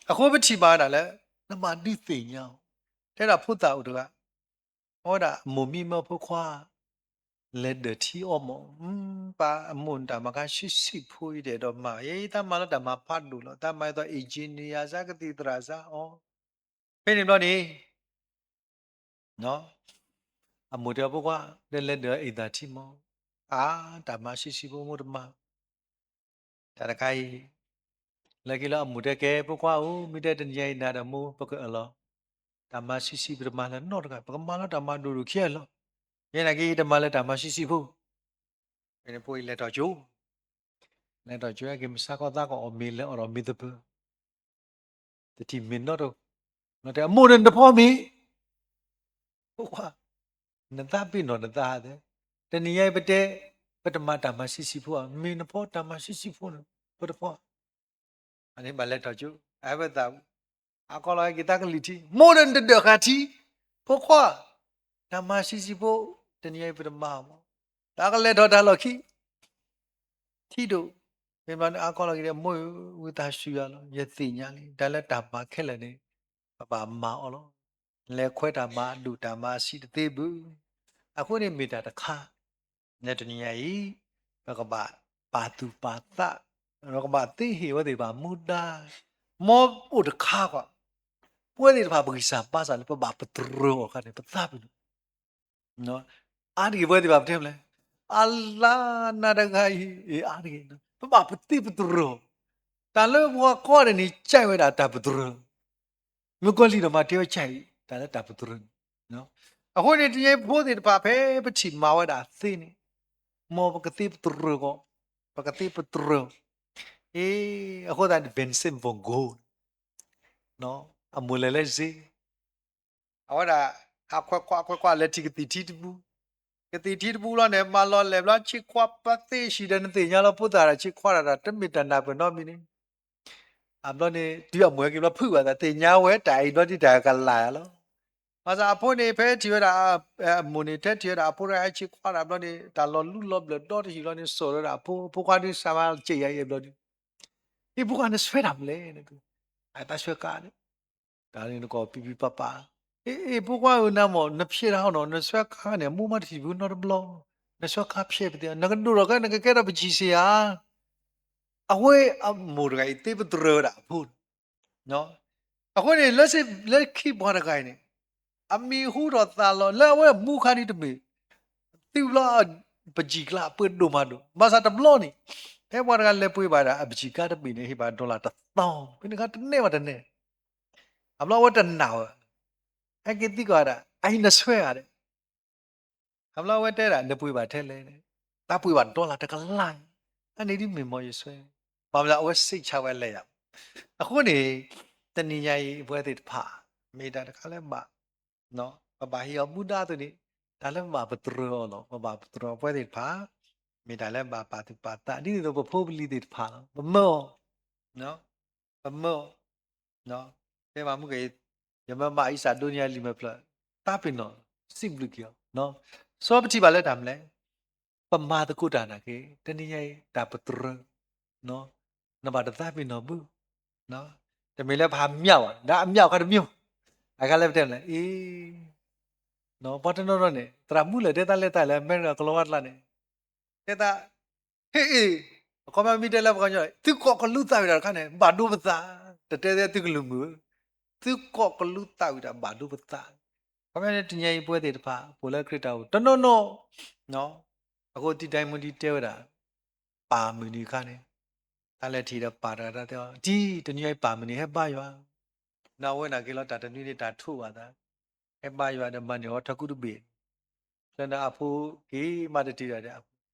အဃိပထံၣ်ဘၣ်ဝဲဒၣ်လၢ နဘၣ်ဒုးသ့ၣ်ညါအီၤ, တဲဒၣ်ဖိသၣ်အိၣ်တဂၤ အဝဲဒၣ်အမိၢ်မံမၢဖိခွါ လဲၤဒၢးထံအီမး, ပၢ်အမိၢ်န့ၣ်တၢ်မၤခါဆံးဆံးဖိအံၤ တအဲၣ်ဒိးမၤ, ယဲတၢ်မၤလၢတၢ်မၤဖးဒိၣ်လီၤ, တၢ်မၤအသိး engineer စါ ကသံၣ်သရၣ်စါအီၤ, ဖဲန့ၣ်ဘျီန့ၣ် အမိၢ်တဲအီၤ ဖိခွါ တဲလဲၤဒၢးအံၤသးထံမး, အါ တၢ်မၤဆံးဆံးဖိမိၢ်တမၤ တၢ်တခါအံၤ လၢခံလၢအမိၢ်တဲကဲ ဖိခွါဧၢ, မ့ၢ်တဲတနံၤညါအံၤနၤဒီးမိၢ် ပကအၢၣ်လီၤ, တၢ်မၤဆံးဆံးပတမၤလၢၤနီတဂၤ, ပကမၤလၢတၢ်မၤဒိၣ်ဒိၣ်ခံဂၤလီၤ, ယဲနာ်က့ တမၤလၢတၢ်မၤဆံးဆံးဖိ, ဖဲန့ၣ်ဖိအံၤလဲၤထီၣ်ကၠိ လဲၤထီၣ်ကၠိ ဟဲက့ၤမုၢ်ဆါခီသးကီး အီၣ်မ့ၤလဲၤအီၣ်ဒီးမ့ၤသပၢၤ တထံၣ်မ့ၤနီတဂၤ, တဲအမိၢ်ဒီးနတဖီမ့ၤ, ဖိခွါ နသးပ့ၤနီၣ်နသးဧါ, တနံၤညါအံၤပတဲ ပတမၤတၢ်မၤဆံးဆံးဖိဧါ, မ့ၤနဖီတၢ်မၤဆံးဆံးဖိန့ၣ် ပတဖီဧါ, အန့ၣ်ဘၣ်လဲၤထီၣ်ကၠိ အဝဲသး အါကီလီၤဟဲက့ၤသးကလံၤထံး, မိၢ်ဒီးနတဒၢးဃာ်ထံ, ဖိခွါ တၢ်မၤဆံးဆံးဖိ တနံၤညါအံၤပတမၤမး, တၢ်ကလဲၤထီၣ်တၢ်လီၢ်ခံ ထံဒိၣ်, မ့ၢ်ဘျီန့ၣ်အါကီလီၤက့ၤဒီး မိၢ်ဧၢ ဝံသးစူၤယၤလီၤ, ယသ့ၣ်ညါလံ တၢ်လၢတၢ်မၤခဲလၢာ်န့ၣ် ပဘၣ်မၤအီၤလီၤ, လဲၤခွဲးတၢ်မၤဒိၣ်တၢ်မၤဆံးတသ့ဘၣ်, အဃိန့ၣ်မ့ၢ်တၢ်တခါ လၢတနံၤညါအံၤ ပကဘၣ်ပာ်သူၣ်ပာ်သး, ပကဘၣ်သ့ဟ့ၣ်ဝဲသ့ၣ်တဖၣ်မူဒါ, မ်အိၣ်တခါကွၢ်, ပဝဲသ့ၣ်တဖၣ်ပဂံၢ်စၢ်ဘါစၢ်လၢပဘၣ်ပတြၢၤအီၤအခါန့ၣ် ပသးပ့ၤနီၣ် အါတက့ၢ်ပဝဲသ့ၣ်တဖၣ်ပတဲမလဲၣ်, အလါနၤတဂၤအံၤ အါတက့ၢ် ပဘၣ်ပသ့ပတြၢၤအီၤ, တၢ်လၢပှၤကိးဂၤဒဲးန့ၣ် ကၢ်ဝဲဒၣ်တၢ်ပတြၢၤ, မုၣ်ကီၤလံၢ်ဒီးမၤတ့ၢ်ဝဲကၢ်အံၤ တၢ်လၢတၢ်ပတြၢၤန့ၣ်, အဃိန့ၣ် တနံၤဖိသ့ၣ်တဖၣ်ဖဲပထံၣ်မၤဝဲဒၣ်သ့န့ၣ်, မ်ပကသ့ပတြၢၤကီး, ပကသ့ပတြၢၤ, အဃိသတးန့ၣ် Vincent van Gogh အမိၢ်လဲၤလၢစ့ အဝဲဒၣ် အခွဲးခွါအခွဲးခွါလဲၤထံၣ်ကသံၣ်ထံတပူၤ, ကသံၣ်ထံတပူၤလီၤန့ၣ် မၤလီၤလဲၤဘျီဆ့ခွါပသ့ၣ်ဆံးဒီးနသ့ၣ်ညါလီၤ ဖိသၣ်တၢ်ဆ့ခွါတၢ်တမ့ၢ်တၢ်နၢ်ပၢၢ်နီတမံၤန့ၣ်, အဘျီန့ၣ် တုၤအမိၢ်ဟဲက့ၤဘျီဖုးဘၣ်သးသ့ၣ်ညါဝဲတၢ်အံၤဘျီဒ်တၢ်ကလၢ်လီၤ, ဘၣ်ဆၣ်အဖိန့ၣ် ဖဲထံၣ်ဝဲဒၣ် အမိၢ်န့ၣ် ထဲထံၣ်ဝဲဒၣ်အဖိတဂၤဟဲဆ့ခွါတၢ်ဘျီန့ၣ် တၢ်လီၤလူလီၤဘျၢၣ်ဒီတဟံၣ်လီၤန့ၣ် စိာ်ဝဲဒၣ်အဖိ ဖိခွါဒုးစၢ်မၤစဲးယၤအံၤဘျီဒုး ဟ့ၣ်ဖိခွါနဆွဲတၢ်မနုၤလဲၣ်, အတၢ်ဆွဲကါန့ၣ်, တၢ်န့ၣ်နကီၢ်ပံပံပၤပၤ, အ့ အ့ ဖိခွါဧၢ နမ့ၢ် နဖျဲးတၢ်ဟီနီၤ နဆွဲကါန့ၣ် အမိၢ်မၤတထံၣ်ဖုနီတဘျီ, နဆွဲကါဖျဲးပသ့ၣ် နကဒိၣ်ထီၣ်ကဲ နကကဲထီၣ်ပကံၢ်စ့ဧါ, အဝဲအမိၢ်တဂၤအံၤသ့ပတြၢၤဝဲဒၣ်အဖိန့ၣ်, အဃိန့ၣ် လၢခံပှၤတဂၤအံၤန့ၣ် အမံၤဟူထီၣ်သးလီၤ လၢအဝဲမူခါဒ်တမ့ၢ် သုးဘျီ ပစံၣ်ကျါအပှ့ၤဒိၣ်မးဒိၣ် ဘၣ်ဆၣ်တဘျီန့ၣ် ဖဲပှၤတဂၤလဲၤပှ့ၤဘၣ်ဒၣ် အပစံၣ်ကျါတဘ့ၣ်န့ၣ် ဟ့ၣ်ဘၣ် dollar တသီ, ဖဲန့ၣ်ခါတနဲၣ်ဘၣ်တနဲၣ်, အဘျီအဝဲတနာ်ဝဲ, ဟဲက့ၤသံကွၢ်ဒၣ် အအံၤနဆွဲဧါဒီး အဘျီအဝဲတဲဒၣ် နပှ့ၤဘၣ်ထဲလဲၣ်, တၢ်ပှ့ၤဘၣ် dollar တကလး, အန့ၣ်ဒ်မ့ၢ်မ်ယဆွဲ, ဘၣ်မနုၤအဝဲစ့းဆါဝဲလဲၤယၤ, အဃိန့ၣ် တနံၤညါအံၤ ပဝဲသ့ၣ်တဖၣ် မ့ၢ်တၢ်တခါလၢဘၣ် ပဘၣ်ဟ့ၣ်အီၤမူဒါအသိးန့ၣ် တၢ်လၢပဘၣ်ပတြၢၤအီၤလီၤ. ပဘၣ်ပတြၢၤအီၤပဝဲသ့ၣ်တဖၣ် မ့ၢ်တၢ်လၢဘၣ်ပာ်သူၣ်ပာ်သး ဒ်သိးပဖိပလံၤသ့ၣ်တဖၣ်လီၤ. ပမၢအီၤ, ပမၢအီၤ, တဲမးမုၢ်က့ၤ ယမ့ၢ်မၤအံစၢ်ဒိးန့ၢ်အလံာ်မဲာ်ဖျၢၣ် သးပ့ၤနီၣ် စံးဘျုးက့ၤအီၤ. စီၤပထံၣ်ဘၣ်လၢတၢ်မနုၤလဲၣ် ပမၤသကိးတၢ်နာ်က့ တနံၤညါအံၤ တၢ်ပတြၢၤ နဘၣ်တသးပ့ၤနီၣ်ဘၣ်. တမ့ၢ်လၢပဟးမၠးဘၣ် ဒီးအမၠးအခါတမံၤ, အဂၤလၢပတဲလဲၣ် အံၤ ပှၤတနီၤနီၤန့ၣ် သရၣ်မုၣ်လၢာ်တဲသးလဲၤသးလၢအမဲရကၤကလီၤဝါကျါန့ၣ် တဲသး ဟ့ၣ်အ့ၣ်, အခီပညီမ့ၢ်တဲလၢပှၤကညီ သုကိးကလူးသးဝံၣ်တၢ်တခါန့ၣ် ဘၣ်ဒိပသး, တတဲသ့သုကလုၢ်မုာ်, သုကိးကလူးသးဝံၣ်တၢ်ဘၣ်ဒိပသး. အခီပညီန့ၣ်တနံၤညါအံၤပဝဲသ့ၣ်တဖၣ် ပအိၣ်လၢခရံာ်တၢ်အိၣ် တနီၤနီၤ အဃိတံဒဲမူဒံတဲဝဲဒၣ် ပၢ်မုၢ်နံၤအခါန့ၣ် တၢ်လဲၤထံၣ်ဒီးပၢ်တဂၤတၢ်တဲအီၤ တံ တနံၤညါအံၤပၢ်မုၢ်နံၤဟဲဘါယွၤ, ဒီးအဝဲနာ်က့ၤလီၤတၢ်တနွံန့ၣ် တၢ်ထိးဘၣ်သး, ဟဲဘါယွၤဒီးမၤန့ၢ်အီၤထၢကူတဘ့ၣ်, ဖဲန့ၣ်အဖိက့ၤမၤတထံၣ်ဒီး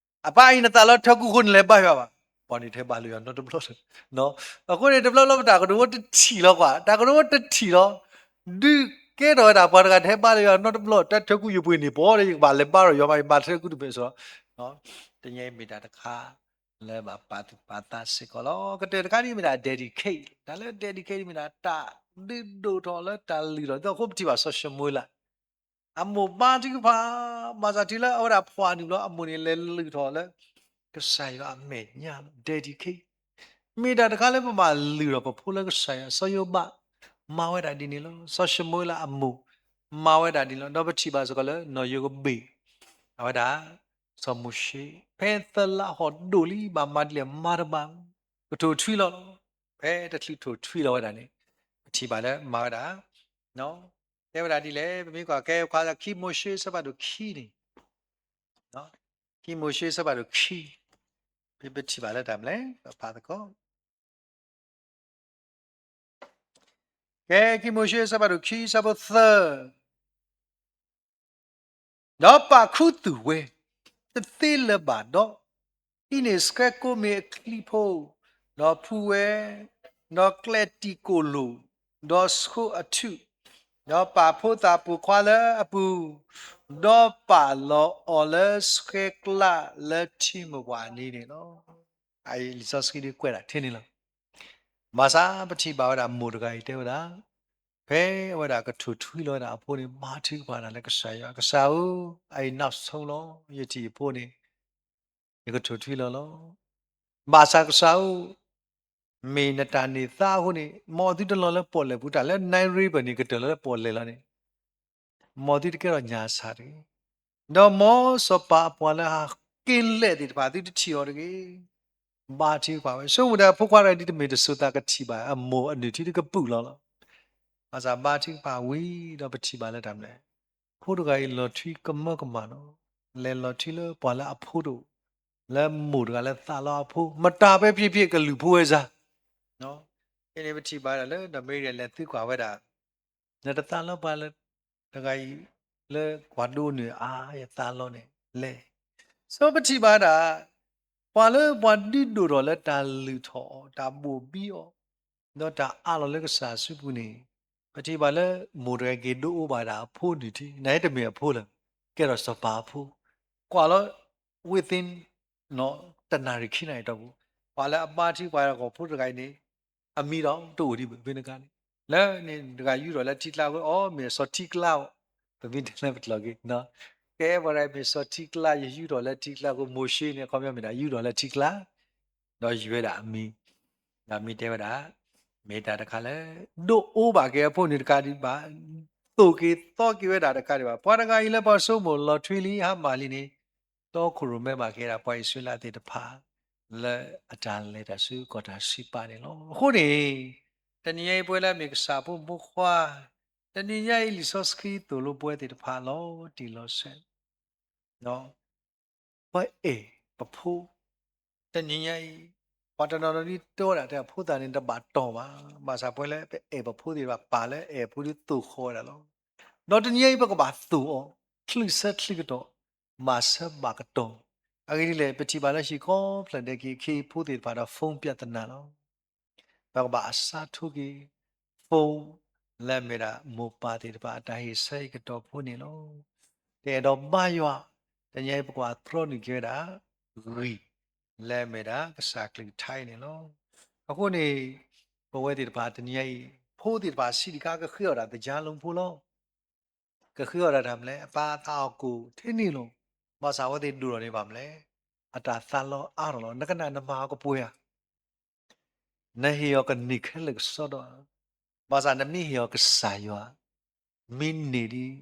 အပၢ်အံၤ နသးလီထၢကူဃိန့ၣ် လဲၤဘါယွၤဘၣ်, ပှၤန့ၣ်တဟဲဘါလၢယွၤနီတဘျီလၢၤ. အဃိန့ၣ် တဘျီဘျီပတၢ်ကတိၤဝဲတထံၣ်လီၤကွၢ်, တၢ်ကတိၤဝဲတထံၣ်လီၤ, ဒုးကဲထီၣ်ဝဲဒၣ်ပှၤတဂၤတဟဲဘါလၢယွၤနီတဘျီ တၢ်ထၢကူယပှ့ၤန့ၣ်ပှၤဒီး ယကဘၣ်လဲၤဘါဒီးယွၤမး ယမၤထၢကူတဘ့ၣ်စ့ၢ်ကီး. တနံၤညါအံၤမ့ၢ်တၢ်တခါ လၢဘၣ်ပာ်သူၣ်ပာ်သးစ့ၢ်ကီးလီၤ. ကတၢၢ်တခါဒ်မ့ၢ်ဒၣ် dedicate, တၢ်လၢ dedicate မ့ၢ်ဒၣ်တၢ်ဒုးဒိၣ်ထီၣ်လၢတၢ်လုၢ်ထီၣ်, အဃိပထံၣ်ဘၣ်စီၤၡမူၤအ့လး အမိၢ်ဘါထုကဖၣ်, ဘၣ်ဆၣ်တုၤလၢအဝဲဒၣ်ဖှီၣ်နုာ်ဘျီ အမိၢ်န့ၣ်လဲၤလုၢ်ထီၣ်လၢ ကစၢ်ယွၤအမဲာ်ညါလီၤ. dedicate မ့ၢ်တၢ်တခါလၢပဘၣ်လုၢ်ထီၣ်ပဖိလၢကစၢ်ယွၤ, စီၤယိၤဘး မၤဝဲဒၣ်ဒ်န့ၣ်လီၤ. စီၤၡမူၤအ့လးအမိၢ် မၤဝဲဒၣ်ဒ်န့ၣ်လီၤ. ဒီးပထံၣ်ဘၣ်စ့ၢ်ကီးလၢနီၢ်ယိၤကဘ့ၣ် အဝဲဒၣ် စီၤမိၤၡ့ ဖဲသၢလါဟီၣ်ဒိၣ်လံ ဘၣ်မၤဒ်လဲၣ်မၤတဘၣ်, ကထိၣ်ထွံလီၤလီၤ. ဖဲတချုးထိၣ်ထွံလီၤဝဲဒၣ်န့ၣ် ပထံၣ်ဘၣ်လၢမၤဝဲဒၣ် တဲဝဲဒၣ်ဒ်လဲၣ်, ပမ့ၢ်ကွၢ်ကဲခွါလၢခံမိၤၡ့အဆၢဖးဒိၣ်ခံန့ၣ်, ခံမိၤၡ့အဆၢဖးဒိၣ်ခံ, ပထံၣ်ဘၣ်လၢတၢ်မနုၤလဲၣ် ပဖးသကိး ကဲ ခံမိၤၡ့အဆၢဖးဒိၣ်ခံ အဆၢဖိသၢ, ဒီးပာ်ခူသူၣ်ဝဲ တသ့လၢၤဘၣ်ဒီး, ဟံးန့ၢ်ဆှဲကိးမ့ၢ်အချံဖိ, ဒီးဖှူဝဲ, ဒီးကျဲတံာ်ကိၣ်လိၣ်, ဒီးဆိအထူၣ်, ဒီးပာ်ဖိသၣ်ပိာ်ခွါလၢအပူၤ, ဒီးပာ်လီၤအီၤလၢဆှဲကျါလၢထံမိၢ်ပှၢ်အနံၤန့ၣ်လီၤ. အအံၤလံာ်စီဆှံဒ်ကွဲးဒၣ်ထဲန့ၣ်လီၤ. ဘၣ်ဆၣ်ပထံၣ်ဘၣ်ဝဲဒၣ်မိၢ်တဂၤအံၤတဲဝဲဒၣ်, ဖဲအဝဲဒၣ်ကထိၣ်ထွံလီၤဝဲဒၣ်အဖိန့ၣ် မၤထုကဖၣ်ဒၣ်လၢကစၢ်ယွၤ, ကစၢ်ဧၢ, အအံၤနီၢ်ဆိလီၤ, ယထံၣ်ယဖိန့ၣ် ယကထိၣ်ထွံလီၤလီၤ. ဘၣ်ဆၣ်ကစၢ်ဧၢ, မ့ၢ်နတၢ်န့ၢ်သါအဃိန့ၣ် မ်သုတလီၤလၢပီၣ်လဲၣ်ပူၤ တၢ်လၢ နၣ်ရံဘၢၣ်န့ၣ် ကတၢၢ်လီၤလၢပီၣ်လဲၣ်လီၤန့ၣ် မ်သုတကဲထီၣ်ညၣ်ဆၣ်တဂ့ၤ. ဒီးမ်စီၤပၤအပှၤလၢအဟးက့ၤလဲၣ်သ့ၣ်တဖၣ် သုတထံၣ်အီၤတဂ့ၤ. ဘါထုကဖၣ်ဝဲ, ဆိကမိၣ်ဒီးဖိခွါတဂၤဒ်တမ့ၢ်တစိၤသးကထံၣ်ဘၣ် အမိၢ်အနုၢ်ထံတကပုာ်လီၤလီၤ. ဘၣ်ဆၣ်ဘါထုကဖၣ်ဝံၤဒီးပထံၣ်ဘၣ်လၢတၢ်မနုၤလဲၣ်, ဖိတဂၤအံၤလီၤထွံကမၢကမၣ်လီၤ. လဲၤလီၤထွံလၢပှၤလၢအဖိတအိၣ်, လၢမိၢ်တဂၤလၢသးလီအဖိ, မတၤပဲဖြစ်ဖြစ် ကလုၢ်ဖိဝဲစါ ဖဲန့ၣ်ပထံၣ်ဘၣ်ဒၣ်လၢ ဒီးမ့ၢ်လဲၤသုကွၢ်ဝဲဒၣ် နတသးလီပှၤလၢ တဂၤအံၤ လၢပှၤဒိးနုာ်အါ ယသးလီန့ၣ်လဲၣ်. ဆိပထံၣ်ဘၣ်ဒၣ် ပှၤလၢပှၤဒုးဒိၣ်ထီၣ်လၢတၢ်လုၢ်ထီၣ်အီၤ တၢ်ဘိၣ်ဘံအီၤ ဒီးတၢ်အးလီၤလၢကစၢ်အစုပူၤန့ၣ် ပထံၣ်ဘၣ်လၢမိၢ်တဂၤက့ၤဒိးအိၣ်ဘၣ်ဒၣ်အဖိနုၢ်ထံ နတမ့ၢ်အဖိလၢၤ ကဲထီၣ်စီၤပၤအဖိ ကွၢ်လီၤ within တနၣ်ရံၣ်ခံနၣ်ရံၣ်အတီၢ်ပူၤ ပှၤလၢအဘါထုကဖၣ်ဝဲဒၣ်ကီၢ်ဖိတဂၤအံၤန့ၣ် အမံၤဒီးတအိၣ်ဒံးဘၣ်ဖဲန့ၣ်အခါန့ၣ် လၢန့ၣ်တဂၤယူၢ်ထီၣ်လၢထံကျါအဃိ အိ မ့ၢ်စီၤထံကျါအီၤ ပမ့ၢ်တဲလၢပကျိာ်က့ၤ ကဲပှၤတဂၤမ့ၢ်စီၤထံကျါ ယယူၢ်ထီၣ်လၢထံကျါအဃိ မိၤၡ့န့ၣ် အခီပညီမ့ၢ်ဒၣ်ယူၢ်ထီၣ်လၢထံကျါ ဒီးယွၤဝဲဒၣ်အမံၤ ဒီးမ့ၢ်တဲဝဲဒၣ် မ့ၢ်တၢ်တခါလၢ ဒိးအိၣ်ဘၣ်က့ၤအဖိန့ၣ်တကးဒံးဘၣ် သိၣ်က့ၤသီက့ၤဝဲဒၣ်တကးဒံးဘၣ် ပှၤတဂၤအံၤလၢပှၤဆိကမိၣ်လီၤထွံလံ ဟါမၢ်လံန့ၣ် တီခိၣ်ရိၣ်မဲဘၣ်က့ၤဒၣ်ပှၤအံၣ်စရ့လးသ့ၣ်တဖၣ် လၢအတၢ်လဲၤတၢ်ဆူကီၢ်တၢ်စံးပာ်န့ၣ်လီၤ. အဃိန့ၣ် တနံၤညါအံၤပဝဲလၢအမ့ၢ်ကစၢ်ဖိမုၣ်ဖိခွါ တနံၤညါအံၤလံာ်စီဆှံသိၣ်လိပဝဲသ့ၣ်တဖၣ်လီၤတံၢ်လီၤဆဲး ပအဲၣ်ပဖိ တနံၤညါအံၤ ပှၤတနီၤနီၤဒ်တဲဝဲဒၣ်တဲအဖိသၣ်န့ၣ်တဘၣ်တီၢ်ဘၣ် ဘၣ်ဆၣ်ပဝဲလၢပအဲၣ်ပဖိသ့ၣ်တဖၣ် ပာ်လၢအဲၣ်အဖိဒ်သိၣ်ဃီဝဲဒၣ်လီၤ. ဒီးတနံၤညါအံၤပကဘၣ်သိၣ်အီၤ ချုးဆၢချုးကတီၢ် ဘၣ်ဆၢဘၣ်ကတီၢ် အဂ့ၢ်ဒ်လဲၣ် ပထံၣ်ဘၣ်လၢဟံၣ်ခီဖျၢၣ်ဒဲးက့ၤ အခ့အဖိသ့ၣ်တဖၣ်ဒီး phone ပြဿနာလီၤ. ပကဘၣ်အစးထီၣ်က့ၤ phone လၢအမ့ၢ်ဒၣ်မိၢ်ပၢ်သ့ၣ်တဖၣ်အတၢ်ဟ့ၣ်ဆၢဟ့ၣ်ကတီၢ်ဖိန့ၣ်လီၤ. တအဲၣ်ဒိးဘါယွၤ တနံၤညါအံၤပကဘၣ်သြီနုာ်က့ၤဝဲဒၣ် ဂံၢ် လၢအမ့ၢ်ဒၣ်ကစၢ်ကလုၢ်ကထါအံၤန့ၣ်လီၤ. အဃိန့ၣ် ပဝဲသ့ၣ်တဖၣ်တနံၤညါအံၤ ဖိသ့ၣ်တဖၣ်စံးတခါ ကဃ့အီၣ်ဒၣ်သယါလိၤဖိလီၤ. ကဃ့အီၣ်ဒၣ်တၢ်မနုၤလဲၣ် အပၢ်သးအီၣ်ကိၣ်ထဲန့ၣ်လီၤ. ဘၣ်ဆၣ်အဝဲသ့ၣ်ဒိၣ်ထီၣ်န့ၣ်ဘၣ်မနုၤလဲၣ် အတၢ်သးလီအါထီၣ်လီၤ. နကနၣ်နမၤအီၤကပှဲၤဧါ နဟ့ၣ်အီၤကန့ၢ်ခဲလၢာ်ကစီဒီဧါ. ဘၣ်ဆၣ်နမ့ၢ်ဟ့ၣ်အီၤကစၢ်ယွၤ မ့ၢ်န့ၢ်ဒံး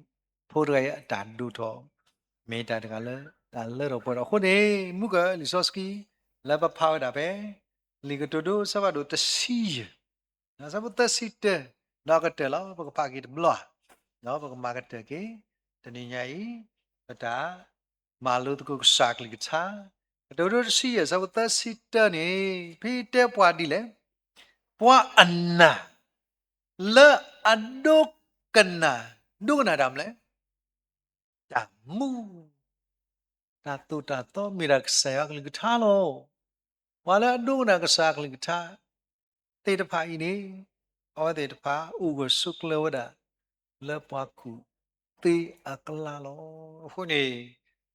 ဖိတဂၤအံၤအတၢ်ဒိၣ်ထီၣ် မ့ၢ်တၢ်တဂၤလၢ တၢ်လၢထီၣ်ပှဲၤထီၣ် အဃိန့ၣ် မုၢ်ကလံာ်စီဆှံ လၢပဖးဝဲဒၣ်ဖဲ လံာ်ကတိၤဒိ အဆၢဖးဒိၣ်တဆံယဲၢ် အဆၢဖိသၢဆံတၢ ဒီးကတၢၢ်လီၤ ပကဖးက့ၤတဘျီ ဒီးပကမၤကတၢၢ်က့ၤ တနံၤညါအံၤ ပတၢ် မၤလိသကိးကစၢ်ကလုၢ်ကထါ ကတိၤဒိတဆံယဲၢ် အဆၢဖိသၢဆံတၢန့ၣ် ဖဲတဲပှၤဒ်လဲၣ် ပှၤအနၢ် လၢအဒိကနၣ် ဒိကနၣ်တၢ်မနုၤလဲၣ် တၢ်မူ တၢ်သိၣ်တၢ်သီမ့ၢ်ဒၣ်ကစၢ်ယွၤကလုၢ်ကထါလီၤ. ပှၤလၢအဒိကနၣ်ကစၢ်ကလုၢ်ကထါ သ့ၣ်တဖၣ်အံၤန့ၣ် အဝဲသ့ၣ်တဖၣ်အိၣ်ဂၢၢ်ဆိးကျၢၤဝဲဒၣ် လၢပှၤကူၣ်သ့အကျါလီၤ. အဃိန့ၣ်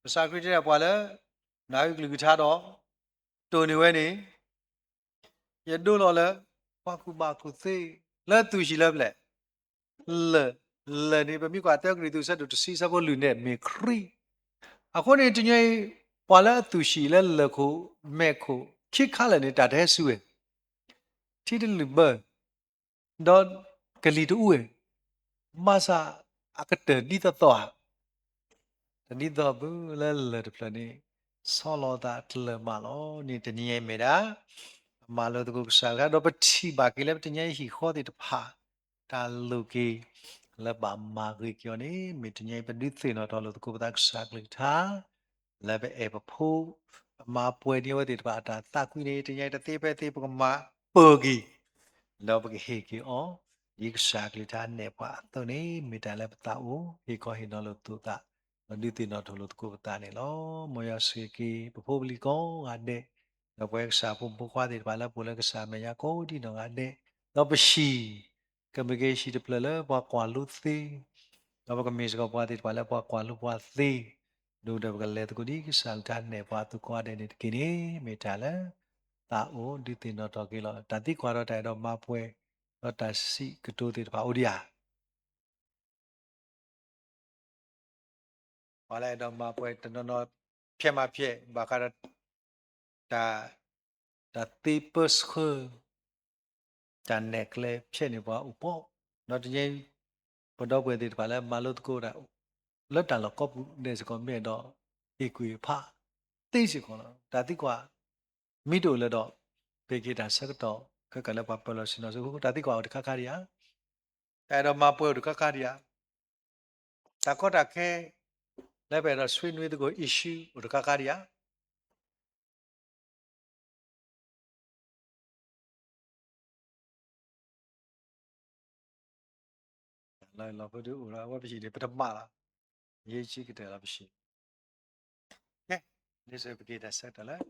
ကစၢ်ခရံာ်တဲဒၣ်ပှၤလၢ နာ်အုၣ်ကလုၢ်ကထါဒီး တိၢ်န့ၢ်ဝဲန့ၣ် ယဒိလီၤလၢ ပှၤကူၣ်ဘၣ်ကူၣ်သ့ လၢသူၣ်ဟံၣ်လၢပျဲၢ် လၢၢ် လၢၢ်န့ၣ် ပမ့ၢ်ကွၢ်တၢကရံၣ်သူး အဆၢဒိၣ်တဆံ အဆၢဖိလွံၢ်န့ၣ် မ့ၢ်ခရံာ် အဃိန့ၣ် တနံၤအံၤ ပှၤလၢအသူၣ်ဟံၣ်လၢလၢၢ်ခိၣ်မဲာ်ခိၣ်ခံခါလၢာ်န့ၣ် တၢ်တဟဲစူၤဝဲ ထံတလုာ်ဘၢ ဒီးကလံၤတအူဝဲ ဘၣ်ဆၣ် အကတၢၢ်ဒ်သိးသိးဧါ, တဒ်သိးဘၣ်လၢလၢၢ်တဖျၢၣ်န့ၣ် ဆီလီၤသးတလၢာ်မးလီၤန့ၣ် တနံၤအံၤမ့ၢ်ဒၣ် ပမၤလိသကိးကစၢ်ကလုၢ်ကထါ ဒီးပထံၣ်ဘၣ်က့ၤလၢပတနံၤအံၤဟံၣ်ဃီသ့ၣ်တဖၣ် တၢ်လိၣ်က့ၤ လၢဘၣ်မၤဂ့ၤက့ၤအီၤန့ၣ် မ့ၢ်တနံၤအံၤပဒုးသ့ၣ်နီၣ်ထီၣ်လိာ်သကိးပသးကစၢ်ကလုၢ်ကထါ လၢပအဲၣ်ပဖိ ပမၤပှဲၤန့ၢ်အဝဲသ့ၣ်တဖၣ်အတၢ်သးကွံန့ၣ် တနံၤအံၤတသ့ဖဲသ့ ပကမၤပၢၢ်က့ၤ ဒီးပကဟ့ၣ်က့ၤအီၤ ဒ်ကစၢ်ကလုၢ်ကထါနဲၣ်ပှၤအသိးန့ၣ် မ့ၢ်တၢ်လၢပသးအိၣ် ဟ့ၣ်ခီဟ့ၣ်နီၤလိာ်သကိးသး ဒီးဒုးသ့ၣ်နီၣ်ထီၣ်လိာ်သကိးပသးန့ၣ်လီၤ. မ်ယွၤဆိၣ်ဂ့ၤက့ၤ ပဖိပလံၤကိးဂၤဒဲး ဒီးပဝဲကစၢ်ဖိမုၣ်ဖိခွါသ့ၣ်တဖၣ်လၢပအိၣ်လၢကစၢ်မဲာ်ညါကိးဒံနီၢ်ဂၤဒဲး, ဒီးပဟံၣ် ကမ့ၢ်က့ၤဟံၣ်တဖျၢၣ်လၢပှၤကွၢ်လိသ့, ဒီးပကမ့ၢ်စ့ၢ်ကီးပှၤသ့ၣ်တဖၣ်လၢပှၤကွၢ်လိပှၤသ့, ဒ်ဒီးပကလဲၤသကိးဒ်ကစၢ်ကလုၢ်ကထါနဲၣ်ပှၤအသကိးဂၤဒဲးန့ၣ်တက့ၢ်န့ၣ် မ့ၢ်တၢ်လၢ သးအိၣ်ဒုးသ့ၣ်နီၣ်ထီၣ်က့ၤလီၤ. တၢ်သံကွၢ်ဒီးတၢ်အဲၣ်ဒိးမၤပှဲၤ ဒီးတၢ်စံးကတိၤသ့ၣ်တဖၣ်အိၣ်ဒံးဧါ. ပှၤလၢအဲၣ်ဒိးမၤပှဲၤတနီၤနီၤ ဖျဲးမးဖျဲး ဘၣ်ဃးဒီး တၢ် တၢ်သ့ပၢဆှၢ တၢ်နဲၣ်ကျဲဖျဲးန့ၢ်ပှၤအိၣ်ပှီၢ်, ဒီးတနံၤ ပဒီပုၢ်ဝဲၢ်သ့ၣ်တဖၣ်လၢမၤလိသကိးတၢ် လၢတၢ်လီၢ်ကိးပူၤဒဲးစ့ၢ်ကီး မ့ၢ်အဲၣ်ဒိးဟ့ၣ်ကူၣ်ဖး သ့စ့ၢ်ကီးလီၤ. တၢ်သံကွၢ် မ့ၢ်တအိၣ်လၢၤဒီး ပဟ့ၣ်က့ၤတၢ်ဆၢကတီၢ် ခဲကနံၣ်လၢပှၤပၢၤလီၢ်ဆ့ၣ်နီၤဆ့ၣ် တၢ်သံကွၢ်အိၣ်တခါခါဒံးဧါ. တၢ်အဲၣ်ဒိးမၤပှဲၤအိၣ်တခါခါဒံးဧါ. တၢ်ကီတၢ်ခဲ လၢပအဲၣ်ဒိးဆွေးနွေးသကိး issue အိၣ်တခါခါဒံးဧါ. လီၤလီၤဖိဒုအိၣ်လီၤ အဝဲပဟံၣ်န့ၣ် ပတမၤလီၤ. ယ့ၢ်ဆံကတၢၢ်လီၤပဟံၣ်. ကဲ, ဒ်သိးပက့ၤတၢ်ဆၢကတီၢ်လၢ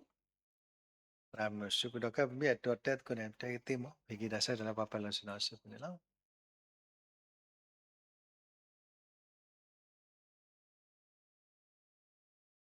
သရၣ်မုၣ်စုပူၤဒီး ခဲပမ့ၢ်အဲၣ်ဒိးတဲသကိးန့ၣ် တဲကသ့မး ပဟ့ၣ်က့ၤတၢ်ဆၢကတီၢ်လၢပှၤပၢၤလီၢ်ဆ့ၣ်နီၤဆ့ၣ်ပူၤန့ၣ်လီၤ.